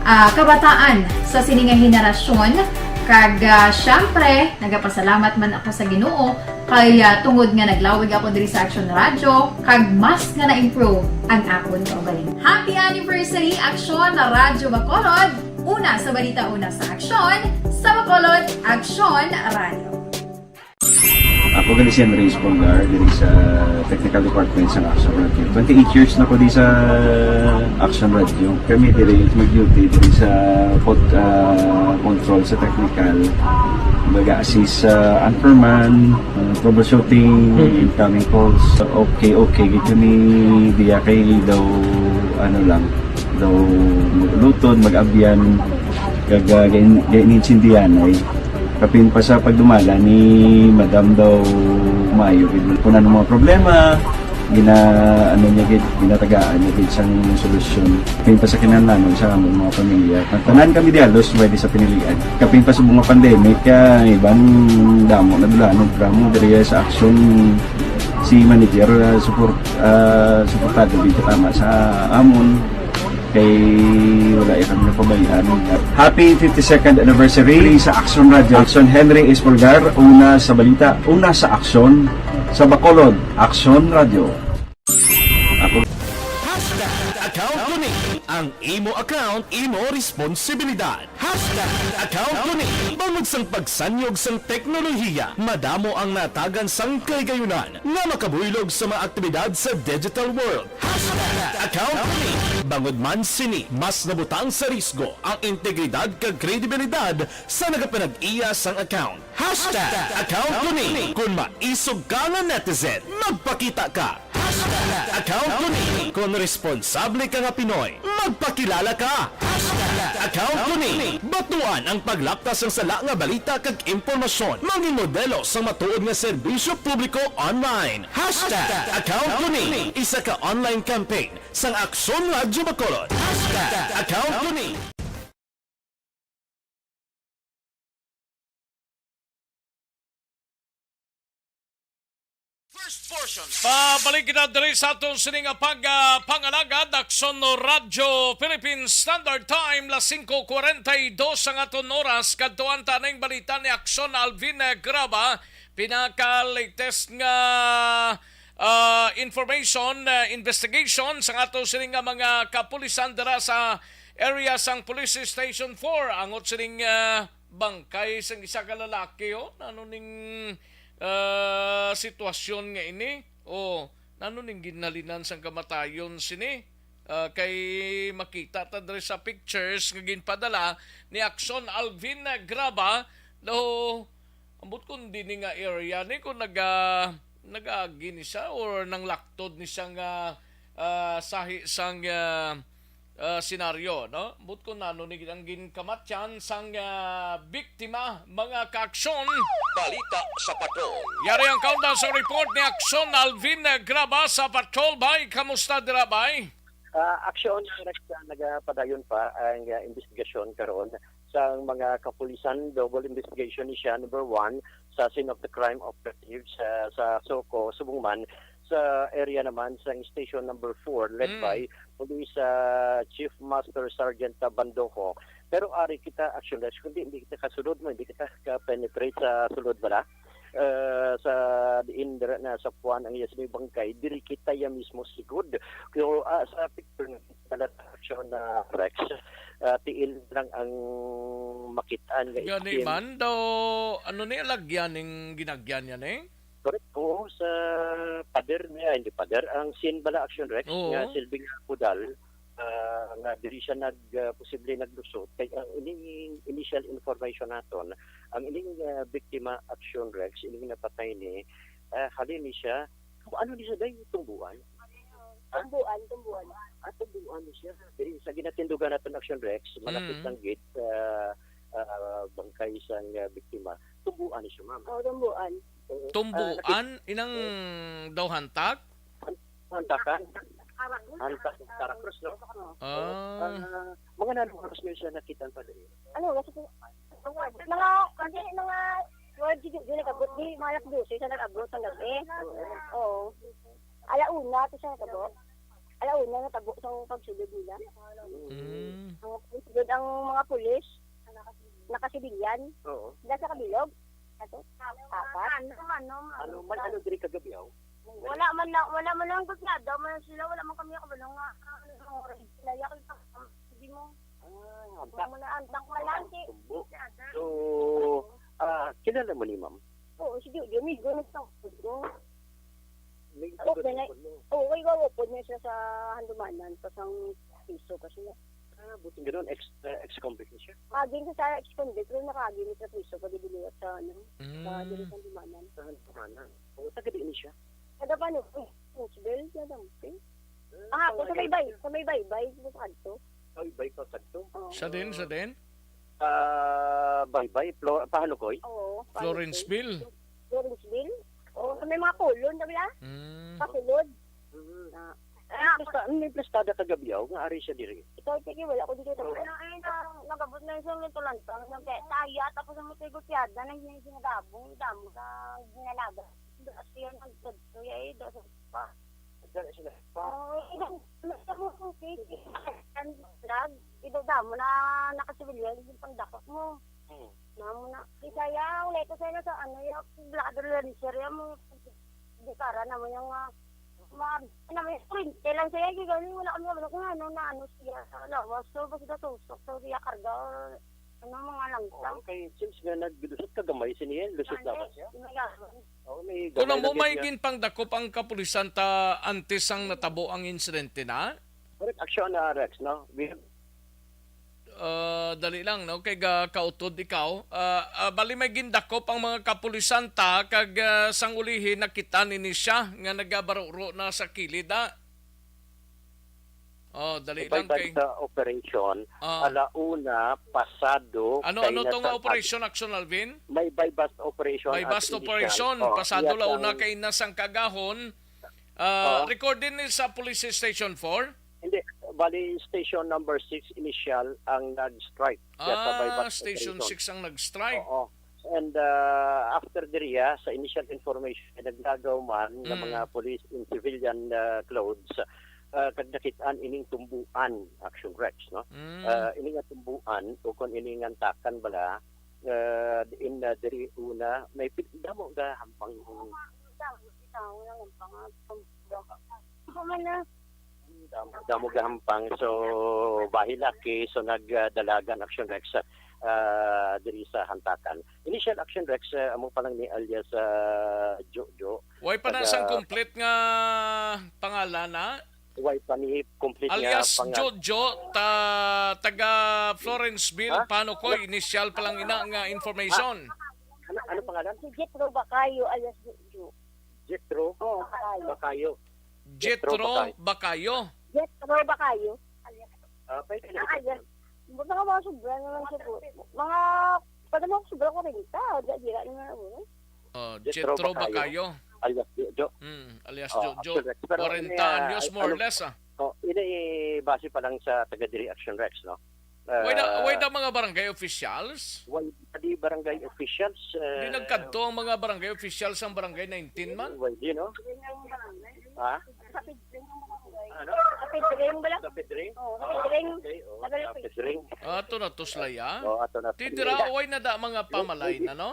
ah, kabataan sa sini nga henerasyon. Kag, ah, siyempre, nagapasalamat man ako sa Ginoo kay, ah, tungod nga naglawig ako diri sa Action Radio, kag mas nga na-improve ang akon kaugalingon. Happy anniversary, Aksyon na Radyo Bacolod! Una sa balita, una sa aksyon, sa Bacolod, Aksyon Radio. Ako gali si Henry Espolgar, diri sa Technical Department sa Action Radio. Twenty-eight years na ko di sa Action Radio. Kami diri mag-duty diri sa pod-, ah, control sa technical. Mag-assist sa anchorman, ah, troubleshooting, Mm. incoming calls. Okay, okay. Gid kami diya kay daw, ano lang, daw mag-ulutod, mag-abyan, kag, ah, gain-, gain-, insindihan ay. Kapin pa sa pagdumala ni Madam daw maayo gid. Kung ano mga problema, gina-, ano niya gid, ginatagaan niya gid sang solusyon. Kapin pa sa kinahanglanon sa among mga pamilya. Tanan kami di halos pwede sa pinilian. Kapin pa sa mga pandemic, ah, iban damo na dula, no, drama diri sa aksyon si manager, ah, support, ah, suportado gid tama sa amon. Kay wala ya kami napabayaan. Happy fifty-second anniversary sa Action Radio. Action Henry Espolgar, una sa balita, una sa aksyon, sa Bacolod, Action Radio. Ako. Hashtag account ko ni. Ang imo account, imo responsibilidad. Hashtag account ko ni. Bangod sang pagsanyog sang teknolohiya, madamo ang natagan sang kahigayunan nga makabuylog sa mga aktibidad sa digital world. Hashtag account ko ni. Bangod man sini, mas nabutang sa risgo ang integridad kag kredibilidad sa nagapanag-iya sang account. Hashtag account ko ni. Kung maisog ka nga netizen, magpakita ka. Hashtag account ko ni. Kung responsable ka nga Pinoy, magpakilala ka. Hashtag account ko ni. Batuan ang paglapta sang sala nga balita kag impormasyon. Mangin modelo sang matuod nga serbisyo publiko online. Hashtag account ko ni. Isa ka online campaign sang Aksyon Radyo Bacolod. Hashtag account ko ni. First portion. Pabalik kita diri sa aton sini nga pag, ah, pangalagad, Aksyon Radyo Philippine Standard Time, las singko kwarenta y dos ang aton oras. Kadtuan ta ning balita ni Aksyon Alvin, eh, Graba. Pinaka-latest nga, ah, information, ah, investigation sa aton sini nga mga kapulisan dira sa area sang Police Station four. Angot sining, ah, bangkay sang isa ka lalaki, oh. Nano ning, ah, sitwasyon nga ini? Oh, nano ning ginhalinan sang kamatayon sini? Ah, kay makita ta diri sa pictures nga ginpadala ni Aksyon Alvin Graba, daw, ambot kung dini nga area ni, kung naga-, nagaagi ni siya or nanglaktod ni siya nga, ah, sahi sang, ah, ah, senaryo, no? Ambot kung ano ni ang ginkamatyan sang, ah, biktima, mga kaaksyon. Balita sa Patrol. Yari ang kaundan sa report ni Aksyon Alvin Graba sa Patrol. Bay, kamusta dira, bay? Ah, aksyon, Rex, ah, nagapadayon pa ang, ah, investigasyon karon sang mga kapulisan. Double investigation ni siya, number one, sa scene of the crime operatives, ah, sa Soco, subong man sa area naman sang Station Number Four, led Mm. by Police, ah, Chief Master Sergeant Bandoco. Pero ari kita, aksyon, Rex, kundi hindi kita kasulod mo, hindi kita ka-penetrate sa sulod bala. Ah, sa diin dira na sa puan ang iya sini bangkay, diri kita ya mismo sigod. Pero, ah, sa picture nga dala sa aksyon na Rex, ah, tiil lang ang makit-an nga Gani itim. Man daw, ano ni, lagyan ning ginagyan niya ni? Correct. Oo, sa pader niya, hindi pader, ang scene bala, aksyon, Rex, Oo. nga silbing pudal, ah, nga diri siya nag, ah, posible naglusot. Kay ang ining initial information naton, ang ining, ah, biktima, aksyon, Rex, ining napatay ni, ah, halin ni siya, ano ni siya, day? Tumbuan? Tumbuan, tumbuan. Ah, tumbuan ni siya. Diri sa ginatindugan naton, aksyon, Rex, malapit Mm. lang gid sa, ah, bangkay sang, ah, biktima. Tumbuan ni siya, ma'am. Oo, tumbuan. Oo. Tumbuan, Ah, nakit-, inang daw hantak? Hantakan? Hanta sa Santa Cruz, no? Ah. Ah, mga nanong oras niyo siya nakita, Padre? Ano, kasi po, mga, kasi mga, well, di, di nag-abot, di, mga alas dose siya nag-abot sa gabi. Oo. Ala una, ito siya nag-abot. Ala una, natabo sa pagsulod nila. Mm. Ang pagsulod ang mga pulis, nakasibilyan. Oo. Sila sa kabilog. Ato? Apat? Ano, ano, ano, man, ano diri kagabi, aw? Wala man lang, wala man lang gud nga daw man sila, wala man kami kabalo nga, ah, ano, mga oras sila, ya, kay pa, hindi mo. Ah, Wala mo na, ang tank na lang, si, Tumbo. Si Ada. So, ah, kilala mo ni ma'am? Oo, si Jojo, amigo na sa ko. May Oh, iba ganay. Tumbo. Oo, kay gawa po niya siya sa Handumanan, pa sang piso pa siya. Ah, buting ganun, ex, ah, ex-convict na siya? Agin sa, sa ex-convict, pero nakaagin sa piso, pag ibiliwat sa, ano, sa Mm. dili sa Handumanan. Sa Handumanan. Oo, taga diin siya? Taga pa, no? Huntsville, taga Huntsville. Ah, Ah, ako sa may taga bay, sa may baybay, sa kadto. Ay, bay pa kadto. Oo. Sa din, sa din? Ah, baybay, Flo-, Pahanukoy? Oo, Pahanukoy. Florenceville? Florenceville? Oo, sa may mga kulon, sabi na? Mm. Pasulod. Mm. Na, Ay, ah, plasta-, may plastada kagabi, aw, nga ari siya diri. Ikaw, sige, wala ko dito. Ano, ay, na, nagabot na yung tulantang, nagkaya, tapos ang mutigot yada, na yung ginagabong, damo sa ginalaga. Doon siya nagtagto, ya, eh, doon sa pa. Dali sila pa. Oh, eh, ilang, ilang mo kung cake, ang vlog, idodamo na nakasibilyan yung pandakot mo. Hmm. Namo na. Di kaya, wala ito sa'yo na sa ano, yung vlog, lancer, yung mo, di para na mo yung, ah, ma-, ano mo yung print, kailan sa'yo, yung gano'n, wala kami, wala kung ano, na ano siya, sa lawas, so, basta tusok, so, siya karga, or, ano, mga langsa. Oo, kay since nga naglusot ka gamay, siniya, lusot Ano, dapat siya. May gano'n. Oo, may Kung gamay amo lang may siya. Ginpangdakop ang kapulisan ta antes sang natabo ang insidente na? Correct action na, Rex, no? We have Ah, dali lang, no? Kay ga kautod ikaw. Ah, ah, bali may gindakop ang mga kapulisan ta kag, ah, sang ulihi nakita nini siya nga nagabaruro na sa kilid, ah. Oh, dali lang kay By-bust sa operation, Ah. Alauna, pasado, Ano, kay ano na to nga sa operation, Action Alvin? May by-bust operation By-bust as initial. Operation, Oh, pasado yes, launa ang kay na sang kagahon. Ah, Oh. Recorded ni sa Police Station four? Hindi, bali station number six initial ang nag-strike. Kaya sa Ah, by-bust Station operation. Six ang nag-strike. Oo. And, ah, after diriya, sa initial information, naglagaw man nga Mm. mga police in civilian, ah, clothes, ah, kag nakit-an ining tumbuan, Action Rex, no? Mm. Ah, ini nga tumbuan, o kon ini nga antakan bala, ah, in, ah, diri una, may pin-, damo ga hampang. Damo, damo, damo, damo, damo. Ako man na. Damo, damo gahampang. So, bahin aki, so nagdalagan Action Rex, ah, diri sa Hantakan. Initial Action Rex, ah, amo pa lang ni alias, ah, Jojo. Way pa na Taga sang complete nga pangalan, ha? Way pa ni complete nga Alias pangalan. Jojo, ta-, taga Florenceville, Ha? Panukoy, initial pa lang ina nga information. Ano, ano pangalan? Si Jethro Bacayo alias Jojo. Jethro Oh, Bacayo. Bacayo. Jethro Jethro Bacayo. Bacayo. Jethro Bacayo. Ah, pwede na. Ah, alias. Mga, mga sobra naman sa po. Mga, pwede mga sobra kwarenta, o di, di na naman, ano. Oh, Jethro Jethro Bacayo. Bacayo. Alias Jojo. Mm, alias Oh, Jojo. Action Rex. Pero, Kwarenta yeah, anyos, ay, more or ano, less, ah. Oh, ini, base pa lang sa taga diri Action Rex, no? Way na, Ah, way na mga barangay officials? Way na di barangay officials, Di eh, nagkadto ang mga barangay officials sang barangay nineteen man? Way di, no? Ha? Ano? Sa Pedring bala? Sa Pedring? Oo, sa Ah, Pedring. Okay, oo, Tagal sa Pedring. Pedring. Ah, ato na to sila, ya? Oo, ato na Ti to dira, sila. Way na da mga pamalay na, no?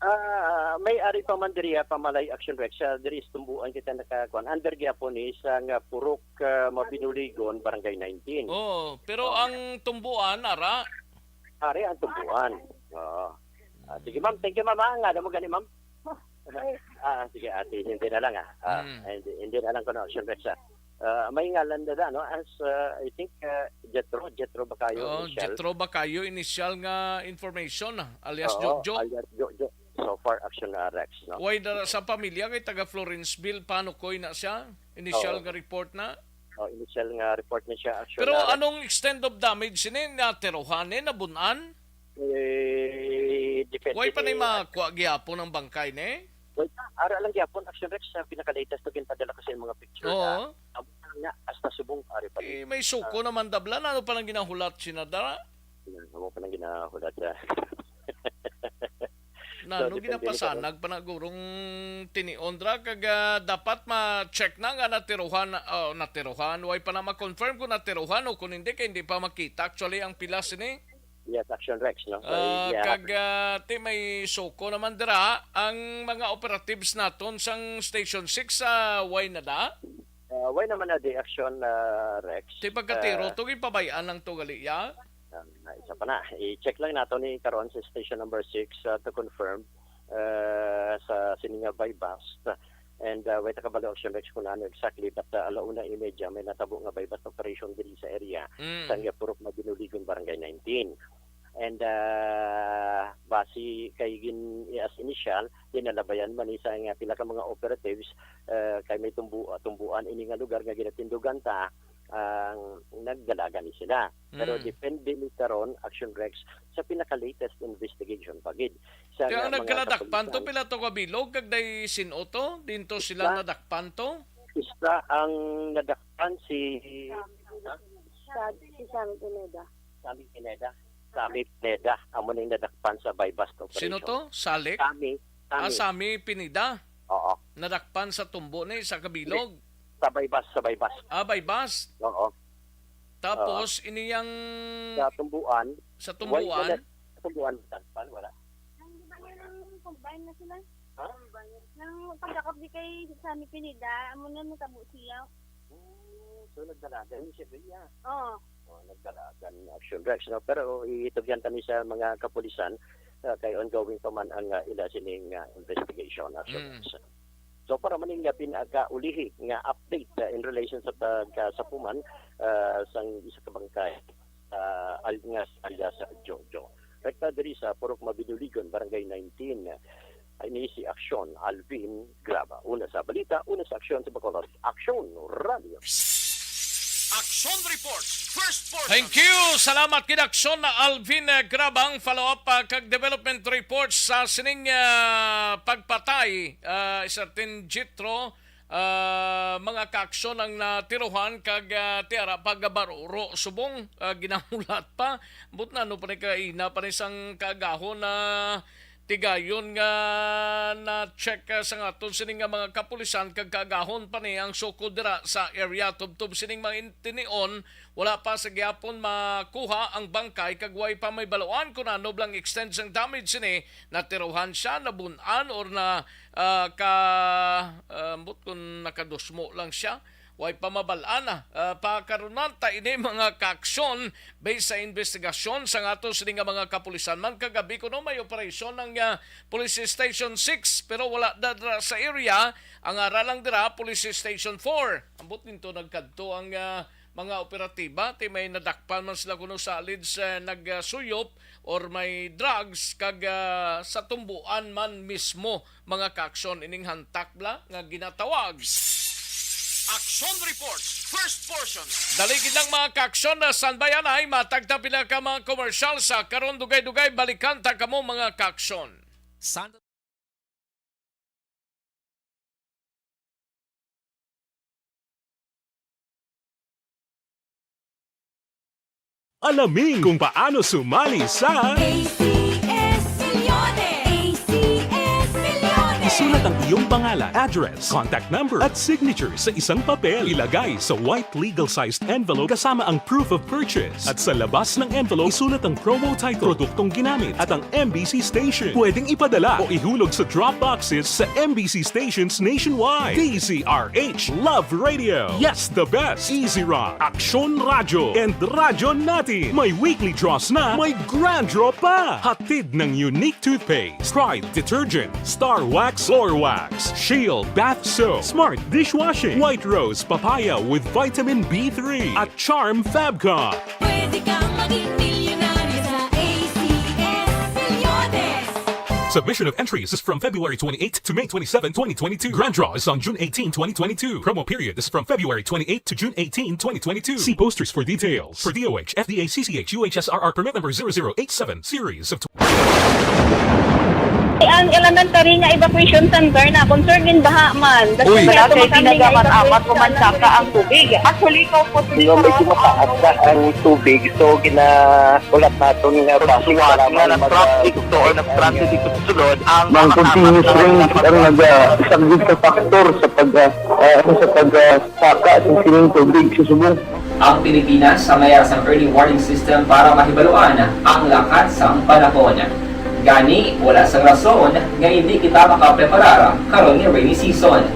Ah, may ari pa man diri, ah, pamalay Action Rex, ah, diri sa Tumbuan kita nakakuan. Under gyapon ni sa nga Purok, ah, Mabinuligon, Barangay nineteen. Oo, pero Oh. ang Tumbuan, ara? Ari ang Tumbuan. Oo. Ah, sige, ma'am. Thank you, ma'am, ah. Nga mo gani, ma'am? Ah, sige, ate. Hindi na lang, ah. Ah, Mm. hindi, hindi na lang ko na Action Rex, ah. Ah, may ngalan na, no? As, ah, I think, ah, Jethro, Jethro Bacayo Oo, initial. Jethro Bacayo initial nga information, ah, alias Oo, Jojo. Alias Jojo. So far, Action, ah, Rex, no? Way na sa pamilya kay taga Florenceville, Panukoy na siya? Initial Oo. nga report na? Oh, initial nga report na siya, Action, Pero ah, Rex. Anong extent of damage sini? Natiruhan ni, nabun-an? Eh, depende Way pa ni ni makuha gihapon ang bangkay ni? Wait, ara lang gyapon, Action Rex, sa pinaka-latest na ginpadala ko sa mga picture Oo. na, um, nga hasta subong, ari pa. Eh, may suko naman dablan. Ano pa nang ginahulat sina dara? Ano pa nang ginahulat sa Nano, ginapasanag pa na gurong tinion dra, kag, ah, dapat ma-check na nga natiruhan, oh, natiruhan. Way pa na ma-confirm kung natiruhan o kung hindi, kay hindi pa makita actually ang pila sini. Yes, Action Rex, no? So, ah, yeah, kag, ah, ti may suko naman dira ang mga operatives naton sang Station six, ah, way na da? Ah, way naman na di Action, ah, Rex. Ti pagkatiro, ah, to ginpabay-an lang to gali, ya? Ah, isa pa na, i-check lang nato ni karon sa station number six, ah, to confirm, ah, sa sini nga buy-bust. And, ah, way ta kabalo, Action Rex, kung ano exactly, but, ah, alauna y media may natabo nga buy-bust operation diri sa area, mm, sa nga Purok Mabinuligon, Barangay nineteen. And, ah, basi kay gin-, as initial, ginalabayan man ni sa nga pila ka mga operatives, ah, kay may tumbu-, tumbuan ini nga lugar nga ginatindugan ta, ang nagdalagan ni sila. Pero, mm, depende ni karon, Action Rex, sa pinaka-latest investigation pa gid. Sa Kaya nga ang mga nagkaladakpan to, kapulisan, pila to ka bilog, kag day sin-o to? Dinto sila Isa. Nadakpan to? Isa ang nadakpan si Sa, si Sammy Pineda. Sammy Pineda. Sammy Pineda, amo ning nadakpan sa buy-bust operation. Sino to? Salik? Sammy, Ah, Sammy. Sammy Pineda. Oo. Nadakpan sa tumbo ni sa kabilog. Sa buy-bust, sa buy-bust. Ah, buy-bust. Oo. Tapos, Oo. Ini yang Sa tumbuan. Sa tumbuan? Wala na, sa tumbuan, nadakpan, wala. Ang di ba yung combine na sila? Ha? Nang pagdakop di kay Sammy Pineda, amo na natabo siya. Hmm, so nagdalagan siya diya. Oo. Oh, nagdalagan ni Action Rex, no? Pero itugyan kami sa mga kapulisan, ah, kay ongoing pa man ang, ah, ila sining, ah, investigation, Action Mm. Rex. So, para man nga pinakaulihi nga update, ah, in relation sa pagkasapuman, ah, sang isa ka bangkay, ah, al-, nga alias Jojo. Rekta diri sa Purok Mabinuligon, Barangay nineteen. Ini si Aksyon Alvin Graba. Una sa balita, una sa aksyon sa Bacolod. Aksyon Radio. Action Report, first portion. Thank you. Salamat kid Aksyon na Alvin, eh, Grabang. Follow up, ah, kag development reports sa sining, ah, pagpatay, ah, Sir Tin Jitro, ah, mga kaaksyon ang natiruhan kag, ah, tiara pagabaruro subong, ah, ginahulat pa. But na ano pa ni kaina pa ni sang kaagahon na tigayon nga na-check, ah, sa nga aton sini nga mga kapulisan kag kaagahon pa ni ang sukod dira sa area tubtob sining mga in-, tinion, wala pa sa gihapon makuha ang bangkay kag way pa may baluan kung ano blang extent sang damage sini, natiruhan siya, nabun-an, or na, ah, ka, ah, ambot kung nakadusmo lang siya. Way pa mabal-an na, ah, pakarunan ta ini mga kaaksyon based sa investigasyon sa nga aton sini nga mga kapulisan man. Kagabi kuno may operasyon ang, ah, Police Station six, pero wala na dira sa area. Ang ara lang dira, Police Station four. Ambot ninto nagkadto ang, ah, mga operatiba, ti may nadakpan man sila kuno sa alleged, ah, nagsuyop or may drugs kag, ah, sa tumbuan man mismo, mga kaaksyon, ining hantak bala nga ginatawag. Action Report, first portion. Dali gid lang, mga kaaksyon, na standby anay, matag ta pila ka mga komersyal sa karon. Dugay-dugay balikan ta kamo, mga kaaksyon. San- Alamin kung paano sumali sa A C S Milyones! A C S Milyones! Isulat ang iyong pangalan, address, contact number, at signature sa isang papel. Ilagay sa white legal-sized envelope kasama ang proof of purchase. At sa labas ng envelope, isulat ang promo title, produktong ginamit, at ang M B C station. Pwedeng ipadala o ihulog sa drop boxes sa M B C stations nationwide. D Z R H, Love Radio. Yes, the best. Easy Rock, Aksyon Radyo, and Radyo Natin. May weekly draws na, may grand draw pa. Hatid ng Unique Toothpaste, Pride Detergent, Star Wax Floor Wax, Shield Bath Soap, Smart Dishwashing, White Rose Papaya with Vitamin B three, at Charm Fabcon. Pwede kang maging milyonaryo sa A C S Milyones. Submission of entries is from February twenty-eighth to May twenty-seven, twenty twenty-two. Grand draw is on June eighteen, twenty twenty-two. Promo period is from February twenty-eighth to June eighteen, twenty twenty-two. See posters for details. For D O H, F D A, C C H, U H S R R permit number zero zero eight seven, series of Ang elementary nga evacuation center na concern din baha man. That's Uy. Why Wala ato kay makami nga ginagaman-amat evacuation human saka ang tubig. Actually, ikaw po, Hindi, medyo mataas na ang tubig. So, gina-, ulat naton nga Pagsuwat traffic nga lang nag-traffic mag-, to or nag-traffic dito sa sulod, ang Ang mga continuous kasama rain na ang nag-, ah, isang big factor sa pag, ah, ah, ano, sa pag, ah, saka sa sining tubig sa subong. Ang Pilipinas sa mayara sang early warning system para mahibaluan ang lakat sang panahon. Gani, wala sang rason nga hindi kita makapreparar karon nga rainy season.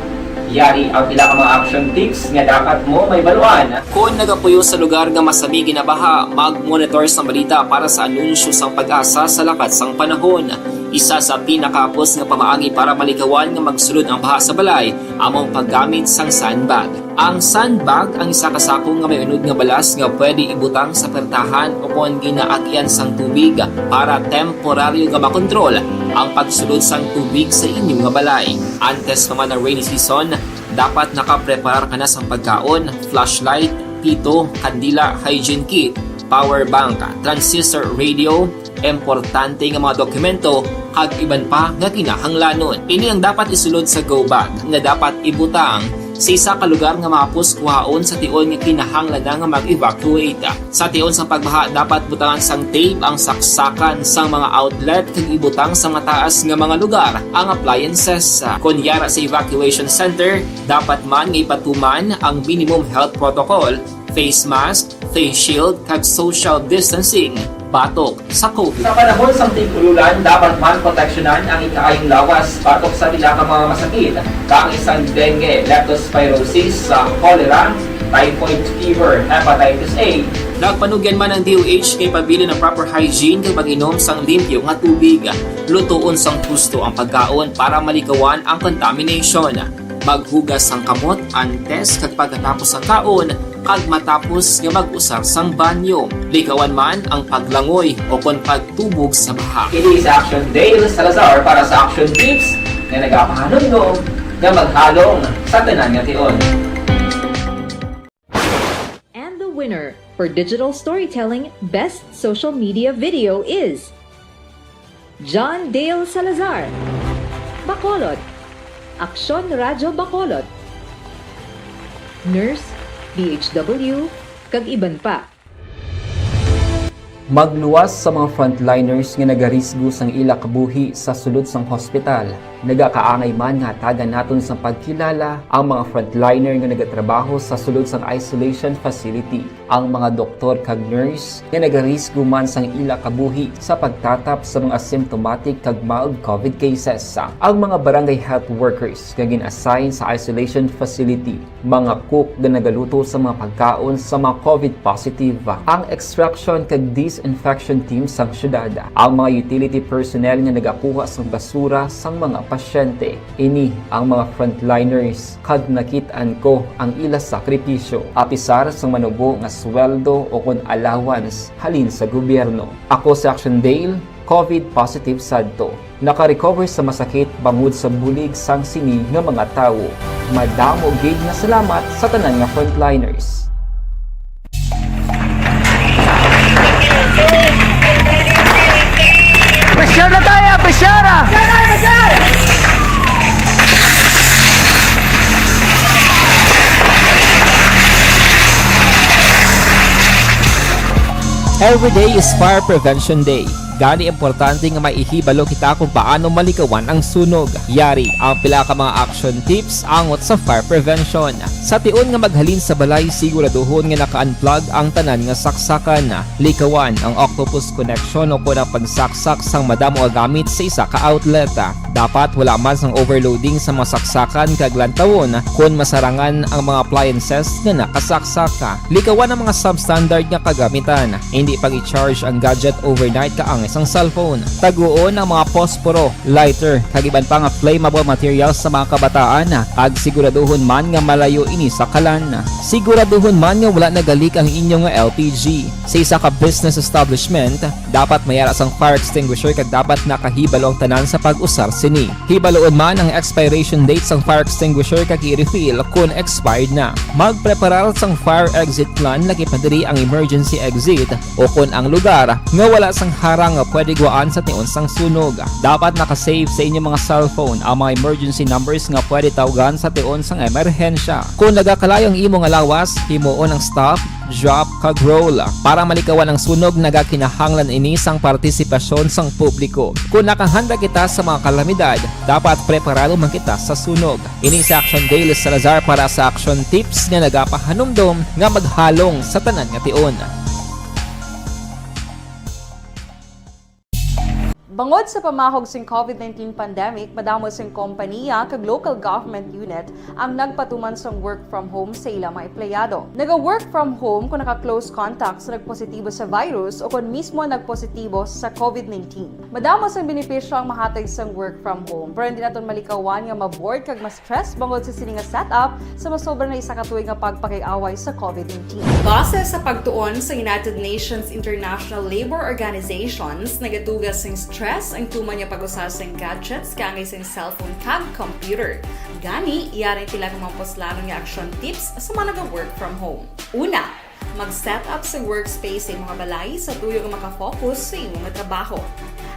Yari ang pila ka mga action tips nga dapat mo mahibaluan. Kon nagapuyo sa lugar nga masami ginabaha, mag-monitor sang balita para sa anunsyo sang PAGASA sa lakat sang panahon. Isa sa pinakahapos nga pamaagi para malikawan nga magsulod ang baha sa balay amo ang paggamit sang sandbag. Ang sandbag ang isa ka sako nga may unod nga balas nga pwede ibutang sa pertahan o kon ginaagyan sang tubig para temporaryo nga makontrol ang pagsulod sang tubig sa inyo nga balay. Antes pa man ang rainy season, dapat nakapreparar ka na sang pagkaon, flashlight, pito, kandila, hygiene kit, power bank, transistor radio, importante nga mga dokumento, kag iban pa nga kinahanglanon. Ini ang dapat isulod sa go bag nga dapat ibutang sa isa ka lugar nga mahapos kuhaon sa tion nga kinahanglan na nga mag-evacuate. Sa tion sang pagbaha, dapat butangan sang tape ang saksakan sang mga outlet kag ibutang sa mataas nga mga lugar ang appliances. Kon yara sa evacuation center, dapat man nga ipatuman ang minimum health protocol, face mask, face shield, kag social distancing batok sa COVID. Sa panahon sang tig-ulolan, dapat man proteksyonan ang ikaayong lawas batok sa pila ka mga masakit, kaangay sang dengue, leptospirosis, sa cholera, typhoid fever, hepatitis A. Nagpanugyan man ang D O H nga ipabilin ang proper hygiene kag pag-inom sang limpyo nga tubig, lutoon sang husto ang pagkaon para malikawan ang contamination. Maghugas sang kamot antes kag pagkatapos sang kaon, kag matapos nga mag-usar sang banyo. Likawan man ang paglangoy o kon pagtubog sa baha. Kini si Action Dale Salazar para sa Action Tips nga nagapahanumdom nga maghalong sa tanan nga tion. And the winner for digital storytelling best social media video is John Dale Salazar, Bacolod, Aksyon Radyo Bacolod, Nurse, D H W, kag iban pa. Magluwas sa mga frontliners nga nagarisgo sang ila kabuhi sa sulod sang hospital. Nagakaangay man nga hatagan naton sang pagkilala ang mga frontliner nga nagatrabaho sa sulod sang isolation facility, ang mga doktor kag nurse nga nagarisgo man sang ila kabuhi sa pagtatap sa mga symptomatic kag mild COVID cases, ang mga barangay health workers nga gin-assign sa isolation facility, mga cook nga nagaluto sa mga pagkaon sa mga COVID positive, ang extraction kag disinfection team sang syudad, ang mga utility personnel nga nagakuha sang basura sang mga pasyente. Ini ang mga frontliners, kag nakit-an ko ang ila sakripisyo, apisar sang manubo nga sweldo o kon allowance halin sa gobyerno. Ako si Action Dale, COVID positive sadto. Naka-recover sa masakit bangod sa bulig sang sini nga mga tawo. Madamo gid nga salamat sa tanan nga frontliners. Pressure na tayo! Pressure na! Every day is Fire Prevention Day. Gani, importante nga may ihibalo kita kung paano malikawan ang sunog. Yari ang pila ka mga action tips angot sa fire prevention. Sa tion nga maghalin sa balay, siguraduhon nga naka-unplug ang tanan nga saksakan. Likawan ang octopus connection o kon ang pagsaksak sang madamo nga gamit sa isa ka outlet. Dapat wala man sang overloading sa mga saksakan kag lantawon kon masarangan ang mga appliances nga nakasaksak. Likawan ang mga substandard nga kagamitan. Indi pag-i-charge ang gadget overnight kaangay sang cellphone. Taguon ang mga posporo, lighter, kag iban pa nga flammable materials sa mga kabataan, kag siguraduhon man nga malayo ini sa kalan. Siguraduhon man nga wala nagalik ang inyo nga L P G. Sa isa ka business establishment, dapat may ara sang fire extinguisher kag dapat nakahibalo ang tanan sa pag-usar sini. Hibaluon man ang expiration date sang fire extinguisher kag i-refill kon expired na. Magpreparar sang fire exit plan, lakip na diri ang emergency exit o kon ang lugar nga wala sang harang nga pwede gwaan sa tion sang sunog. Dapat naka-save sa inyo mga cellphone ang mga emergency numbers nga pwede tawgan sa tion sang emerhensya. Kung nagakalayo ang imo nga lawas, himuon ang stop, drop, kag roll. Para malikawan ang sunog, nagakinahanglan ini sang partisipasyon sang publiko. Kung nakahanda kita sa mga kalamidad, dapat preparado man kita sa sunog. Ini si Action Dale Salazar para sa Action Tips nga nagapahanumdom nga maghalong sa tanan nga tion. Bangod sa pamahog sing COVID nineteen pandemic, madamo sing kompaniya kag local government unit ang nagpatuman sang work from home sa ila mga empleyado. Naga-work from home kung naka-close contact sa nagpositibo sa virus o kon mismo nagpositibo sa COVID nineteen. Madamo sang benepisyo ang mahatag sang work from home, pero hindi naton malikawan nga ma-bored kag ma-stress bangod sa sini nga setup sa masobra na isa ka tuig nga pagpakig-away sa COVID nineteen. Base sa pagtuon sa United Nations International Labour Organizations, nagatuga sing stress ang tuman nga pag-usa sing gadgets kaangay sing cellphone kag computer. Gani, yari sila nga mga puslanon nga action tips sa mga naga-work from home. Una, mag-set up sa workspace sa imong balay sa tuyo nga makafocus sa imo nga trabaho.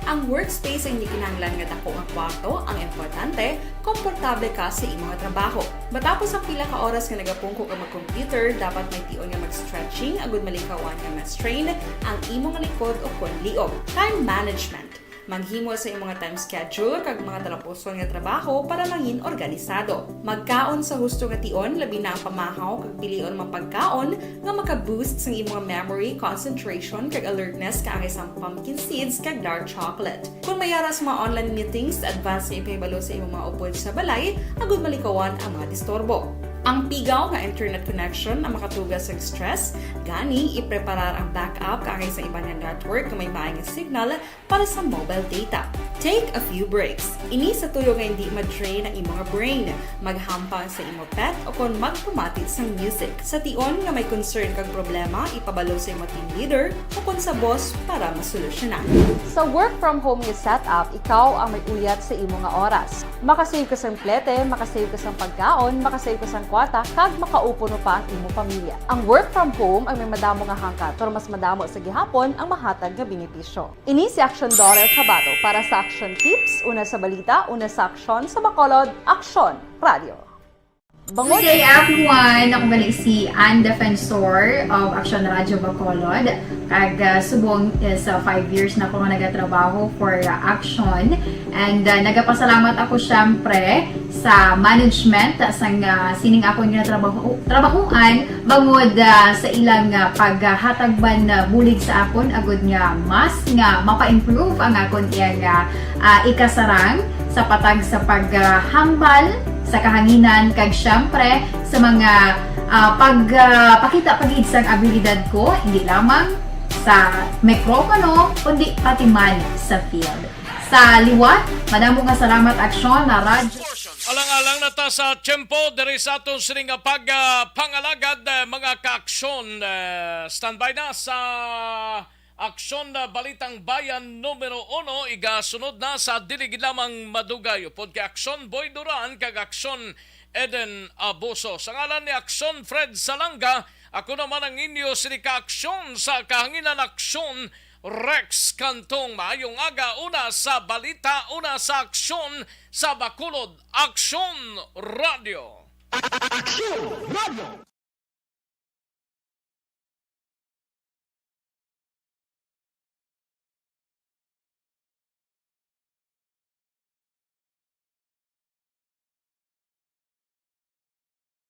Ang workspace ang hindi kinahanglan nga dako nga kwarto, ang importante, komportable ka sa imo nga trabaho. Matapos ang pila ka oras nga nagapungko ka mag-computer, dapat may tion nga mag-stretching agud malikawan nga ma-strain ang imo nga likod o kon liog. Time management. Maghimo sa imo nga time schedule kag mga talapuson nga trabaho para mangin organisado. Magkaon sa husto nga tion, labi na ang pamahaw kag pilion nga pagkaon nga maka-boost sang imo nga memory, concentration, kag alertness kaangay sang pumpkin seeds kag dark chocolate. Kung may ara sa mga online meetings, advance nga ipahibalo sa imo mga upod sa balay agud malikawan ang mga disturbo. Ang pigaw nga internet connection ang makatuga sa stress, gani ipreparar ang backup kaangay sa iban nga network nga may maay nga signal para sa mobile data. Take a few breaks. Ini sa tuyo nga hindi ma-drain ang imo nga brain. Maghampang sa imo pet o kon magpamati sang music. Sa tion nga may concern kag problema, ipabalo sa imo team leader o kon sa boss para masolusyonan. Sa work from home nga setup, ikaw ang may uyat sa imo nga oras. Makasave ka sang plete, makasave ka sang pagkaon, makasave ka sang kwarta, kag makaupo pa ang imo pamilya. Ang work from home ang may madamo nga hangkat, pero mas madamo sa gihapon ang mahatag nga benepisyo. Ini si Action Daughter Kabato para sa Action Tips, una sa balita, una sa aksyon, sa Bacolod, Aksyon Radio. Good day, everyone! Ako gali si Ann Defensor of Action Radio Bacolod. Kag, ah, subong is, ah, five years na ako nga nagatrabaho for, ah, Action. And, ah, nagapasalamat ako, syempre, sa management, ah, sang, ah, sining akon nga trabaho, trabahoan, bangod, ah, sa ilang, ah, paghatag man, ah, bulig sa akon, agud nga mas nga mapa-improve ang akon iyang, ah, ah, ikasarang sa patag sa paghambal sa kahanginan, kag syempre sa mga, ah, pag, ah, pakita pa gid sang abilidad ko, hindi lamang sa mikropono, kundi pati man sa field. Sa liwat, madamo nga salamat, Aksyon na Radyo. Alang-alang na ta sa tiyempo diri sa aton sining nga pag, ah, pangalagad, eh, mga ka-aksyon. Eh, standby na sa Aksyon na Balitang Bayan numero uno, igasunod na sa dili gid lamang madugay upod kay Aksyon Boy Duran kag Aksyon Eden Abuso. Sa ngalan ni Aksyon Fred Salanga, ako naman ang inyo sini ka-aksyon sa kahanginan, Aksyon Rex Cantong. Maayong aga, una sa balita, una sa aksyon sa Bacolod, Aksyon Radio. Aksyon Radio.